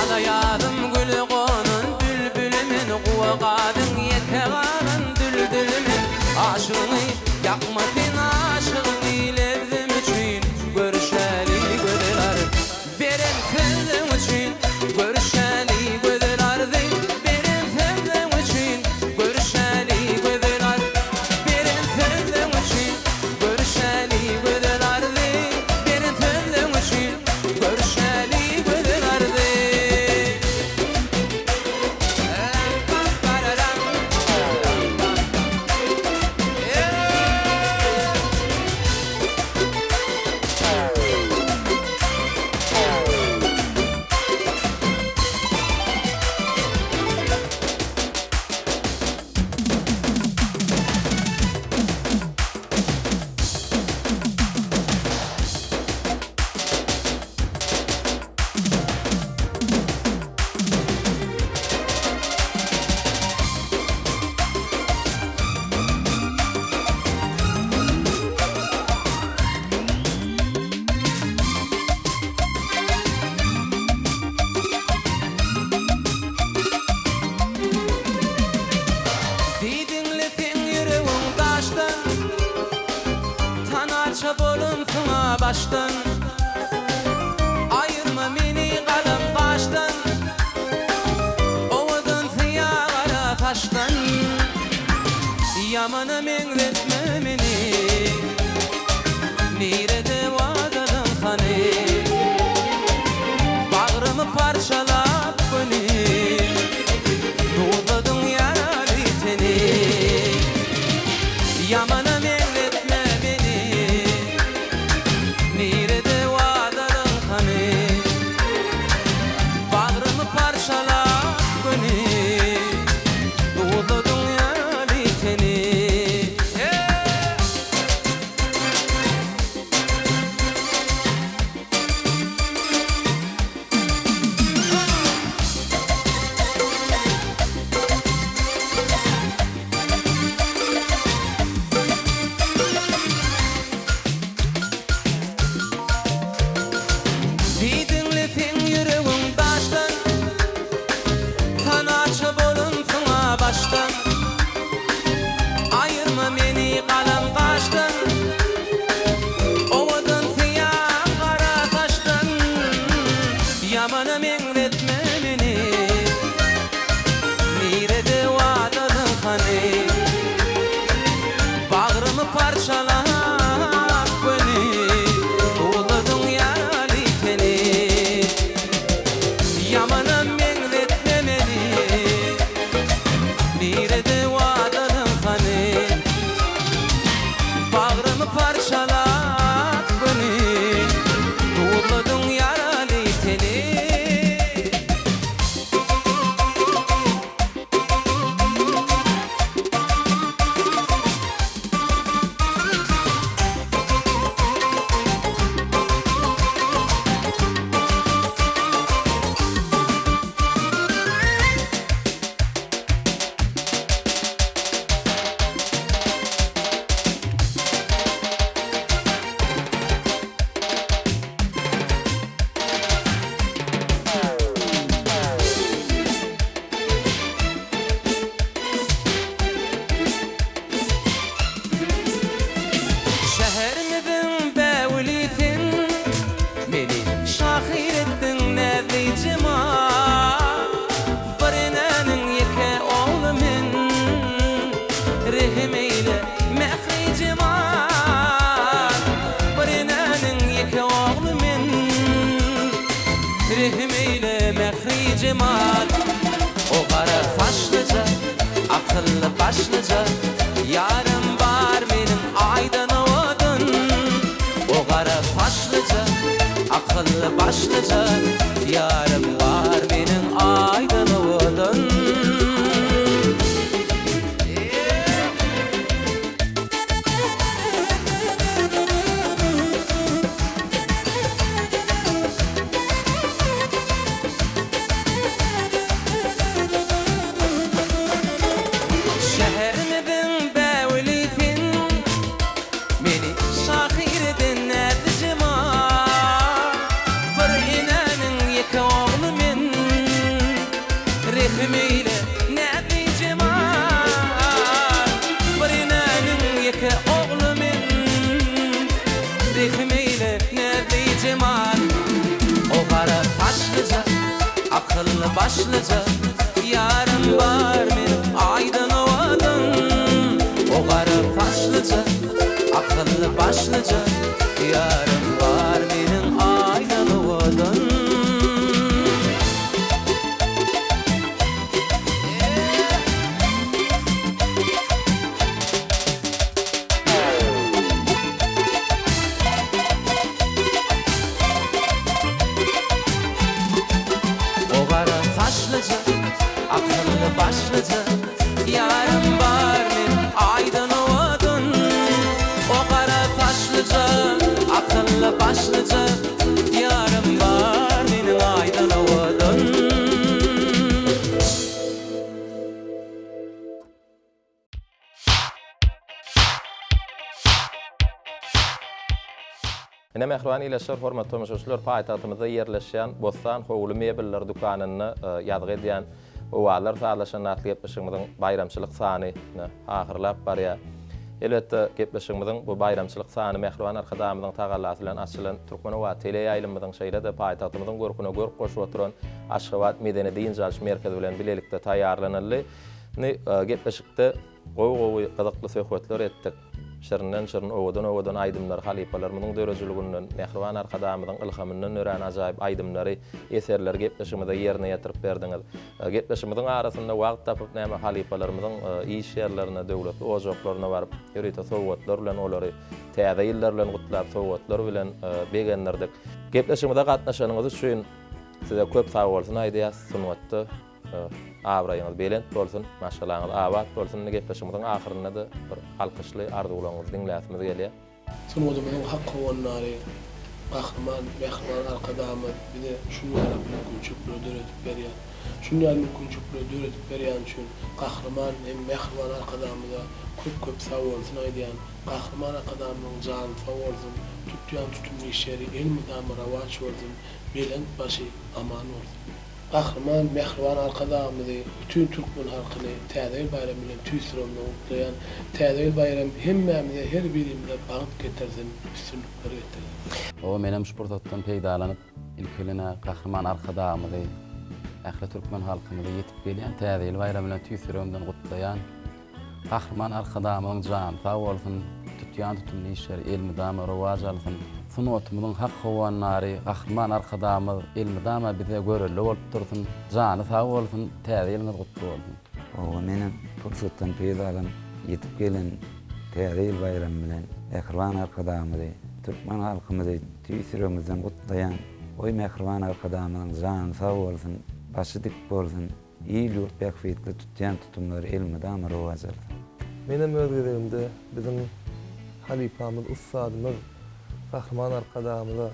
Alaýazym güle gonan bülbüli men Guwa gazyň ýeke galan düldüli men Aşygyňy ýakma sen aşygyňy Lebzim üçin görüşeli gözel arzy Beren sözleň üçin görüşeli gözel arzy Beren sözleň üçin görüşeli gözel arzy Beren sözleň üçin görüşeli gözel arzy Beren sözleň üçin görüşeli gözel arzy. Diýdiňle seň ýüregiň daşdan Tanarça bolansyň-a başdan Aýyrma meni galam gaşdan Owadan syýa gara saçdan Ýamana meňzetme meni Nirede wadalaň hany Bagrymy parçalap göni Duzladyň ýaraly teni Ýamana meňzetme meni Nirede wadalaň hany Bagrymy parçalap göni Duzladyň ýaraly teni. Diýdiňle seň ýüregiň daşdan Tanaça bolansyň-a başdan Aýyrma meni galam gaşdan Owadan syýa gara saçdan Ýamana meňzetme meni Nirede wadalyň hany Bagrymy parçalap göni Duzladyň ýaraly teni Ýamana meňzetme meni Nirede wadalyň hany Bagrymy parçalap göni Duzladyň ýaraly teni. Şäherimiziň bägüli sen, Meni şahyr etdiň näzli jemal. Bir enäniň ýeke ogly men, Rehim eýle, mähri jemal. Bir enäniň ýeke ogly men, Rehim eýle, mähri jemal. O gara saçlyja. Akylly başlyja ýarym bar meniň aýdan owadan. O gara saçlyja, akylly başlyja ýarym bar meniň aýdan owadan. Şäherimiziň bägüli sen, Meni şahyr eden näzli jemal. Bir enäniň ýeke ogly men, Rehim eýle, näzli jemal. Bir enäniň ýeke ogly men. Rehim eýle, näzli jemal. O gara saçlyja, akylly başlyja Ýarym bar meniň aýdan owadan. O gara saçlyja, akylly başlyja Ýarym bar meniň aýdan owadan. O gara saçlyja, akylly başlyja Ýarym bar meniň aýdan owadan. O gara saçlyja, akylly başlyja Ýarym bar meniň aýdan owadan. Ine mähriban ildeşler, hormatly tomaşaçylar, paýtagtymyzda ýerleşýän Bossan howly mebeller dükanynda ýazgy edýän Owazlar sazlaşanda atly gepleşigimiziň baýramçylyk sany ine, ahyrlap barýar. Elbetde, gepleşigimiziň bu baýramçylyk sany mähriban Arkadagymyzyň tagallasy bilen açylan Türkmen owazy teleýaýlymymyzyň şeýle-de paýtagtymyzyň görküne görk goşup oturan Aşgabat medeni-dynç alyş merkezi bilen bilelikde taýýarlanyldy. Indi gepleşikde Gowy-gowy, gyzykly söhbetler etdik. Şirinden-şirin, owadan-owadan aýdymlary halypalarymyzyň döredijiliginden, mähriban Arkadagymyzyň ylhamyndan dörän ajaýyp aýdymlary, eserleri gepleşigimize ýerine ýetirip berdiňiz. Gepleşigimiziň arasynda wagt tapyp näme halypalarymyzyň iş ýerlerine, döwletli ojaklaryna baryp, ýörite sowgatlar bilen olary Täze ýyllar bilen gutlap, sowgatlar bilen begendirdik. Gepleşigimize gatnaşanyňyz üçin size köp sagbolsun aýdýas. Sungatda Abraýyňyz belent bolsun, maşgalaňyz abat bolsun. Indi gepleşigimiziň ahyrynda-da bir alkyşly arzuwlaryňyzy diňläsimiz gelýär. Sungatymyzyň hak howandary Gahryman Mähriban Arkadagymyz bize şuny ýaly mümkinçilikleri döredip berýär. Şuny ýaly mümkinçilikleri döredip berýäni üçin Gahryman hem Mähriban Arkadagymyza köp-köp sagbolsun aýdýan. Gahryman Arkadagymyzyň jany sag bolsun, tutýan tutumly işleri elmydama rowaç bolsun, belent başy aman bolsun! Gahryman, mähriban Arkadagymyzy, bütin türkmen halkyny Täze ýyl baýramy bilen tüýs ýüregimden gutlaýan. Täze ýyl baýramy hemmämize, her birimize bagt getirsin, üstünlikler getirsin. Hawa, menem şu pursatdan peýdalanyp, ilki bilen-ä Gahryman Arkadagymyzy, ähli türkmen halkymyzy ýetip gelýän Täze ýyl baýramy bilen tüýs ýüregimden gutlaýan. Gahryman Arkadagymyzyň jany sag bolsun, tutýan tutumly işleri elmydama rowaç alsyn! Sungatymyzyň hak howandary Gahryman Arkadagymyz elmydama bize görelde bolup dursun! Jany sag bolsun, Täze ýylyňyz gutly bolsun! Hawa menem pursatdan peýdalanyp ýetip gelen Täze ýyl baýramy bilen Mähriban Arkadagymyzy, türkmen halkymyzy tüýs ýüregimizden gutlaýan. Goý Mähriban Arkadagymyzyň jany sag bolsun, başy dik bolsun! Il-ýurt bähbitli tutýan tutumlary elmydama rowaç alsyn! Menem öz gezegimde biziň halypamyz, ussadymyz Gahryman Arkadagymyza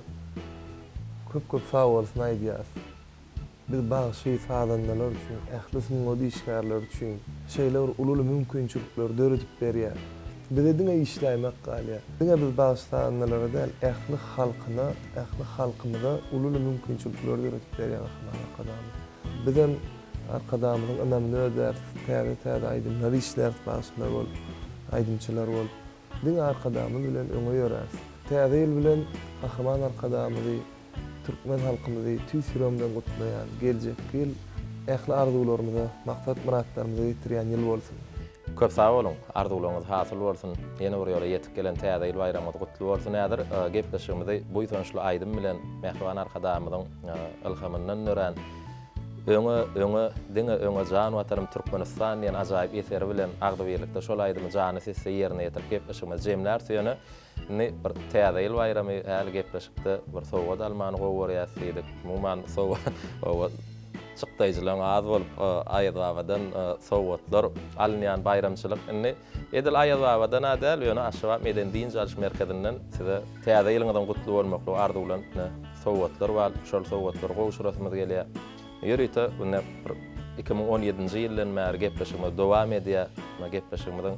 köp-köp sagbolsun aýdýarys. Biz bagşy, sazandalar üçin, ähli sungat işgärleri üçin şeýle bir uly-uly mümkinçilikleri döredip berýär. Bize diňe işläýmek galýar. Diňe biz bagşy-sazandalara däl, ähli halkyna, ähli halkymyza uly-uly mümkinçilikleri döredip berýär Gahryman Arkadagymyz. Bizem Arkadagymyzyň ynamyny ödäris, täze-täze aýdymlar işläris bagşylar bolup, aýdymçylar bolup. Diňe Arkadagymyz bilen öňe ýöräris. Täze ýyl bilen Gahryman Arkadagymyzy, türkmen halkymyzy tüýs ýüregimden gutlaýan. Geljekki ýyl ähli arzuwlarymyza, maksat-myratlarymyza ýetirýän ýyl bolsun! Köp sag boluň, arzuwlaryňyz hasyl bolsun. Ýene bir ýola ýetip gelen Täze ýyl baýramyňyz gutly bolsun. Häzir gepleşigimizi buýsançly aýdym bilen Mähriban Arkadagymyzyň ylhamyndan dörän. Öňe, öňe, diňe öňe jan Watanym Türkmenistan diýen ajaýyp eseri bilen agzybirlikde şol aýdymy janly sesde ýerine ýetirip gepleşigimizi jemläris. Ýöne indi bir Täze ýyl baýramy häli gepleşikde bir sowgat almany gowy görýäs diýdik. Umuman sowgat çykdaýjylaryň az bolup Aýazbabadan sowgatlar alynýan baýramçylyk. Indi edil Aýazbabadan-a däl, ýöne Aşgabat medeni-dynç alyş merkezinden size Täze ýylyňyzyň gutly bolmaklygy arzuwlanyp ine sowgatlar bar, şol sowgatlary gowşurasymyz gelýär. Ýörite ine bir 2017-nji ýyldan bäri gepleşigimiz dowam edýär. Muna gepleşigimiziň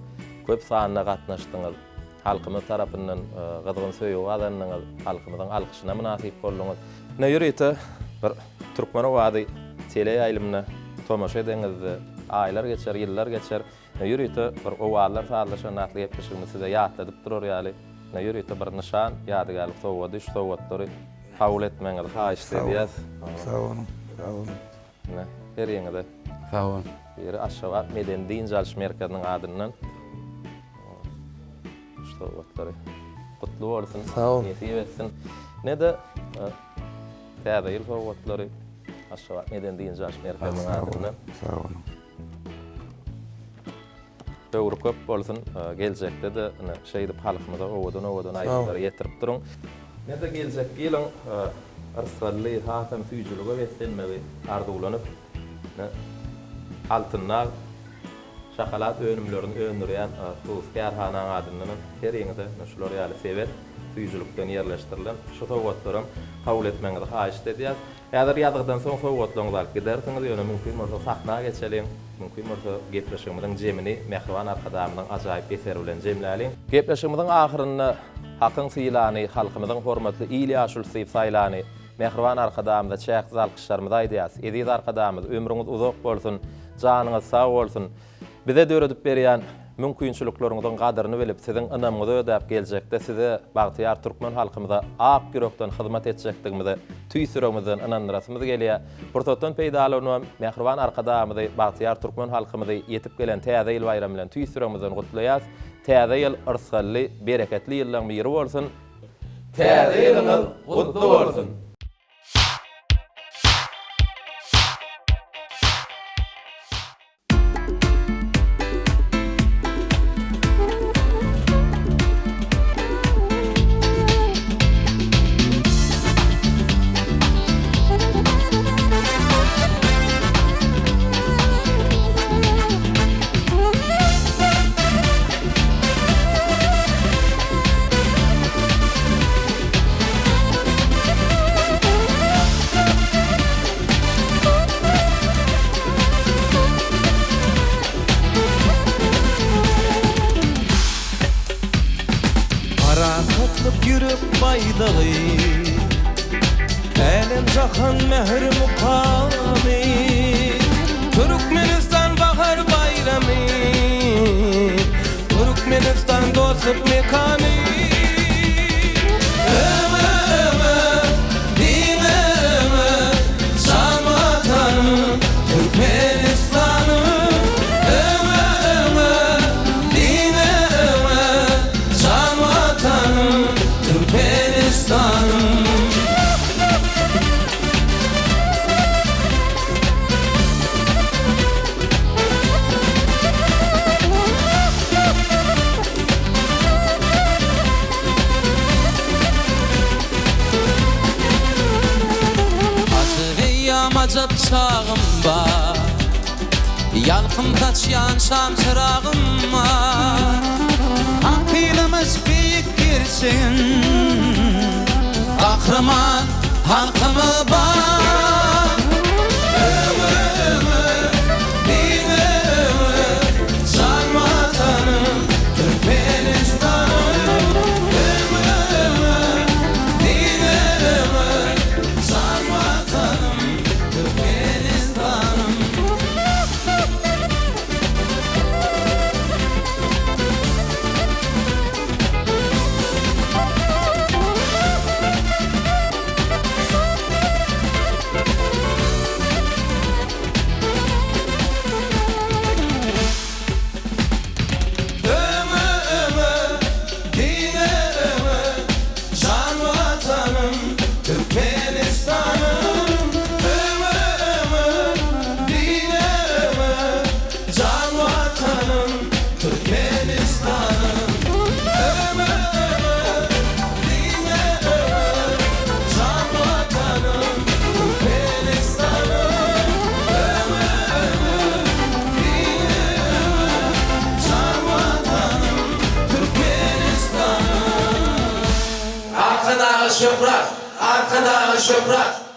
köp sanyna gatnaşdyňyz. Halkymyz tarapyndan gyzgyn söýgi gazandyňyz, halkymyzyň alkyşyna mynasyp bolduňyz. Ine ýörite bir Türkmen owazy teleýaýlymyna tomaşa edeňizde aýlar geçer, ýyllar geçer. Ýörite bir Owazlar sazlaşan atly gepleşigimizi size ýatladyp durar ýaly, ýörite bir nyşan, ýadygärlik sowgady, şu sowgatlary kabul etmegiňizi haýyşt edýäs. Sag boluň, sag boluň. Ine, heriňize. Sag boluň. Biri Aşgabat medeni-dynç alyş merkeziniň adyndan şu sowgatlary gutly bolsun, nesip etsin. Ine-de Täze ýyl sowgatlary Aşgabat medeni-dynç alyş merkeziniň adyndan. Sag boluň. Höwri köp bolsun, geljekde-de ine şeýdip halkymyza owadan-owadan aýdymlary ýetirip duruň. Ine-de geljekki ýylyň yrsgally, hasam süýjülige beslenmegi arzuwlanyp, ine Altyndag şokolad önümlerini öndürýän hususy kärhanaň adyndanam heriňize ine şular ýaly sebet süýjülikden ýerleşdirilen şu sowgatlaram kabul etmegiňizi haýyşt edýäs. Häzir ýazgydan soň sowgatlaryňyzy alyp gidersiňiz, ýöne mümkin bolsa sahna geçeliň, mümkin bolsa gepleşigimiziň jemini mähriban Arkadagymyzyň ajaýyp eseri bilen jemläliň. Gepleşigimiziň ahyrynda Hakyň sylany, halkymyzyň hormatly il ýaşulusy diýip saýlany mähriban Arkadagymyza çäksiz alkyşlarymyzy aýdýarys. Eziz Arkadagymyz, ömrüňiz uzak bolsun, janyňyz sag bolsun! Bize döredip berýän mümkinçilikleriňiziň gadyryny bilip, siziň ynamyňyzy ödäp, geljekde size, bagtyýar türkmen halkymyza ak ýürekden hyzmat etjekdigimize tüýs ýüregimizden ynandyrasymyz gelýär. Pursatdan peýdalanybam, mähriban Arkadagymyzy, bagtyýar türkmen halkymyzy ýetip gelen Täze ýyl baýramy bilen tüýs ýüregimizden gutlaýarys. Täze ýyl yrsgally, bereketli ýyllaň biri bolsun! Täze ýylyňyz gutly bolsun! Parahatlyk ýürek baýdagy, Älem-jahan mähir-mukamy. Türkmenistan bahar baýramy, Türkmenistan dostluk mekany. Öňe, öňe, diňe öňe, Jan Watanym, Türkmenistanym. Öňe, öňe, diňe öňe, Jan Watanym, Türkmenistanym. Ajap eýýam ajap çagym bar, Ýalkym saçýan şam çyragym bar. Hakynamyz beýik gerçegin, Gahryman halkymyz bar. Öňe öňe, diňe öňe, Jan Watanym, Türkmenistanym. Öňe öňe, diňe öňe, Jan Watanym, Türkmenistanym. Arkadaga şöhrat! Arkadaga şöhrat!